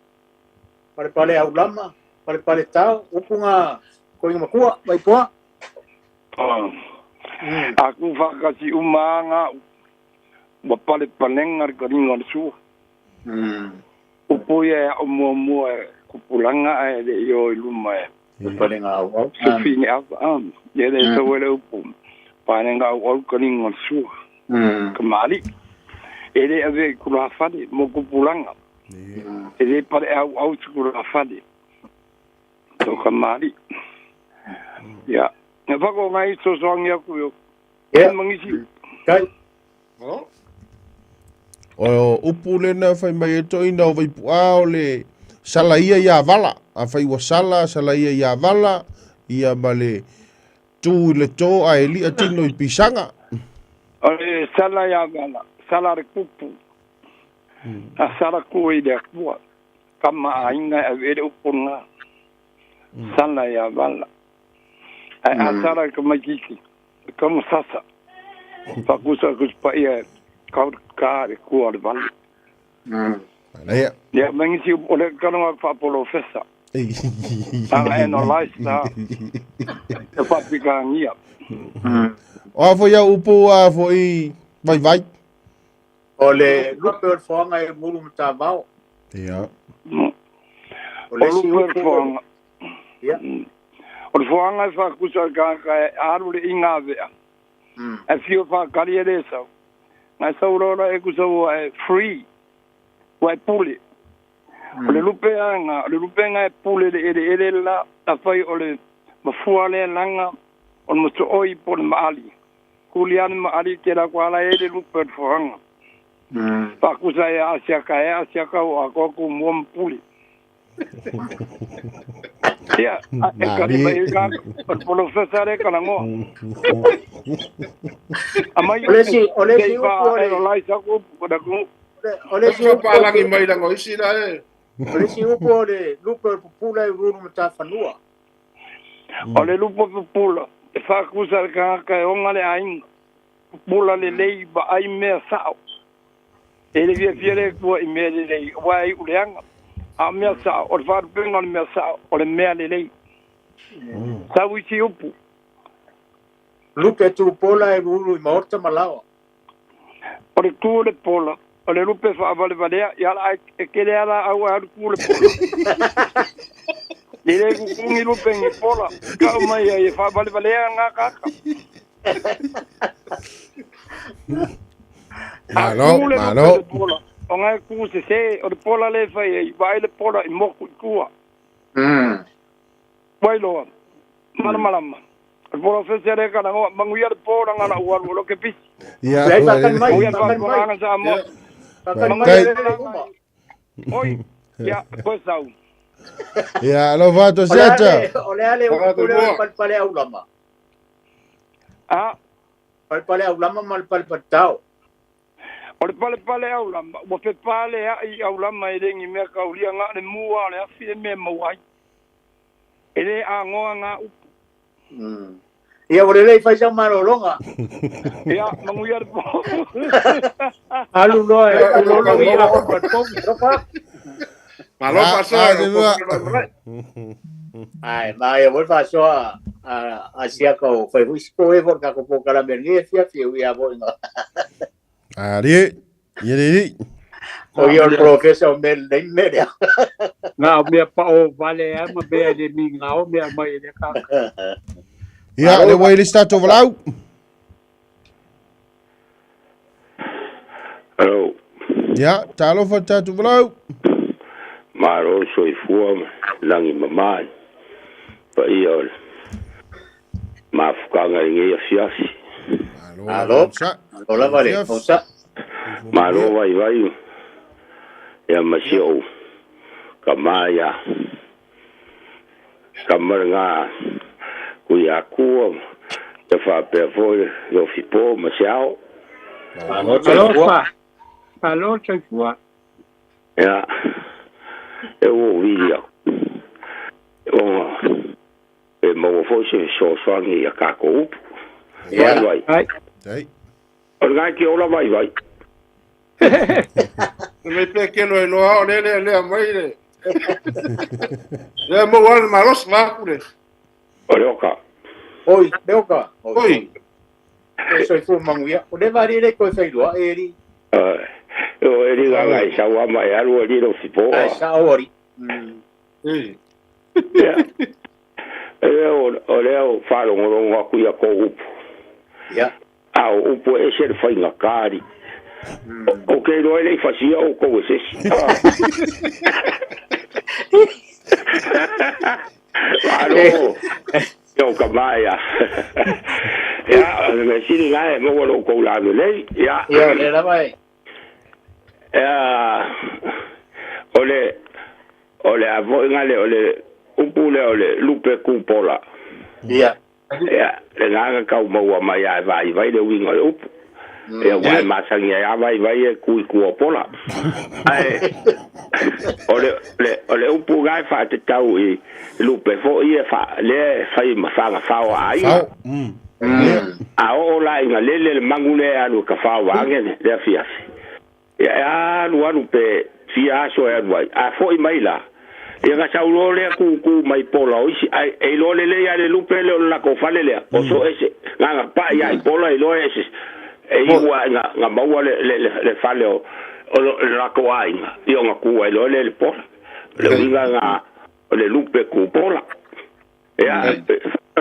[SPEAKER 7] palepaleaulama, palepaletao, upu ngā koinga makua, vaipoa.
[SPEAKER 11] A ku whakati uma ngā ua palepalenga le kaliga o le sua. Upu ia e ao muamua e kupulaga ae le'i o i luma e.
[SPEAKER 7] Palega auau.
[SPEAKER 11] Sufi ni ava. Ia le sau e le upu. Palega auau kaliga o le sua. Kamali'i. E le avea i tulafale mo kupulaga. E le pale auau se tulafale. To kamali'i. Ia. Na whako ngai sosoangi aku yo.
[SPEAKER 7] Ia.
[SPEAKER 11] Mangisi.
[SPEAKER 7] Kai.
[SPEAKER 5] O upu lena fai mai e toina o Vaipu'a o le sala ia ia vala. A fai ua sala, sala ia ia vala, ia ma le tu i le tō a e lia tino i pisaga.
[SPEAKER 11] O le sala ia vala, sala le kupu. A sala ku i le akua. Kama a inga e awere upu ngā. Sala ia vala. Ai a sala ka mai kiki. Ka mo sasa. Whakusa kuspa ia ka ka le kua le vale.
[SPEAKER 5] Ia.
[SPEAKER 11] Ia mangisi o le kalonga whapolofesa. Tanga analyze ta. E whapika ngia.
[SPEAKER 5] O a foi au upu a foi vai vai.
[SPEAKER 7] O le lupe o le foanga e mulu matavao.
[SPEAKER 5] Ia.
[SPEAKER 7] O le isi
[SPEAKER 11] O lupe o le
[SPEAKER 7] upu.
[SPEAKER 11] foanga.
[SPEAKER 7] Ia.
[SPEAKER 11] O le foanga e whakusa ka ka e aru le inga vea. E whio whakari e le sau. Ngai sau rora e kusa ua e free. Ua e pule. O le lupe anga, o le lupe anga e pule le ele ele la, a whai o le mafua le langa, o le moto oi po le maali. Kuliane maali te la kwa ala e le lupe o le foanga. Whakusa e asiaka e asiaka o a koku mua mpule. Ia, e kari mai e ka, o le polofesa le kana ngoa. A mai
[SPEAKER 7] O le isi, o le isi
[SPEAKER 11] upu,
[SPEAKER 7] upu o
[SPEAKER 11] e
[SPEAKER 7] le,
[SPEAKER 11] o lai sa upu, ko da ku.
[SPEAKER 7] o le isi upu o
[SPEAKER 4] Palangi
[SPEAKER 7] le,
[SPEAKER 4] mai lango isi la e.
[SPEAKER 7] o le isi upu o le lupe o le pupula e ruru matafanua.
[SPEAKER 11] O le lupo pupula, e whakusa le kangaka e onga le ainga. Pupula le lei ba ai mea sao. E le via fia le kua i mea le lei, wa ai uleanga. A mea sao, o le wharupenga o le mea sao, o le mea le lei. Sau isi upu.
[SPEAKER 7] Lupe turupola e ruru i maorta malawa.
[SPEAKER 11] O le kū le pola, o le lupe whaawalevalea, i ala ai, e kele ala au a aru kū le pola. Le le kukungi lupe ngi pola, ka o mai ai e whaawalevalea ngā kaka. A
[SPEAKER 5] Malo,
[SPEAKER 11] kū le lupe
[SPEAKER 5] malo.
[SPEAKER 11] le pola, o ngai kū se se, o le pola le whai e, vai le pola i moku i kua. Wailoa, mana malama. O le pola whese le kana ngoa, manguia le pola ngana ualu o lo ke pisi.
[SPEAKER 5] Ia.
[SPEAKER 7] Lei whakan mai,
[SPEAKER 11] Manguia
[SPEAKER 7] whakan mai.
[SPEAKER 11] whakananga sa mo.
[SPEAKER 7] Whakan mai
[SPEAKER 5] Kai.
[SPEAKER 7] e le uma.
[SPEAKER 11] Oi, ia, koe sau.
[SPEAKER 5] Ia, alofa atu
[SPEAKER 7] O le
[SPEAKER 5] siata.
[SPEAKER 7] ale, o le ale upu le o le palepale aulama.
[SPEAKER 11] Ah,
[SPEAKER 7] Palepale aulama ma le palepatao.
[SPEAKER 11] O le pale pale au lama, ua pe pale a i au lama e lengi mea kaulia ngā le mua le afi e mea mauai. E le a ngoa ngā upu.
[SPEAKER 7] Ia, o le lei whai sau marolonga.
[SPEAKER 11] Ia, manguia le po.
[SPEAKER 8] Alu loa e ulolo i a
[SPEAKER 7] Palepale. Ropa.
[SPEAKER 4] Malo
[SPEAKER 5] Ah,
[SPEAKER 4] paso.
[SPEAKER 5] ah, se lua.
[SPEAKER 7] Ai, ma ia voi fasoa a a sia ko fai hui ko e vor ka ko po kala me ni fia fia ui a voi nga.
[SPEAKER 5] Ari. Ia le li.
[SPEAKER 7] O ia o professor me le me le.
[SPEAKER 8] Ngā o mea pa o vale a ma mea le mi ngā o mea mai e le kaka.
[SPEAKER 5] Ia, le wai le stato valau.
[SPEAKER 2] Hello,
[SPEAKER 5] Ia, talofa tatu valau.
[SPEAKER 2] malo soifua ma lagi mamā paia o le mafukaga i lenei afiafi.
[SPEAKER 7] Alo. Alo lava le. O sa.
[SPEAKER 2] Malo vaivai ia ma si ou Ka maia Kamaranga kui akua te whapea foi lo fipo ma se ao.
[SPEAKER 8] Alofa. Alo soifua.
[SPEAKER 2] Ia e ua vili aku. Ona e maua foi se fesoasoani ia kākou upu. Vai vai. O le ngai ki ola vai vai.
[SPEAKER 4] Me pe ke lo loa o le le le mai le. Le mo wal malos va ku le.
[SPEAKER 2] O le oka.
[SPEAKER 7] Oi, le oka.
[SPEAKER 4] Oi.
[SPEAKER 7] E soifua manuia. O le vari le koe whailua, e ri.
[SPEAKER 2] O e ri ngā ngai sau ama e alu ali lo fipo.
[SPEAKER 7] Ai, sa o ri.
[SPEAKER 2] Ia. E o le o whalongolongo aku ia ko upu.
[SPEAKER 7] Ia.
[SPEAKER 2] A o upu e se le whainga kāri. O ke roa le fasia o kou e sesi. Alo. Yo ka maia. Ia, me sini ngai mo lo kou la le. Ia.
[SPEAKER 7] Ia, le la mai.
[SPEAKER 2] Ia. Ole ole a voi ngale ole upu le ole lupe kupola.
[SPEAKER 7] Ia.
[SPEAKER 2] Ia, le nganga kau maua mai ai vai vai le winga le upu. Ia wai masangi ai vai vai e kui kua pola. Ai ole upu gai fa te tau i lupe fo i e fa le fai mafanga fao ai. A o la inga lele le mangu le alu ka fao wange le afia. Ia alu alu pe fia aso e alu ai. A fo i mai la. Ia nga saulo le ku ku mai pola o isi ai e lo le le ia le lupe le o la ko fale le o so ese nga nga pa ia i pola i lo ese e iwa nga nga maua le le le fale o la ko ai nga i nga ku ai lo le le pola le winga nga le lupe ku pola ia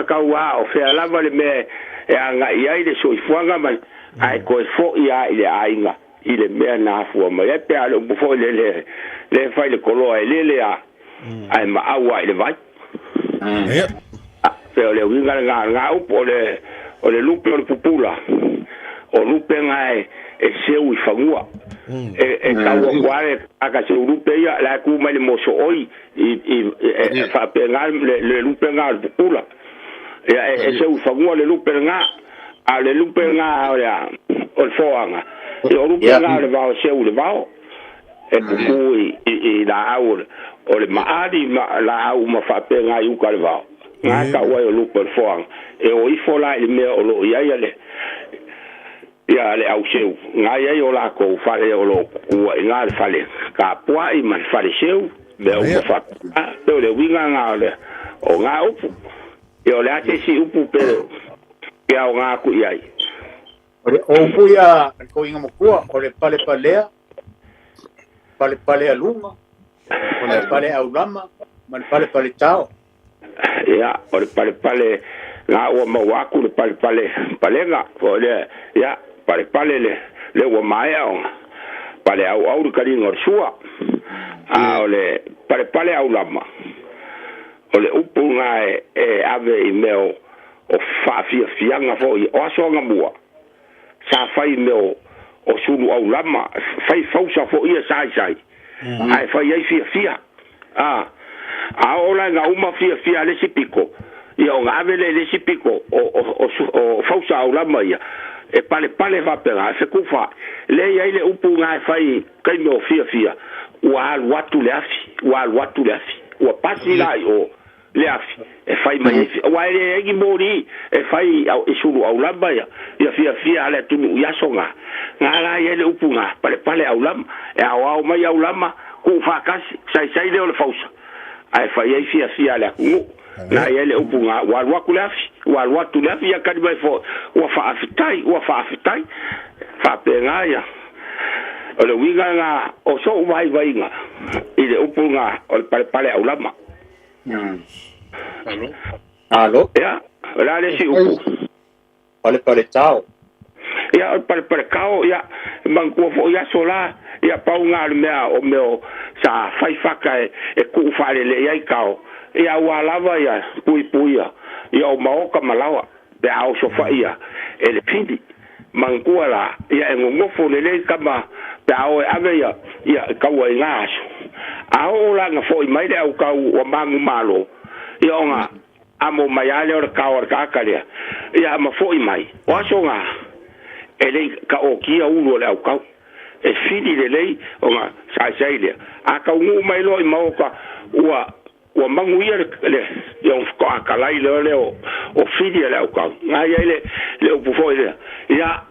[SPEAKER 2] ka ua o fea lava le me e anga i ai le soifuaga mai ai koe fo'i a i le aiga i le mea na afua mai ai pe a le upu fo'i le le le fai le koloa e lele a ai maau ai le vai. Pe o le uiga le nga upu o le lupe o le pupula o lupe nga e seu i fagua e tau akuare aka seu lupe ia la ku mai le moso oi i faapega le lupe nga o le pupula ia e seu i fagua le lupe nga a le lupe nga o le o le foaga e o lupe nga o le vao seu le vao e kuku i la au o le maali ma la au ma faapega i uka le vao nga ka ua o lupe le foaga e o ifo la i le mea o loo iai ale ia le au seu ngai ai o la ko fale o lo ua i ngā le fale ka puai ma le fale seu me o fa pe o le winga ngā le o ngā upu e o le ate si upu pe ke au ngā ku iai
[SPEAKER 7] o le upu ia ko inga mokua o le pale palea pale pale alunga o le pale aulama ma le pale pale tao
[SPEAKER 2] ia o le pale pale ngā ua maua aku le pale pale palega o le ia pale pale le le ua maea ona pale au au le kalinga o le sua a o le pale pale au lama o le upu ngā e ave i mea o faafiafiaga fo'i o asoaga mua sa fai mea o sulu au lama fai fausa fo'i ia saisai ae fai ai fiafia a oo laga uma fiafia le isi piko ia o ave le le isi piko o fausa au lama ia e pale pale faapega e fekufa le ia i le upu ngā e fai kaime o fiafia ua alu atu le afi ua alu atu le afi ua pasi la i o le afi e fai mai e ua ele egi mori e fai e sulu au lama ia ia fiafia ale atunu i aso ngā ngā la ia le upu ngā pale pale au lama e au au mai au lama ku whakasi sai sai le o le fausa ae fai ai fiafia ale akungu na ia le upu ngā ua alu aku le afi ua alu atu le afi ia kani mai fo ua whaafitai whaapenga ia o le uiga ngā o so vai vainga i le upu ngā o le pale pale au lama.
[SPEAKER 4] Alo.
[SPEAKER 7] Alo.
[SPEAKER 2] Ia, o la le si upu.
[SPEAKER 7] Pale pale tao.
[SPEAKER 2] Ia, o pale pale kao, ia, mangkua fo ia so la, ia pau ngā le mea o meo sa fai whaka e kuu whare le iai kao. Ia ua lava ia, pui pui ia, ia o maoka malawa, pe ao sofa ia, e le pindi. Mangkua la, ia e ngongofo le lei kama Pe a o e ave ia, ia kaua i ngā aso. A oo la na fo'i mai le au kau ua magu malo, ia ona amo mai lava lea o le kao a le tagata lea, ia ma fo'i mai. O aso na, e le i taotia ulu o le aukau. E fili lelei ona saisai lea. A taunuu mai loa i maota ua ua manuia le le ia ona faatoa talai loa lea o o fili a le aukau. Na i ai le le upu foi lea, ia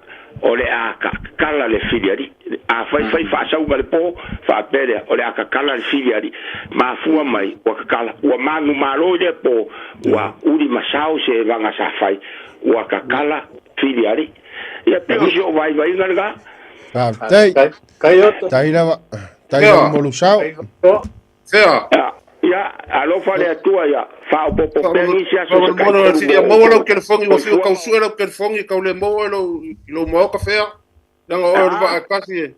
[SPEAKER 2] o le a tatala le fili alii. A fai fai faasauga le po, faapea lea, o le a tatala le fili alii. Mafua mai ua tatala, ua manumalo i lea po, ua uli ma sao se vaga sa fai, ua tatala fili alii. Ia pei o si ou vaivaiga lena.
[SPEAKER 5] Faafetai. Tai lava. Tai lava mo lou sao.
[SPEAKER 4] Fea.
[SPEAKER 2] Ia, alofa le Atua ia faaopoopo pea nisi aso se
[SPEAKER 4] tai tolu mo Ia maua lau telefoni, ua fiu tau sue lau telefoni, tau le maua i lou, i lou maoka fea. Leaga oe o le vaa e tasi e.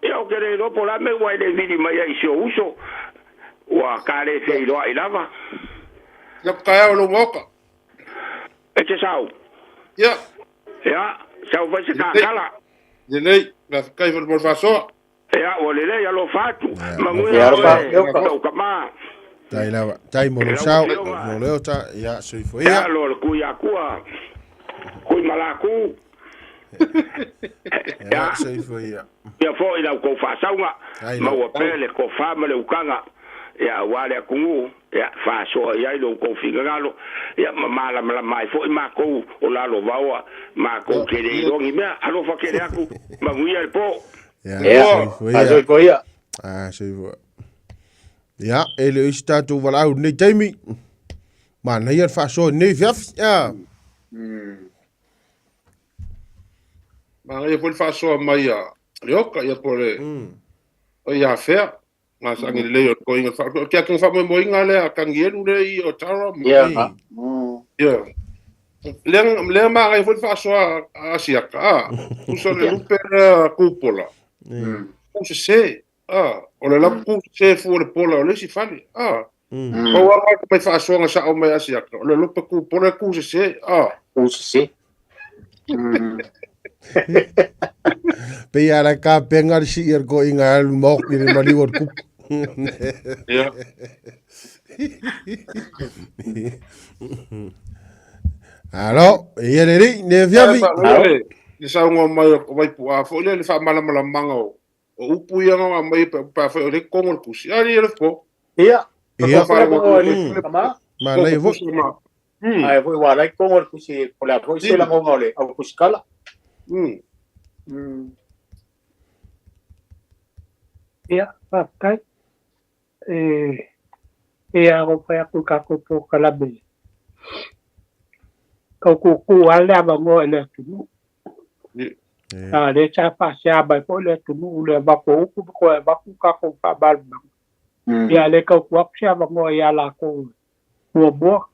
[SPEAKER 2] Ia, ou te le iloa po o le a mea ua e le vili mai ai i si ou uso, ua ta le feiloai lava.
[SPEAKER 4] Ia taeao i lou maoka.
[SPEAKER 2] E te sau.
[SPEAKER 4] Ia.
[SPEAKER 2] Ia, sau fai se kakala.
[SPEAKER 4] Lelei, faafetai foi mo le faasoa.
[SPEAKER 2] Ia, ua lelei, alofa atu. Manuia oe, lou tama.
[SPEAKER 5] Tai lava, tai mo lou sao, mo le ota, ia, soifua ia.
[SPEAKER 2] Ia, lo le kui akua, kui malaku.
[SPEAKER 5] Ia, soifua ia.
[SPEAKER 2] Ia foi lau kou faasauga, maua pea le tofa ma le utaga, ia, aua le atunuu. Ia, faasoa i ai lo outou finagalo, ia, ma malamalama ai foi matou o lalovaoa, matou te le iloa ni mea. Alofa tele atu, manuia le po.
[SPEAKER 5] Ia, soifua ia.
[SPEAKER 7] Soifua ia.
[SPEAKER 5] Ah, soifua. Ia, e le o isi tatou valaau i lenei taimi. Manaia le faasoa i lenei afiafi. Ia.
[SPEAKER 4] Manaia foi le faasoa mai a Leoka, ia po o le, o ia fea. Masani lelei o le toeaina o le atu faamoemoeina lea a Tanielu lea i Otara.
[SPEAKER 7] Ia.
[SPEAKER 4] Ia. Lea, lea manaia foi le faasoa a Asiata, a, tusa le lupe lea kupola. Ku sese, a, o le lapu ku sese fua o le pola o le isi fale, a. Pau lava lea mai faasoaga sao mai Asiata, o le lupe kupola e ku sese, a.
[SPEAKER 7] Ku sese.
[SPEAKER 5] Pei a la ka penga le si ia ko inga alu mok i le maliu o le kupu.
[SPEAKER 4] Ia.
[SPEAKER 5] Alo, ia le ri, ne fiafi.
[SPEAKER 4] Le saunoa mai o Vaipu'a foi lea le faamalamalamaga o o upu ia na aumai pe afai o le kongo le tusi. A ia le po.
[SPEAKER 7] Ia.
[SPEAKER 5] Ia. Manaia foi.
[SPEAKER 7] Ae foi ua alai kongo le tusi o le a foi se lagoga o le au tusikala.
[SPEAKER 8] Ia, faafetai. E e a fai atu i tatou polokalame. Tau kūkū lava le avanoa i le atunuu. A lea sa faasea mai foi le atunuu i le avatu o upu ma toe avatu tatou faamalamalamaga. Ia a le tau tuu atu se avanoa ia latou muamua.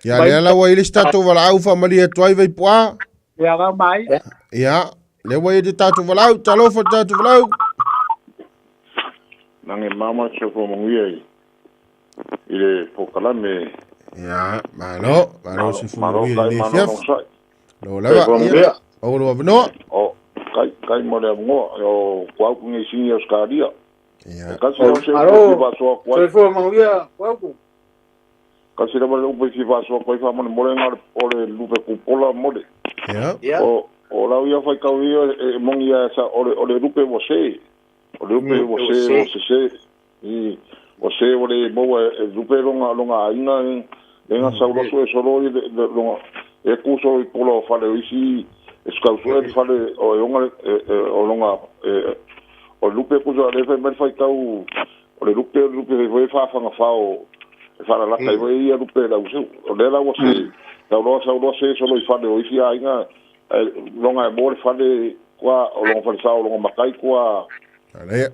[SPEAKER 5] Ia lea la ua i le isi tatou valaau faamalie atu ai Vaipu'a.
[SPEAKER 8] Ia rau mai.
[SPEAKER 5] Ia, lea ua i le tatou valaau, talofa le tatou valaau.
[SPEAKER 16] Nange mama soifua manuia i i le polokalame.
[SPEAKER 5] Ia, malo, malo soifua
[SPEAKER 16] Malo
[SPEAKER 5] manuia
[SPEAKER 16] kai
[SPEAKER 5] i lenei
[SPEAKER 16] malo
[SPEAKER 5] afiafi.
[SPEAKER 16] onosai.
[SPEAKER 5] Lo lava,
[SPEAKER 16] Soifua
[SPEAKER 5] ia,
[SPEAKER 16] manuia.
[SPEAKER 5] maua lou avanoa.
[SPEAKER 16] O kai kai mo le avanoa o kuauku nei sini Australia.
[SPEAKER 5] Ia.
[SPEAKER 16] E kasi lava se upu
[SPEAKER 7] Malo,
[SPEAKER 16] e fia faasoa atu ai.
[SPEAKER 7] soifua manuia, Kuauku.
[SPEAKER 16] Kasi lava le upu e fia faasoa atu ai faamolemole na o le lupe kupola mole.
[SPEAKER 5] Ia.
[SPEAKER 7] Ia.
[SPEAKER 16] O o lau ia faitau ia e moni ia sa o le o le lupe ua se. O le lupe ua
[SPEAKER 7] Ua
[SPEAKER 16] se
[SPEAKER 7] se.
[SPEAKER 16] ua sese. I ua se ua le maua e lupe longa longa aiga e e ga sau loso e solo i le longa e ku solo i pola o fale o isi e skau sue le fale o e onga e e o longa e o le lupe kusa le fai mai le faitau o le lupe o le lupe foi e faafagafao e faalalata ai foi ia lupe lau seu o lea la ua se sau loa sau loa se solo i fale o isi aiga e longa e mo le fale kua o longa fale sao o longa matai kua
[SPEAKER 5] Alaia.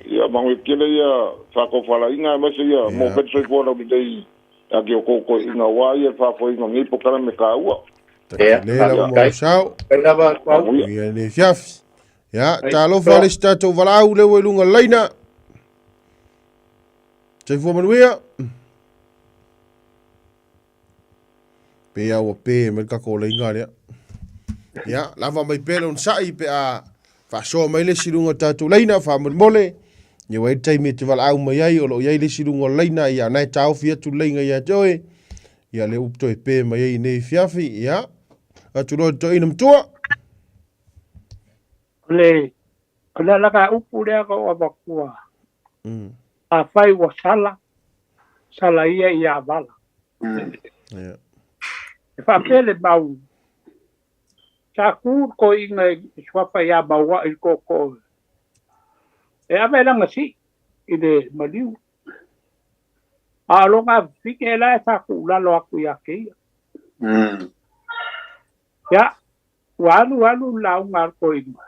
[SPEAKER 16] Ia manuia tele ia faatofalaiga aemaise ia mo pea le soifua laulelei ia te outou toeaiina aua ia le faafoeina o lenei polokalame taua.
[SPEAKER 7] Ia,
[SPEAKER 5] Le lau
[SPEAKER 7] faafetai.
[SPEAKER 5] mo sao.
[SPEAKER 7] Faafetai lava, Kuauku.
[SPEAKER 16] Manuia.
[SPEAKER 5] Ia lenei afiafi. Ia,
[SPEAKER 7] Ai,
[SPEAKER 5] talofa
[SPEAKER 7] toa.
[SPEAKER 5] le isi tatou valaau lea ua i luga o le laina. Soifua manuia. Pei lava ua pe mai le tatou laina lea. Ia, lava mai pea le onosai pe a faasoa mai le isi luga o tatou laina faamolemole. Ia ua i ai le taimi e te valaau mai ai o lo o i ai le isi luga o le laina, ia na e taofi atu le laina ia te oe. Ia lea ua toe pe mai ai nei fiafi, ia. Atu loa i le toeaina matua.
[SPEAKER 8] O le o le alaga upu lea na ou avatua. Afai ua sala, sala ia ia vala.
[SPEAKER 5] Ia.
[SPEAKER 8] E faapea le mau, sa tu le toeaina i suafa ia Maua'i i le tootoo e ave lana si'i i le maliu. A o lona afafine la e faatuulalo atu ia te ia. Ia, ua alu alu le lauga a le toeaina,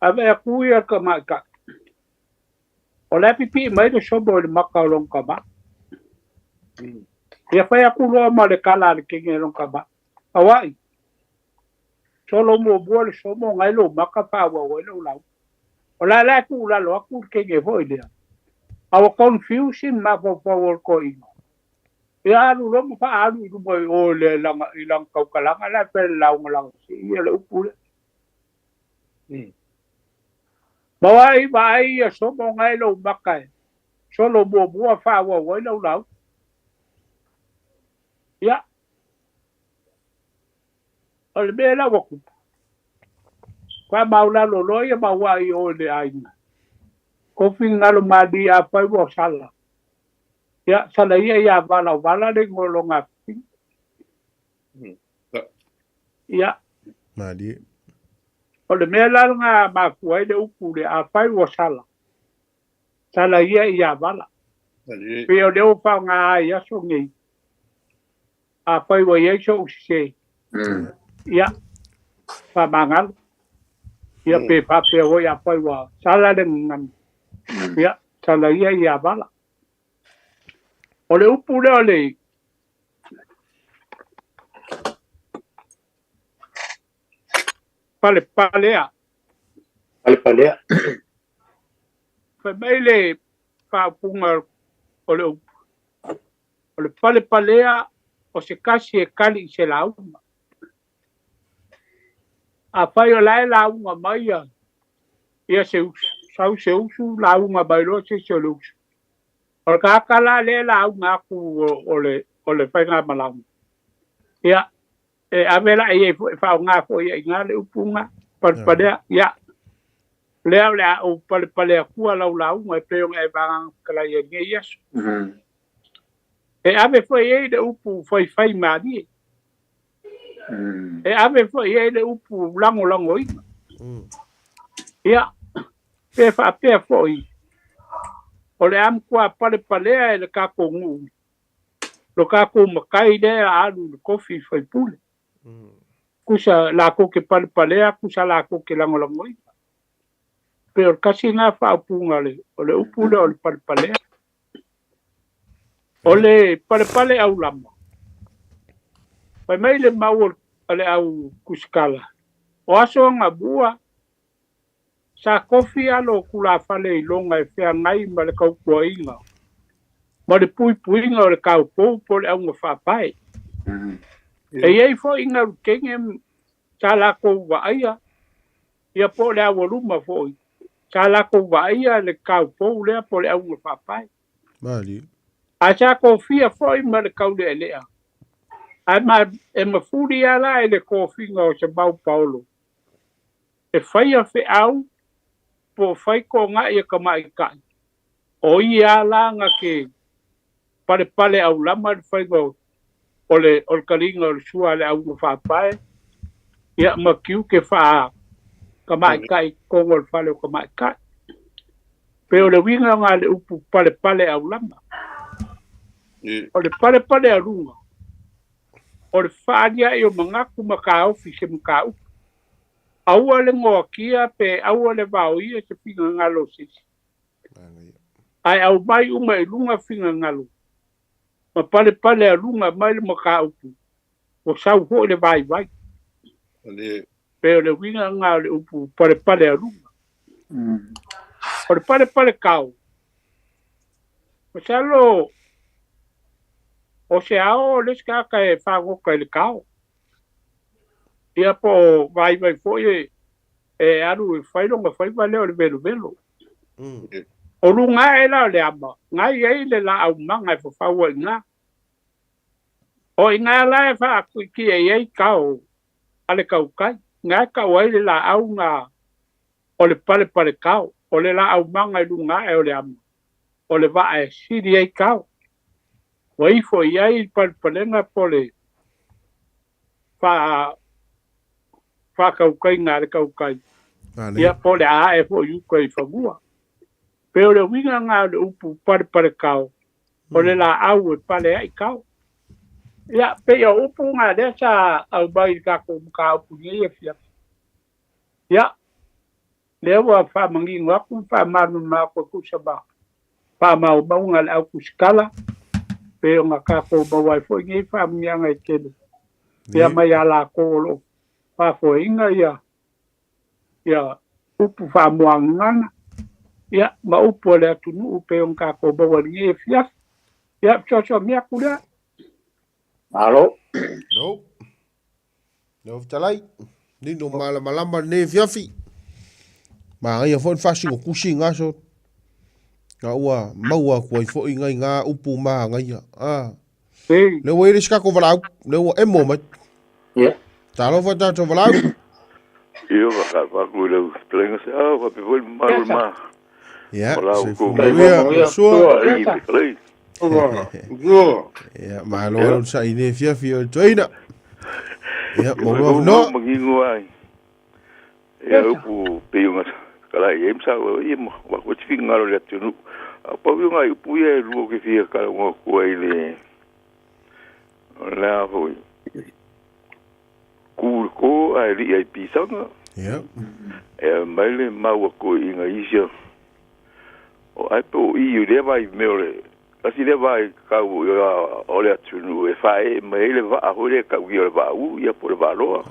[SPEAKER 8] ave atu ia le tamaitai. O la e pipii mai le somo i le maka o lona tama. Ia fai atu loa ma le tala a le teine i lona tama. Auai, solo muamua le somo nai lou maka faaauau ai lau lauga. O la la e tuulalo atu le teine foi lea. A ua confuse le mafaufau o le toeaina. Ia alu loa ma faaalu i luma i o i lana i lana tautalaga la e fai le lauga lagosii ia le upu lea. Maua ai vaai ia somo nai lou maka e solo muamua faaauau ai lau lauga. Ia, o le mea la ua tupu, faamaulalo loa ia Maua'i i o i le aiga. Kou finagalo malie afai ua sala. Ia, sala ia ia vala o vala le igoa o lona afafine. Ia.
[SPEAKER 5] Malie.
[SPEAKER 8] O le mea la lena mafua ai le upu lea, afai ua sala, sala ia ia vala. Pei o lea ua faaaoga ai i aso nei, afai ua i ai so'u sesē, ia, faamagalo. Ia pe faapea foi afai ua sala le gagana, ia, sala ia ia vala. O le upu lea o le palepalea.
[SPEAKER 7] Palepalea.
[SPEAKER 8] Fai mai le faaupuga o le upu, o le palepalea o se tasi e kali i se lauga. Afai o la e lauga mai ia, ia se usu, sau se usu lauga mai loa se isi o le usu. O le tagata la lea e lauga atu o le, o le faigamalaga, ia, e ave la i ai foi, e faaaoga foi i ina le upu lena, palepalea, ia, lea o le a ou palepale atua lau lauga e pei ona e vagana ai nei aso. E ave foi i ai le upu faifai malie. E ave foi i ai le upu lagolagoina. Ia, pe faapea foi, o le a matua palepalea e le tatou nuu lo tatou matai lea alu i le tofi faipule. Kusa latou te palepalea, kusa latou te lagolagoina. Pe o le tasi lena faaupuga o le upu lea o le palepalea. O le palepale aulama, fai mai le mau o le au kusikala, o aso agamua, sa kofi alo o tulafale i loga e feagai ma le tautuaina ma le puipuiga o le taupou po o le auga faapae. E i ai foi galukege sa latou vaaia, ia po o le aualuma foi, sa latou vaaia le taupou lea po o le auga faapae.
[SPEAKER 5] Malie.
[SPEAKER 8] Ae sa kofia foi ma le taulealea. Ae ma, e mafuli lava la i le kofiga o se mau paolo, e faia feau po o fai togai e tamaitai, o ia lava la na te palepale aulama le faiga o le o le taliga o le sua a le auga faapae, ia ma tiute faa tamaitai i totonu o le fale o tamaitai. Pe o le uiga lena o le upu palepale aulama. O le palepale aluga, o le fefaalia'i o manatu ma taofi i se mataupu. Aua le noatia pe aua le vaoia se finagalo o se isi. Ae aumai uma i luga finagalo ma palepale aluga mai le mataupu, ua sau foi le vaivai. Pe o le uiga lena o le upu palepale aluga. O le palepale kao, masalo o se ao le isi tagata e fagota i le kao. Ia po o vaivai foi e e alu e fai lona faiva lea o le veluvelu. O luga ae la o le ama, na i ai le laaumaga e fafau ai i ina. O i ina la e faakuikia i ai kao a le tautai, na e tau ai le laau na o le palepaletao, o le laaumaga i luga ae o le ama, o le vaa e sili ai kao. Ua ifo i ai le palepalega po o le faa faatautaiga a le tautai, ia po o le a ae foi i uta i fanua. Pei o le uiga lena o le upu palepaletao, o le laau e pale ai kao. Ia, pei o upu na lea sa aumai i le tatou mataupu i lenei afiafi. Ia, lea ua faamanino atu ma faamalamalama atu e tusa ma faamaumauga a le au tusitala, pei ona tatou maua ai foi nei faamanuiaga e tele ia mai ia latou o lo o faafoeina ia ia upu faamuagagana ia ma upu a le atunuu pei ona tatou maua i lenei afiafi. Ia, fesoasoani atu lea.
[SPEAKER 7] Malo.
[SPEAKER 5] No. Lau fetalai, nino malamalama lenei afiafi. Manaia foi le faasino tusi i aso. Na ua maua atu ai foi ngai ngā upu manaia. Ah. Le ua i le isi tatou valaau, le ua emo mai.
[SPEAKER 7] Yeah.
[SPEAKER 5] Talofa tatou valaau.
[SPEAKER 15] Ia wa ka fa ku le telenga se au fa pe foi ma le ma.
[SPEAKER 5] Ia, soifua manuia, sua. Ia, malo alo sa i nei fiafi o le toeina. Ia, maua avanoa.
[SPEAKER 15] Mangingo ai. Ia upu pe unga kala i em sa o ia ma wa ko te fingalo le atunu. A pa wi ngai upu ia luo ke fia kala ngo ku ai le. O le a foi. Ku ko ai li ai pisanga.
[SPEAKER 5] Ia.
[SPEAKER 15] E mai le maua ko i nga isia. O ai po i le vai me o le kasi le vai kau i o le atunu e fae mai le va ho le kau i o le va u ia po le va loa.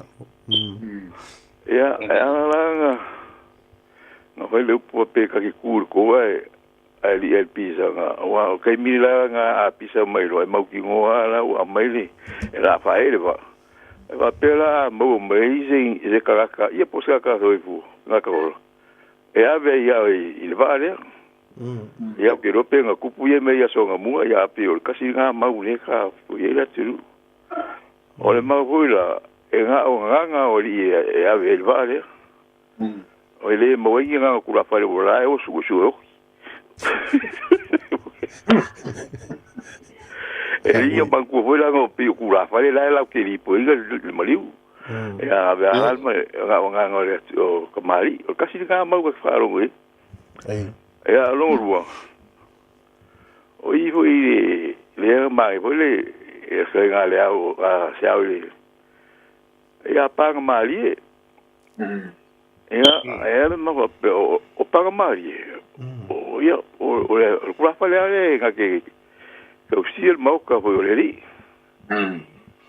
[SPEAKER 15] Ia e ana la nga nga fai le upu pe ka ki ku ko ai ai li ai pisanga wa o kai mi la nga a pisa mai lo e mau ki ngoa la u a mai le e la fae le va. E va pe la mau mai se se karaka ia po se ka soi fu nga ka ora. E ave ia i le va lea. Ia ke rope nga kupu ia me ia songa mua ia api o le kasi ngā mau le ka fu ia ila turu. O le mau hui la e ngā o ngā ngā o li e ave e le va lea. O le mau ai ngā kura whare o la e o su su o. E ia manku foi la ngā pi o kura whare la e lau ke lipo inga le maliu. E a ave a alma ngā o ngā ngā o kamari. O kasi ngā mau ka whaarongo e. E a longo rua. O i foi le le mai foi le e se ngā le au a se au le. E a panga mali e. E a e a ma o o panga mali e. O ia o o le kura whale ale ngā ke ka usi el mau ka foi o le ri.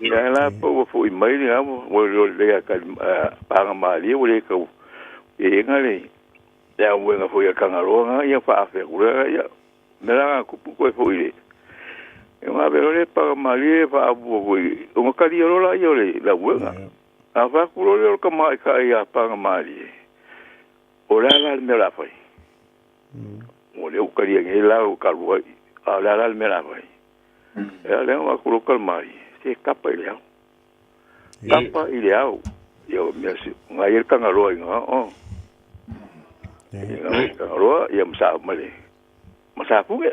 [SPEAKER 15] Ia la po o foi mai le amo o le le ka panga mali o le ka e ngā le ia uenga foi a kangaroa ngā ia whaawhea kura ia me la ngā kupu koe foi le. E ngā vero le panga mali e whaabua koe o ngā kari o la ia o le la uenga. A whakuro le o ka mai ka ia panga mali e. O la la le mea la whai. O le ukari e la o karua a la la le mea la whai. E a lea ngā kuro kal mai. Se kapa i le au. Kapa i le au. Ia o mea si ngā ia kangaroa i ngā o. Ia ngā kangaroa ia masa male. Masa puke.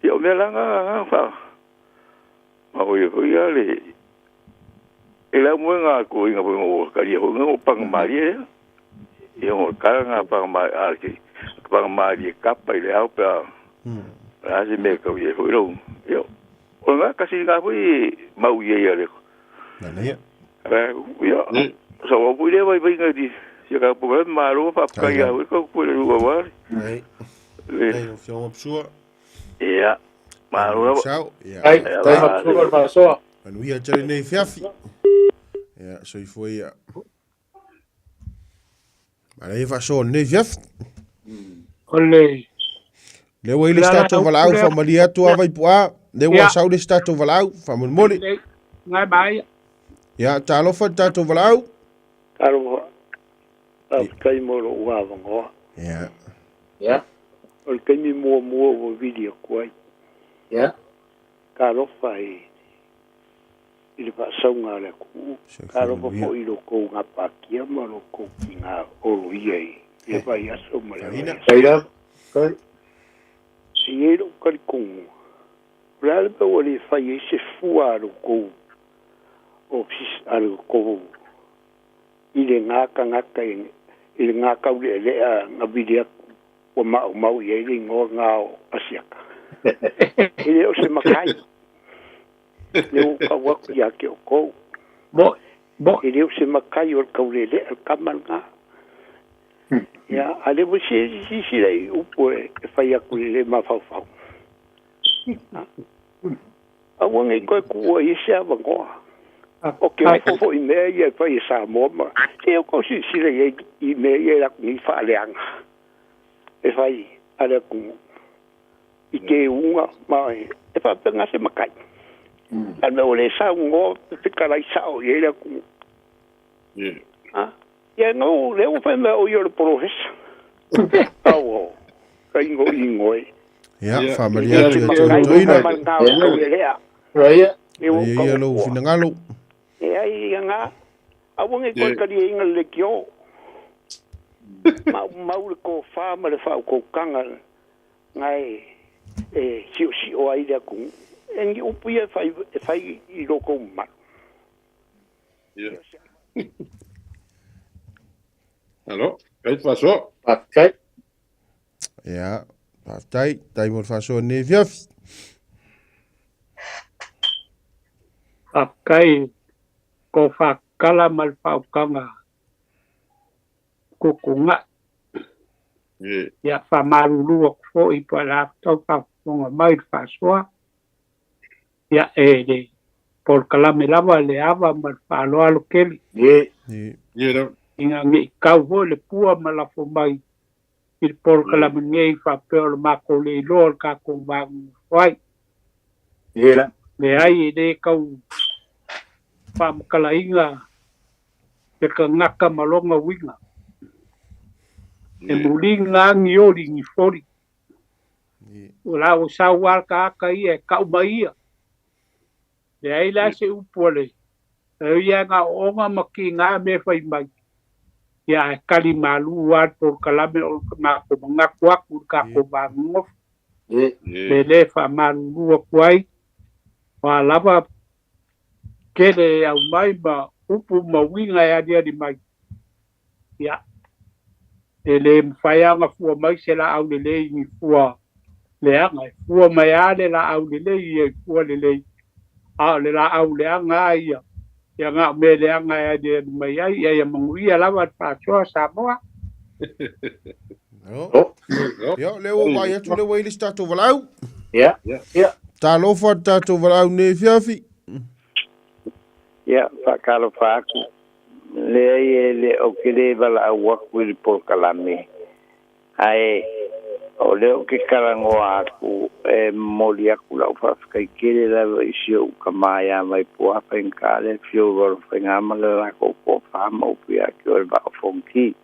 [SPEAKER 15] Ia o mea la ngā ngā wha. Ma o ia ia le e la mua ngā ko inga po ngā kari ho ngā panga mali e. Ia o kara ngā panga mali a ke panga mali e kapa i le au pe a. A se me ka ia ho ro. Ia o ngā kasi ngā hui mau ia ia le.
[SPEAKER 5] Nana ia.
[SPEAKER 15] Ia. Sa o pui le vai vai ngā di. Ia ka po ma ro fa ka ia hui ka ku le rua wa.
[SPEAKER 5] Nei. Nei o fionga psua.
[SPEAKER 15] Ia. Ma ro.
[SPEAKER 5] Ciao. Ia.
[SPEAKER 7] Ai, tai mapsua le faasoa.
[SPEAKER 5] Manuia tele nei fiafi. Ia, soifua ia. Manaia faasoa nei fiafi.
[SPEAKER 8] O le
[SPEAKER 5] Le ua i le
[SPEAKER 8] La la
[SPEAKER 5] stato
[SPEAKER 8] upu
[SPEAKER 5] valaau
[SPEAKER 8] lea.
[SPEAKER 5] whamalia atu a vaipu a. Le ua
[SPEAKER 8] Ia.
[SPEAKER 5] sau le stato valaau whamolemole.
[SPEAKER 8] Le ngai mai.
[SPEAKER 5] Ia, talofa le tatou valaau.
[SPEAKER 18] Talofa. Faafetai mo lou avanoa.
[SPEAKER 5] Ia.
[SPEAKER 7] Ia.
[SPEAKER 18] O le taimi muamua ua vili atu ai.
[SPEAKER 7] Ia.
[SPEAKER 18] Talofa i i le faasauga a le atunuu. Talofa foi i lo tou gapatia ma lo tou tiga oloia i le vaiaso ma le vaiaso.
[SPEAKER 7] Kai.
[SPEAKER 18] E i ai lou talitonuga, o le a le mea ua le fai ai se fua a lo tou ofisa a lo tou i lena tagata i lena taulealea na vili atu ua maumau i ai le igoa lena o Asiata. E le o se matai. Le ua ou tau atu ia te outou. E le o se matai o le taulealea le tama lena. Ia, a le ua silasila i upu e fai atu i le le mafaufau. Aua ne i toe tuua i ai se avanoa. O ke ofo foi i mea ia e fai e Samoa ma se o kou silasila i ai i mea ia e latou nei faaleaga e fai a le atunuu i teuga ma e faapena se matai. A o le mea ua le saunoa fetalai sao i ai le atunuu. Ia no lea ua fai mai o ia o le polofesa. Au ka ingo ingo e.
[SPEAKER 5] Ia, faamalie atu ia te toina.
[SPEAKER 7] Ia,
[SPEAKER 5] ia lou finagalo.
[SPEAKER 18] E ai ia ngā. Aua nei koe taliaina le leitio. Maumau le tofa ma le faautautaga na e siosio ai le atunuu. E ni upu ia e fai i lo tou mamalu.
[SPEAKER 4] Ia. Alo, kai faasoa.
[SPEAKER 7] Faafetai.
[SPEAKER 5] Ia, faafetai, tai mo le faasoa nei afiafi.
[SPEAKER 8] Faafetai ko whakala ma le faautaga kukuga'i. Ia faamalulu atu fo'i po o le a tau faafofoga mai i le faasoa. Ia e le polokalame lava le ava ma le faaaloalo tele. Ina ne i tau foi le pua ma lafo mai i le polokalame nei faapea o le matou le iloa o le tatou va nonofo ai. Leai, e le tau faamatalaina le tagata ma lona uiga. E muliga a ni oli ni foli. O la ua sau lava le tagata ia e tau mai ia. Leai la se upu a le e ia na ooga ma kiga mea fai mai. Ia ae tali malu lava le polokalame o le matou manatu atu i le tatou va nonofo. Le le faamalulu atu ai, o a lava tele e aumai ma upu ma uiga e aliali mai. Ia, e le mafai lava ona fua mai se laau lelei i ni fua leaga. E fua mai lava le laau lelei ia i fua lelei, a o le laau leaga lava ia, ia na o mea leaga e aliali mai ai. Ia ia manuia lava le faasoa Samoa.
[SPEAKER 5] Ia, lea ua vaai atu lea ua i le isi tatou valaau.
[SPEAKER 7] Ia, ia.
[SPEAKER 5] Talofa le tatou valaau nei afiafi.
[SPEAKER 9] Ia, faatalofa atu. Leai e le ou te le valaau atu i le polokalame, ae o lea ou te talanoa atu e momoli atu lau faafetai tele lava i si ou tama ia Vaipuā Faigata le afio o Alofainga ma le latou toafa ma upu ia te oe le Vaa o Fonoti.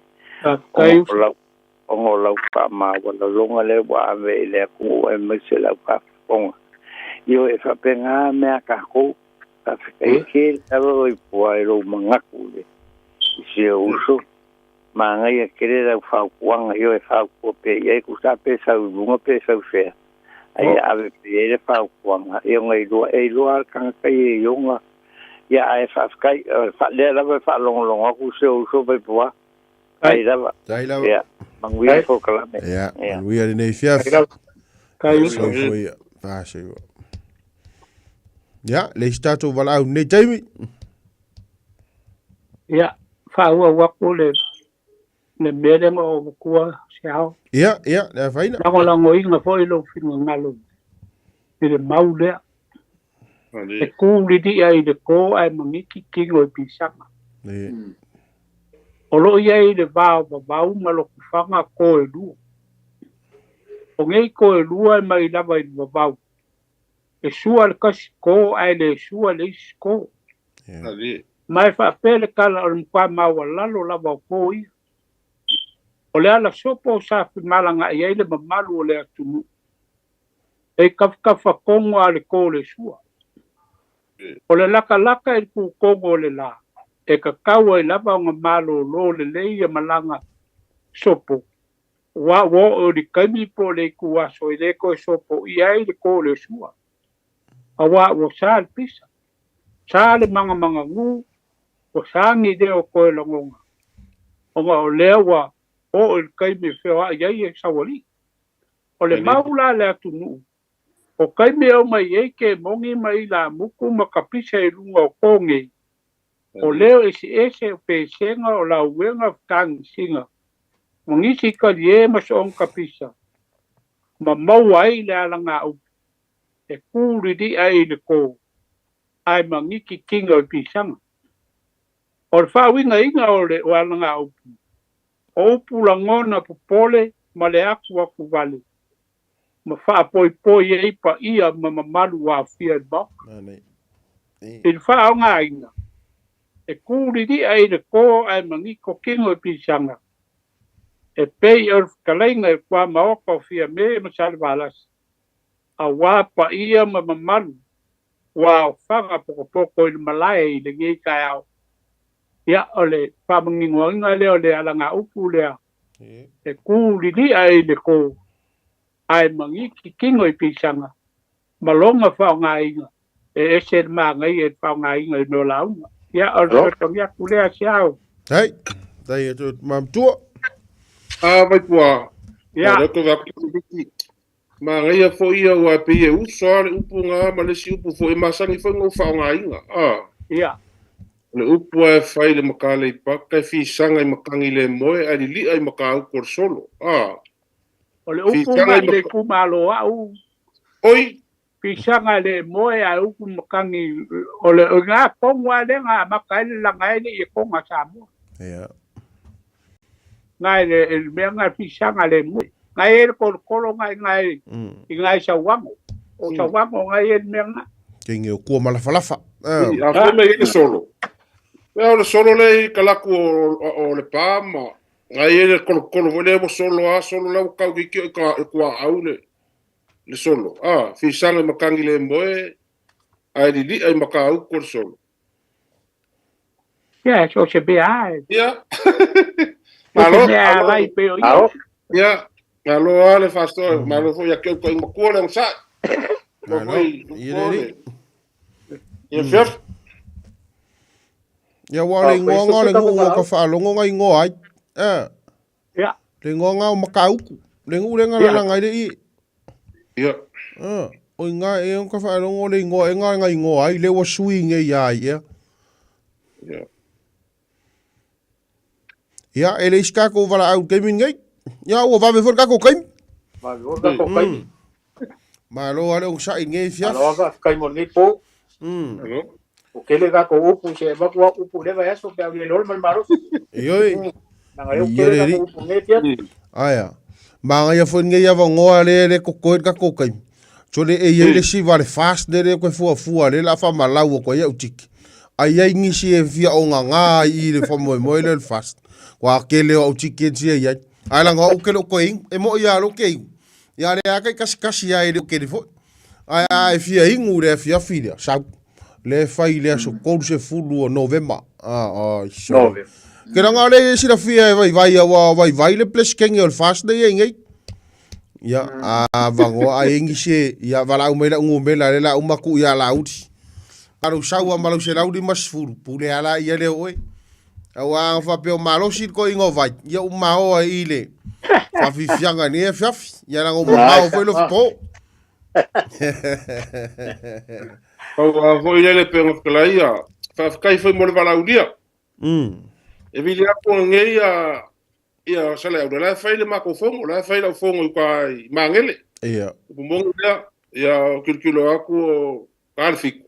[SPEAKER 9] Ona o lau faamaualaloga lea ua ave i le atunuu aemaise lau faafofoga. Ioe, e faapena mea a tatou. Faafetai tele lava Vaipuā i lou manatu i si ou uso. Manaia tele lau fautuaga, ioe, fautua pea i ai, tusa pe sau i luga pe sau i fea, a ia ave pea i ai le fautuaga, ia ona iloa, e iloa lava le tagata ia i ona, ia ae faafetai, lea lava e faalogologo atu si ou uso Vaipuā. Tai lava.
[SPEAKER 5] Tai lava.
[SPEAKER 9] Ia, manuia le polokalame.
[SPEAKER 5] Ia, manuia lenei afiafi.
[SPEAKER 8] Tai uso.
[SPEAKER 5] Soifua ia. Faaseiva. Ia, le isi tatou valaau nei taimi.
[SPEAKER 8] Ia, faaauau atu le le mea lea na ou avatua se ao.
[SPEAKER 5] Ia, ia, le afaina.
[SPEAKER 8] Lagolagoina foi lou finagalo i le mau lea. E kū lilia i le kō ae magiki tino i pisaga. O lo o i ai i le va o Vavau ma Lotofaga kō e lua. O nei kō e lua e mai lava i le Vavau. E sua le kasi kō ae le sua le isi kō. Ma e faapea le tala o le matua maualalo lava o kō ia. O le alasopo sa femalagaai ai le mamalu o le atunuu e tafatafakogo a le kō o le sua. O le latalata i le kūtogo o le lā, e tatau ai lava ona malōlō lelei ia malaga sopo, aua ua oo i le taimi po o le ituaso e le toe sopoia ai le kō o le sua, aua ua sa le pisa, sa le magamaganū, ua sagi lea o toe lagona, ona o lea ua oo i le taimi e feoai ai e saualii. O le mau la a le atunuu, o taimi e omai ai kemoni ma ilamutu ma kapisa i luga o kō nei, o leo eseese o pesega o lauega o fetagisiga ma nisi taliē ma soona kapisa, ma maua ai le alagaupu e kūliliʻa i le kō ae magiki tiga o pisaga. O le faauigaina o le alagaupu, o upu lagona popole ma le atuatu vale ma faapoipoi ai paia ma mamalu ua aofia i le Maota. I le faaaogaina, e kūliliʻa i le kō ae magiko tino i pisaga, e pei o le fetalaiga i le tuamaota o Fiame ma Salevalasi, auā paia ma mamalu ua aofaga potopoto i le malae i lenei taeao. Ia, o le faamaninoina lea o le alagaupu lea, e kūliliʻa i le kō ae magiki tino i pisaga ma lona faaaogaina e ese le manaia i le faaaogaina i mea o lauga. Ia, o le fesoasoani atu lea Siao.
[SPEAKER 5] Hei, tai atu matua.
[SPEAKER 4] A vai pua. Ia. O le ko va Manaia foi ia aua e pei e uso lava le upu na ma le isi upu foi e masani foi ona ou faaaogaina. A.
[SPEAKER 8] Ia.
[SPEAKER 4] O le upu lava e fai i le Mata-a-Aleipata e fisaga i matagi le moe ae lili'a i matautu o le solo. A.
[SPEAKER 8] O le upu
[SPEAKER 4] Fisaga
[SPEAKER 8] na
[SPEAKER 4] i
[SPEAKER 8] i le
[SPEAKER 4] mata...
[SPEAKER 8] itumalo a'u.
[SPEAKER 4] Oi!
[SPEAKER 8] Fisaga le moe ae upu matagi o le o ina tonu lava lea na amata ai le laga ai le ietoga a Samoa.
[SPEAKER 5] Ia.
[SPEAKER 8] Na i le mea na fisaga le moe. Na i ai le kolokolo na i na i i na i Sauano. O Sauano na i ai le mea na.
[SPEAKER 5] Kenge o kua malafalafa.
[SPEAKER 4] A foi mai ai le solo. Pea o le solo le i kalaku o le pa ma na i ai le kolokolo foi lea ua solo a solo la ua kau ki i ka i kua au le solo. A fisaga i matangi le moe ae lili'a i matautu o le solo.
[SPEAKER 8] Ia, so se mea a e.
[SPEAKER 4] Ia.
[SPEAKER 8] So se
[SPEAKER 4] Malo,
[SPEAKER 8] mea a
[SPEAKER 4] malo.
[SPEAKER 8] lai pei o ia.
[SPEAKER 4] Ia, malo lava le faasoa, malo foi ia te au matua le onosai. Malo
[SPEAKER 5] Malo.
[SPEAKER 4] foi
[SPEAKER 5] Ia
[SPEAKER 4] lupo
[SPEAKER 5] le
[SPEAKER 4] le. Ia fiafi.
[SPEAKER 5] Ia ua o le ingoa nga o le nuu o ka faalogo nga ingoa ai. Eh.
[SPEAKER 8] Ia.
[SPEAKER 5] Le ingoa nga o Makauku. Le nuu le nga
[SPEAKER 8] Ia.
[SPEAKER 5] lalaga ai le i.
[SPEAKER 4] Ia.
[SPEAKER 5] Ah, o inga e o ka faalogo le ingoa e nga nga ingoa ai le ua sui nge ia ai ia.
[SPEAKER 4] Ia.
[SPEAKER 5] Ia, e le isi kākou valaau i le taimi lenei. Ia, ua vave foi le kākou taimi.
[SPEAKER 7] Vave foi le kākou taimi.
[SPEAKER 5] Malo lava le onosai i lenei afiafi.
[SPEAKER 7] Malo lava faafetai mo lenei po.
[SPEAKER 4] Malo.
[SPEAKER 7] Ua tele kākou upu se avatu au upu i lea vaiaso pe a uli ai loa le malomalosi.
[SPEAKER 5] Ioe.
[SPEAKER 7] Leaga lea ua
[SPEAKER 5] Ia
[SPEAKER 7] tele
[SPEAKER 5] le alii.
[SPEAKER 7] kākou upu i lenei afiafi.
[SPEAKER 5] Aia. Magaia foi lenei avanoa lea e le totoe le tatou taimi. Sole e i ai le isi vale fast lea lea koe fuafua lea o le a faamalau atu ai au tiki. Ai i ai nisi e fia ogagā ai i le faamoemoe lea o le fast. Ua tele o au tickets ia i ai. Ae leaga o au ou te le o toe inu. E moi lava loa ou te inu. Ia lea lava taikasikasi lava e le o tele foi. Ae a e fia inu i le afiafi lea, sau. Lea e fai i le aso 30 o Novema. Ah, ai, sorry.
[SPEAKER 7] Novema.
[SPEAKER 5] Ke ranga o le silafia e vaivai aua vaivai le presidente o le FAST nei ai nei. Ia, a vangoa ai ingi se, ia valaau mai lau ngumela le la uma ku ia lauli. Alu sau a malau se lauli mas fulu, pule ala ia le oe. Aua a faapea o malosi le koiga o vai, ia u maoa i le faafiafiaga nei afiafi. Ia leaga ua mamao foi le po.
[SPEAKER 4] Pau lava foi lea le pei ona fetalai ia, faafetai foi mo le valaaulia. E vili atu nei ia ia Saleaula, la e fai le matou fono, la e fai lau fono i uta i Magele.
[SPEAKER 5] Ia.
[SPEAKER 4] Upu moni lea, ia o tilotilo atu o ta le 7.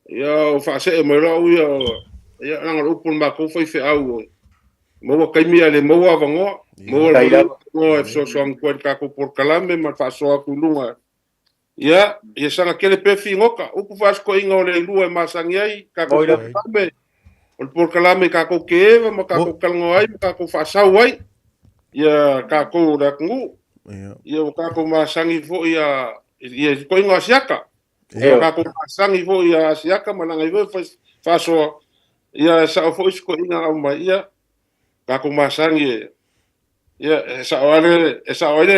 [SPEAKER 4] Ia o faasee mai loa au ia, ia leaga o le upu a le matou faifeau o maua taimi ae le maua avanoa. Maua le avanoa e fesoasoani atu ai i le tatou polokalame ma le faasoa atu i luga. Ia, ia saga tele pea figota, upu faasikoiga o le ilua e masani ai tatou polokalame. O le polokalame kākou ke eva ma kākou talanoa ai ma kākou faasau ai ia kākou o le atunuu. Ia ua kākou masani foi ia ia i koiga o Asiata. Ua kākou masani foi ia Asiata ma lana ai foi faasoa ia e sao foi si toeaina na aumai ia kākou masani e ia e sao ai le e sao ai le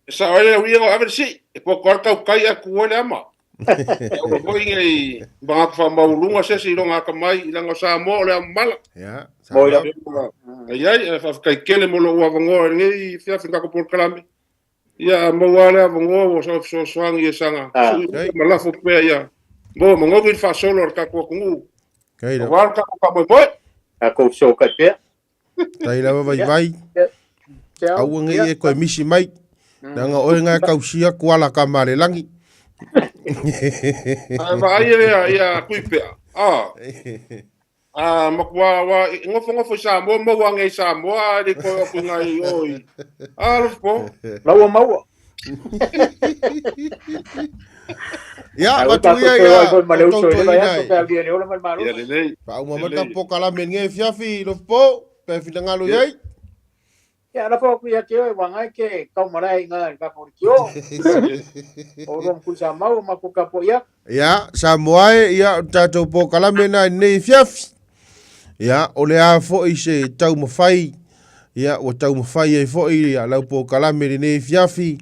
[SPEAKER 4] e sao ai le uiga o ave le sii e poto ai le tautai ae tu ai le ama. Aua foi ne i manatu faamaualuluga se isi i lona atamai i leaga o Samoa o le ao mamala.
[SPEAKER 5] Ia, Samoa.
[SPEAKER 4] Ai ai, ae faafetai tele mo lou avanoa i lenei afiafi i le tatou polokalame. Ia, a maua lava le avanoa ua sau e fesoasoani e saga sui ma lafo pea ia maua manogi le faasolo a le tatou atunuu aua le tatou faamoemoe.
[SPEAKER 7] Tatou fesootai pea.
[SPEAKER 5] Tai lava vaivai. Aua nei e koe misi mai. Leaga oe na e tausia kuala ka ma le lagi.
[SPEAKER 4] Ae vaai e lea ia Tuipea. Ah. Ah, matua wa nofonofo i Samoa maua ane i Samoa ae le i toe o atu i nai o i. Ah, alofa po.
[SPEAKER 7] Maua maua.
[SPEAKER 5] Ia, matu ia ia.
[SPEAKER 4] Ia lelei.
[SPEAKER 5] Faauma mai ta polokalame nei afiafi Lofipo, pe finagalo i ai.
[SPEAKER 7] Ia, lafo atu ia te oe, ua e ke taumalae i ngā i kako i kio. O rua mkui sa mau, ma ko kapo ia.
[SPEAKER 5] Ia, Samoa e, ia, o tātou polokalame nā i nei afiafi. Ia, o le a foi se taumafai, ia, ua taumafai ai foi ia lau polokalame lenei afiafi.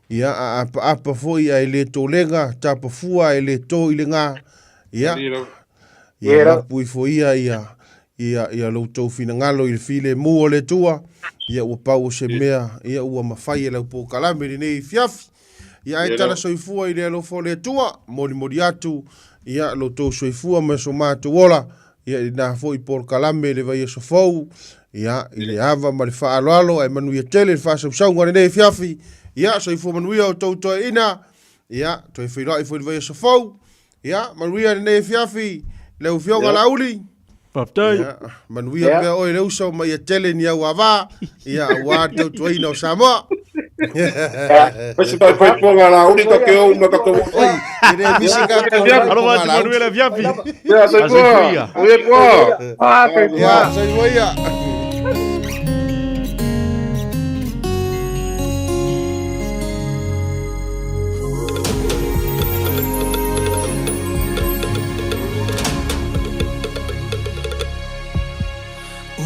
[SPEAKER 5] Ia, a apaapa foi ae le tolega, tapafua ae le to i le gā. Ia, ia mapu ifo ia, ia, ia, ia lo outou finagalo i le filemu o le Atua, ia ua pau o se mea, ia ua mafai e lau polokalame lenei afiafi. Ia ae tala soifua i le alofa o le Atua, molimoli atu, ia lo outou soifua ma so matou ola, ia i lena foi polokalame i le vaiaso fou, ia i le ava ma le faaaloalo, ae manuia tele le faasausauga o lenei afiafi. Ia soifua manuia outou toeaiina, ia toe feiloai foi i le vaiaso fou. Ia manuia lenei afiafi, lau Afioga Laauli.
[SPEAKER 17] Faafetai. Ia,
[SPEAKER 5] manuia pea oe le uso ma ia tele ni au ava, ia aua le tautuaina o Samoa.
[SPEAKER 4] Fai se faaipoipoga a Laauli ta te ou ma tatou
[SPEAKER 5] Oi, e le misi ka tou
[SPEAKER 17] Alofa atu manuia le afiafi.
[SPEAKER 4] Ia, soifua. Oye poa.
[SPEAKER 8] Ah, soifua.
[SPEAKER 5] Ia, soifua ia.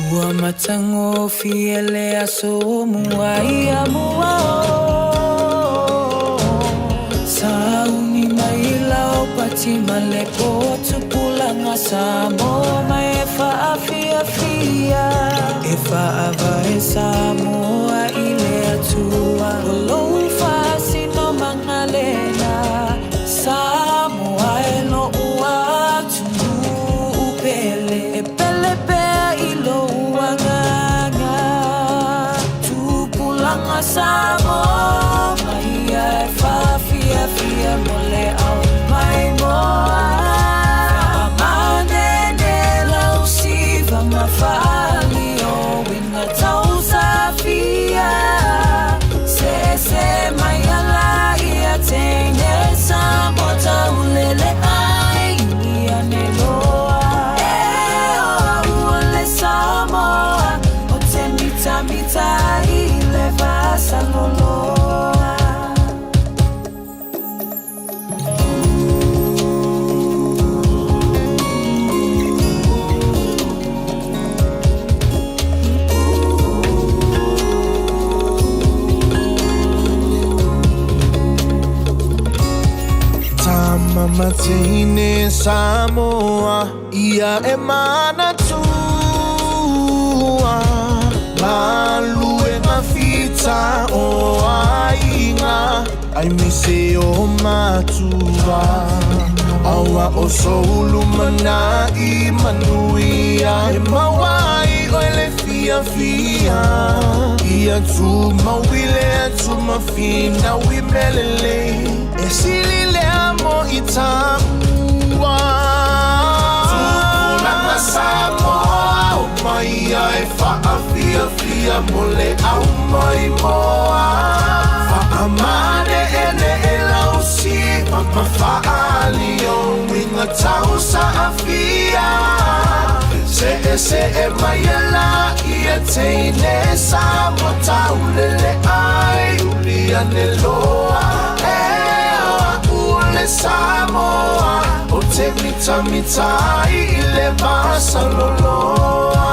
[SPEAKER 12] Ua matagofie le aso o mua ia mua o Sauni mai lau pati ma le po tupulaga Samoa mai e faafiafia E faavae Samoa i le Atua O lou faasinomaga lena Samoa e lo'u atunuu pele E pele pea i lou agaga Tupulaga Samoa mai ia e faafiafia mo le ao maimoa Faamanene lau siva ma faali o uiga tausafia Sese mai ala ia teine Samoa taulele ai ia ne loa E o au o le Samoa O te mitamita i le vasaloloa.
[SPEAKER 1] Tama mateine Samoa ia e manatua Galuega fita o aiga Aemaise o matua Aua o sou lumanai manuia E maua ai oe le fiafia Ia tumau i le atu ma finau i mea lelei E sili lea mo i taua Tupulaga Samoa o mai ia e faafiafia mo le au maimoa Faamane'ene'e lau siva ma faaali o uiga tausaafia. Se e mai la ia teine sa mo taulele ai uli ane loa. E o au o le Samoa o te mita mita ai i le masaloloa.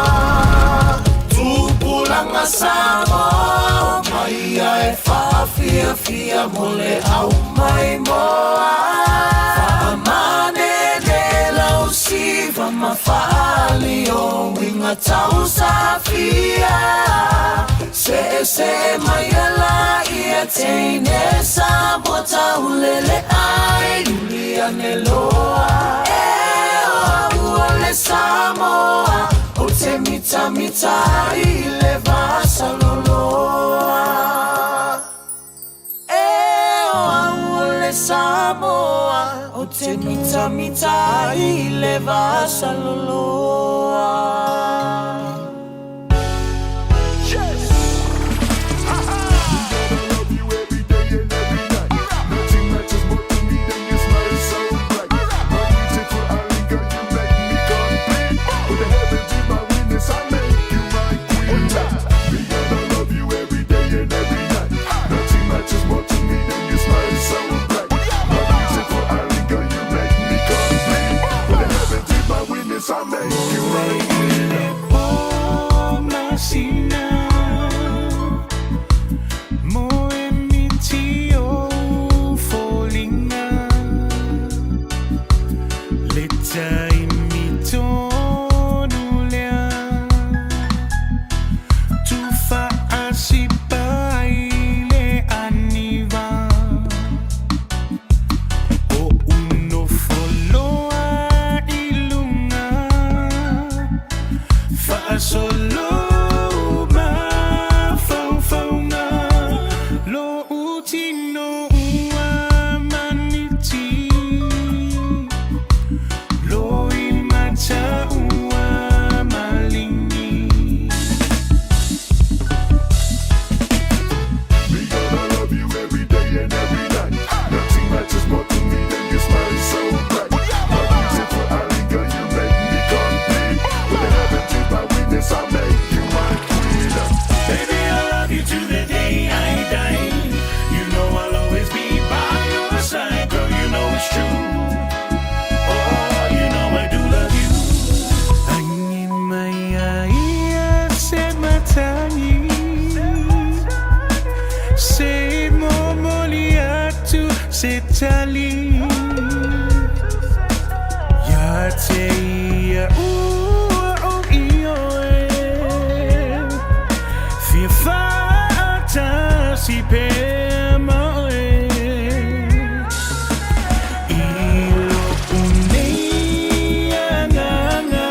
[SPEAKER 1] Tupulaga Samoa mai ia e faafiafia mo le au maimoa. Faamanene lau siva ma faali o uiga tausafia. Se se mai ala ia teine sa mo taulele ai uli ane loa. E o au o le Samoa o te mita mita i le vasaloloa. E o au o le Samoa o te mita mita i le vasaloloa.
[SPEAKER 10] I make you my queen.
[SPEAKER 19] O masina mo e miti o folinga le taimi tonu lea tufaasipa ai le aniva o unofoloa i luga faasolo mafaufauga lo utino ua maniti lo i mata ua maligi.
[SPEAKER 10] Me gonna love you every day and every night. Nothing matters more to me than your smile so bright. My beautiful Alika, you make me complete. With the heavens is my witness, I make you my queen.
[SPEAKER 19] Baby, I love you to the day I die. You know I'll always be by your side, girl. You know it's true. Oh, you know I do love you. Angi mai ai se matagi se momoli atu se tali ia te ia ua o ioe fia faatasi pea ma oe i lou nei agaga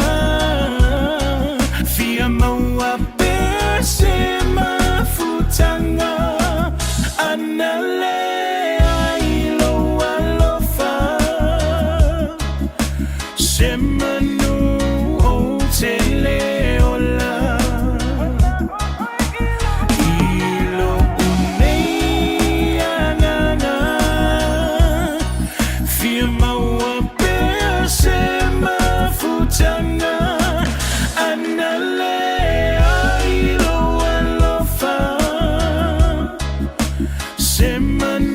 [SPEAKER 19] fia maua pea se mafutaga ana lea i lou alofa se manu o te le ola i lou nei agaga fia maua pea se mafutaga ana lea i lou alofa se manu.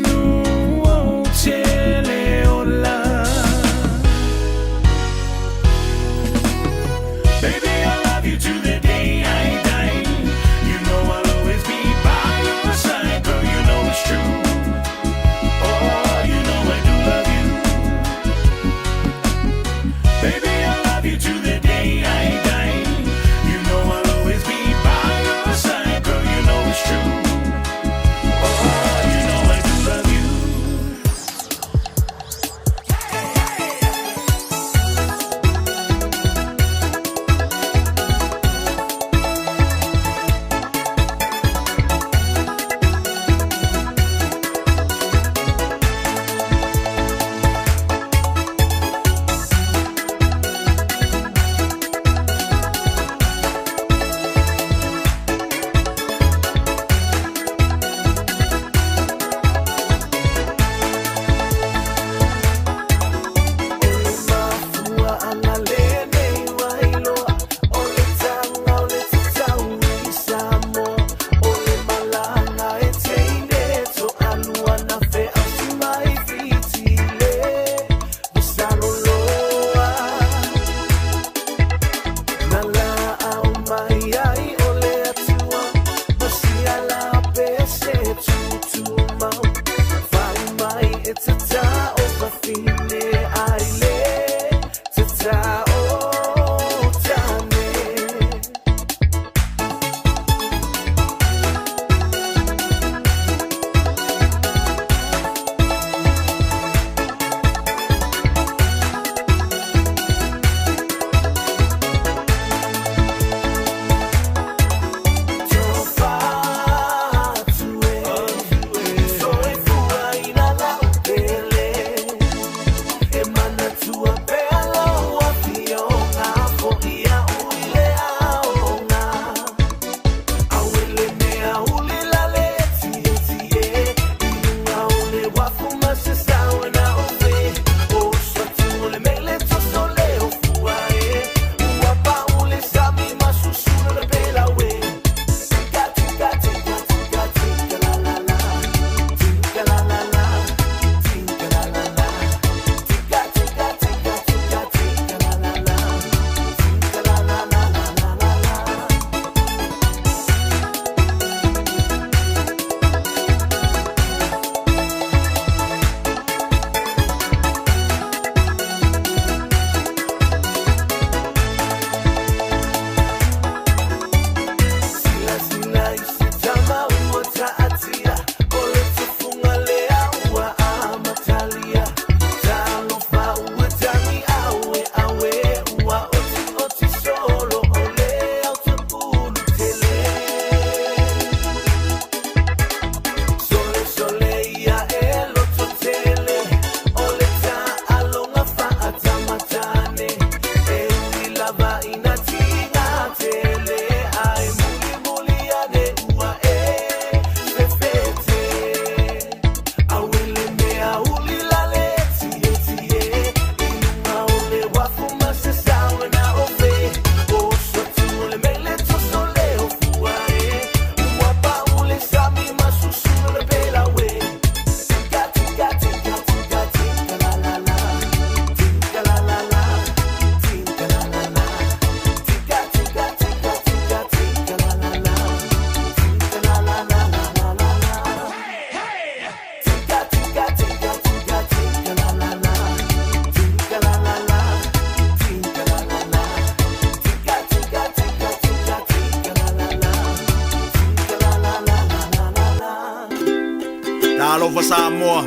[SPEAKER 13] Talofa Samoa.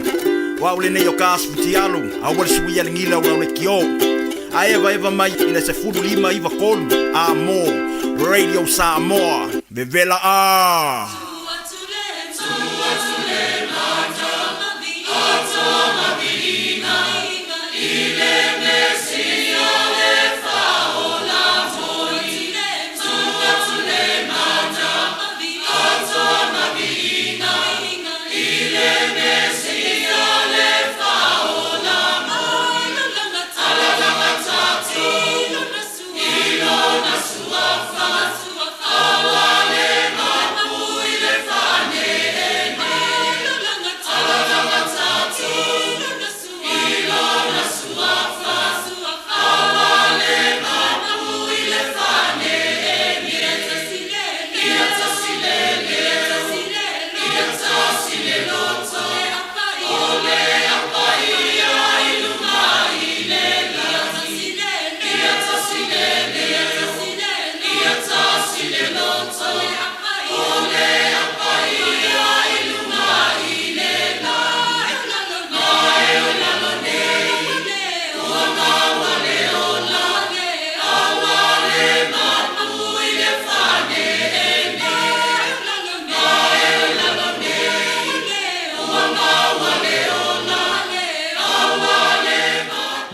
[SPEAKER 13] O au lenei o ka aso fitialu, aua le suia le gila o lau lekiō. A evaeva mai i le 15 93 a mo Radio Samoa. Vevela a!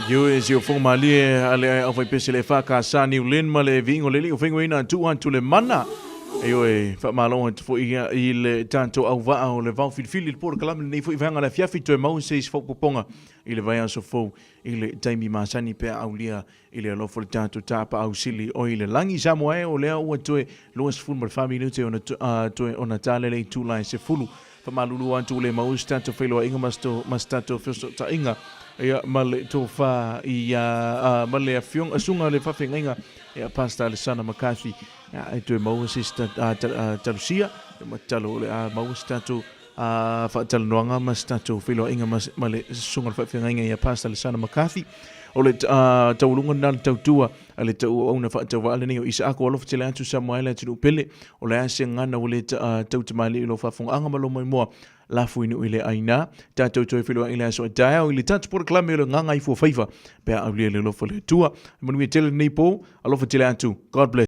[SPEAKER 13] Ioe si o fonga malie a le au faipese le EFKS Niu Lin ma le viiga o le Alii o faiguina atu atu le mana. Ioe, faamalo atu foi i le tatou auvaa o le vao filifili le polokalame lenei foi vaega le afiafi toe maua se isi faaopoopoga i le vaiaso fou i le taimi masani pe a aulia i le alofa o le tatou Tapaau Sili o i le lagi. Samoa e, o lea ua toe 24 minute ona toe ona talele i tulae 10. Faamalulu atu ua le maua se tatou feiloaiga ma se tatou fesootaiga ia ma le tofa ia ma le afioga susuga le faafeagaiga ia Pastor Alessana McCarthy ia e toe maua se isi talusia ma tatalo o le a maua se tatou faatalanoaga ma se tatou feiloaiga ma le susuga le faafeagaiga ia Pastor Alessana McCarthy. O le taualuga lena le tautua a le tauauauna faatauvaa lenei o Isaako alofa tele atu Samoa e le atunuu pele. O le a se gagana ua le tautamalii i lou faafogaaga ma lou maimoa lafo i nuu i le aina. Tatou toe feiloai i le aso a taeao i le tatou polokalame o le Gagaifuafaiva pe a aulia i le alofa o le Atua. Manuia tele lenei po, alofa tele atu. God bless.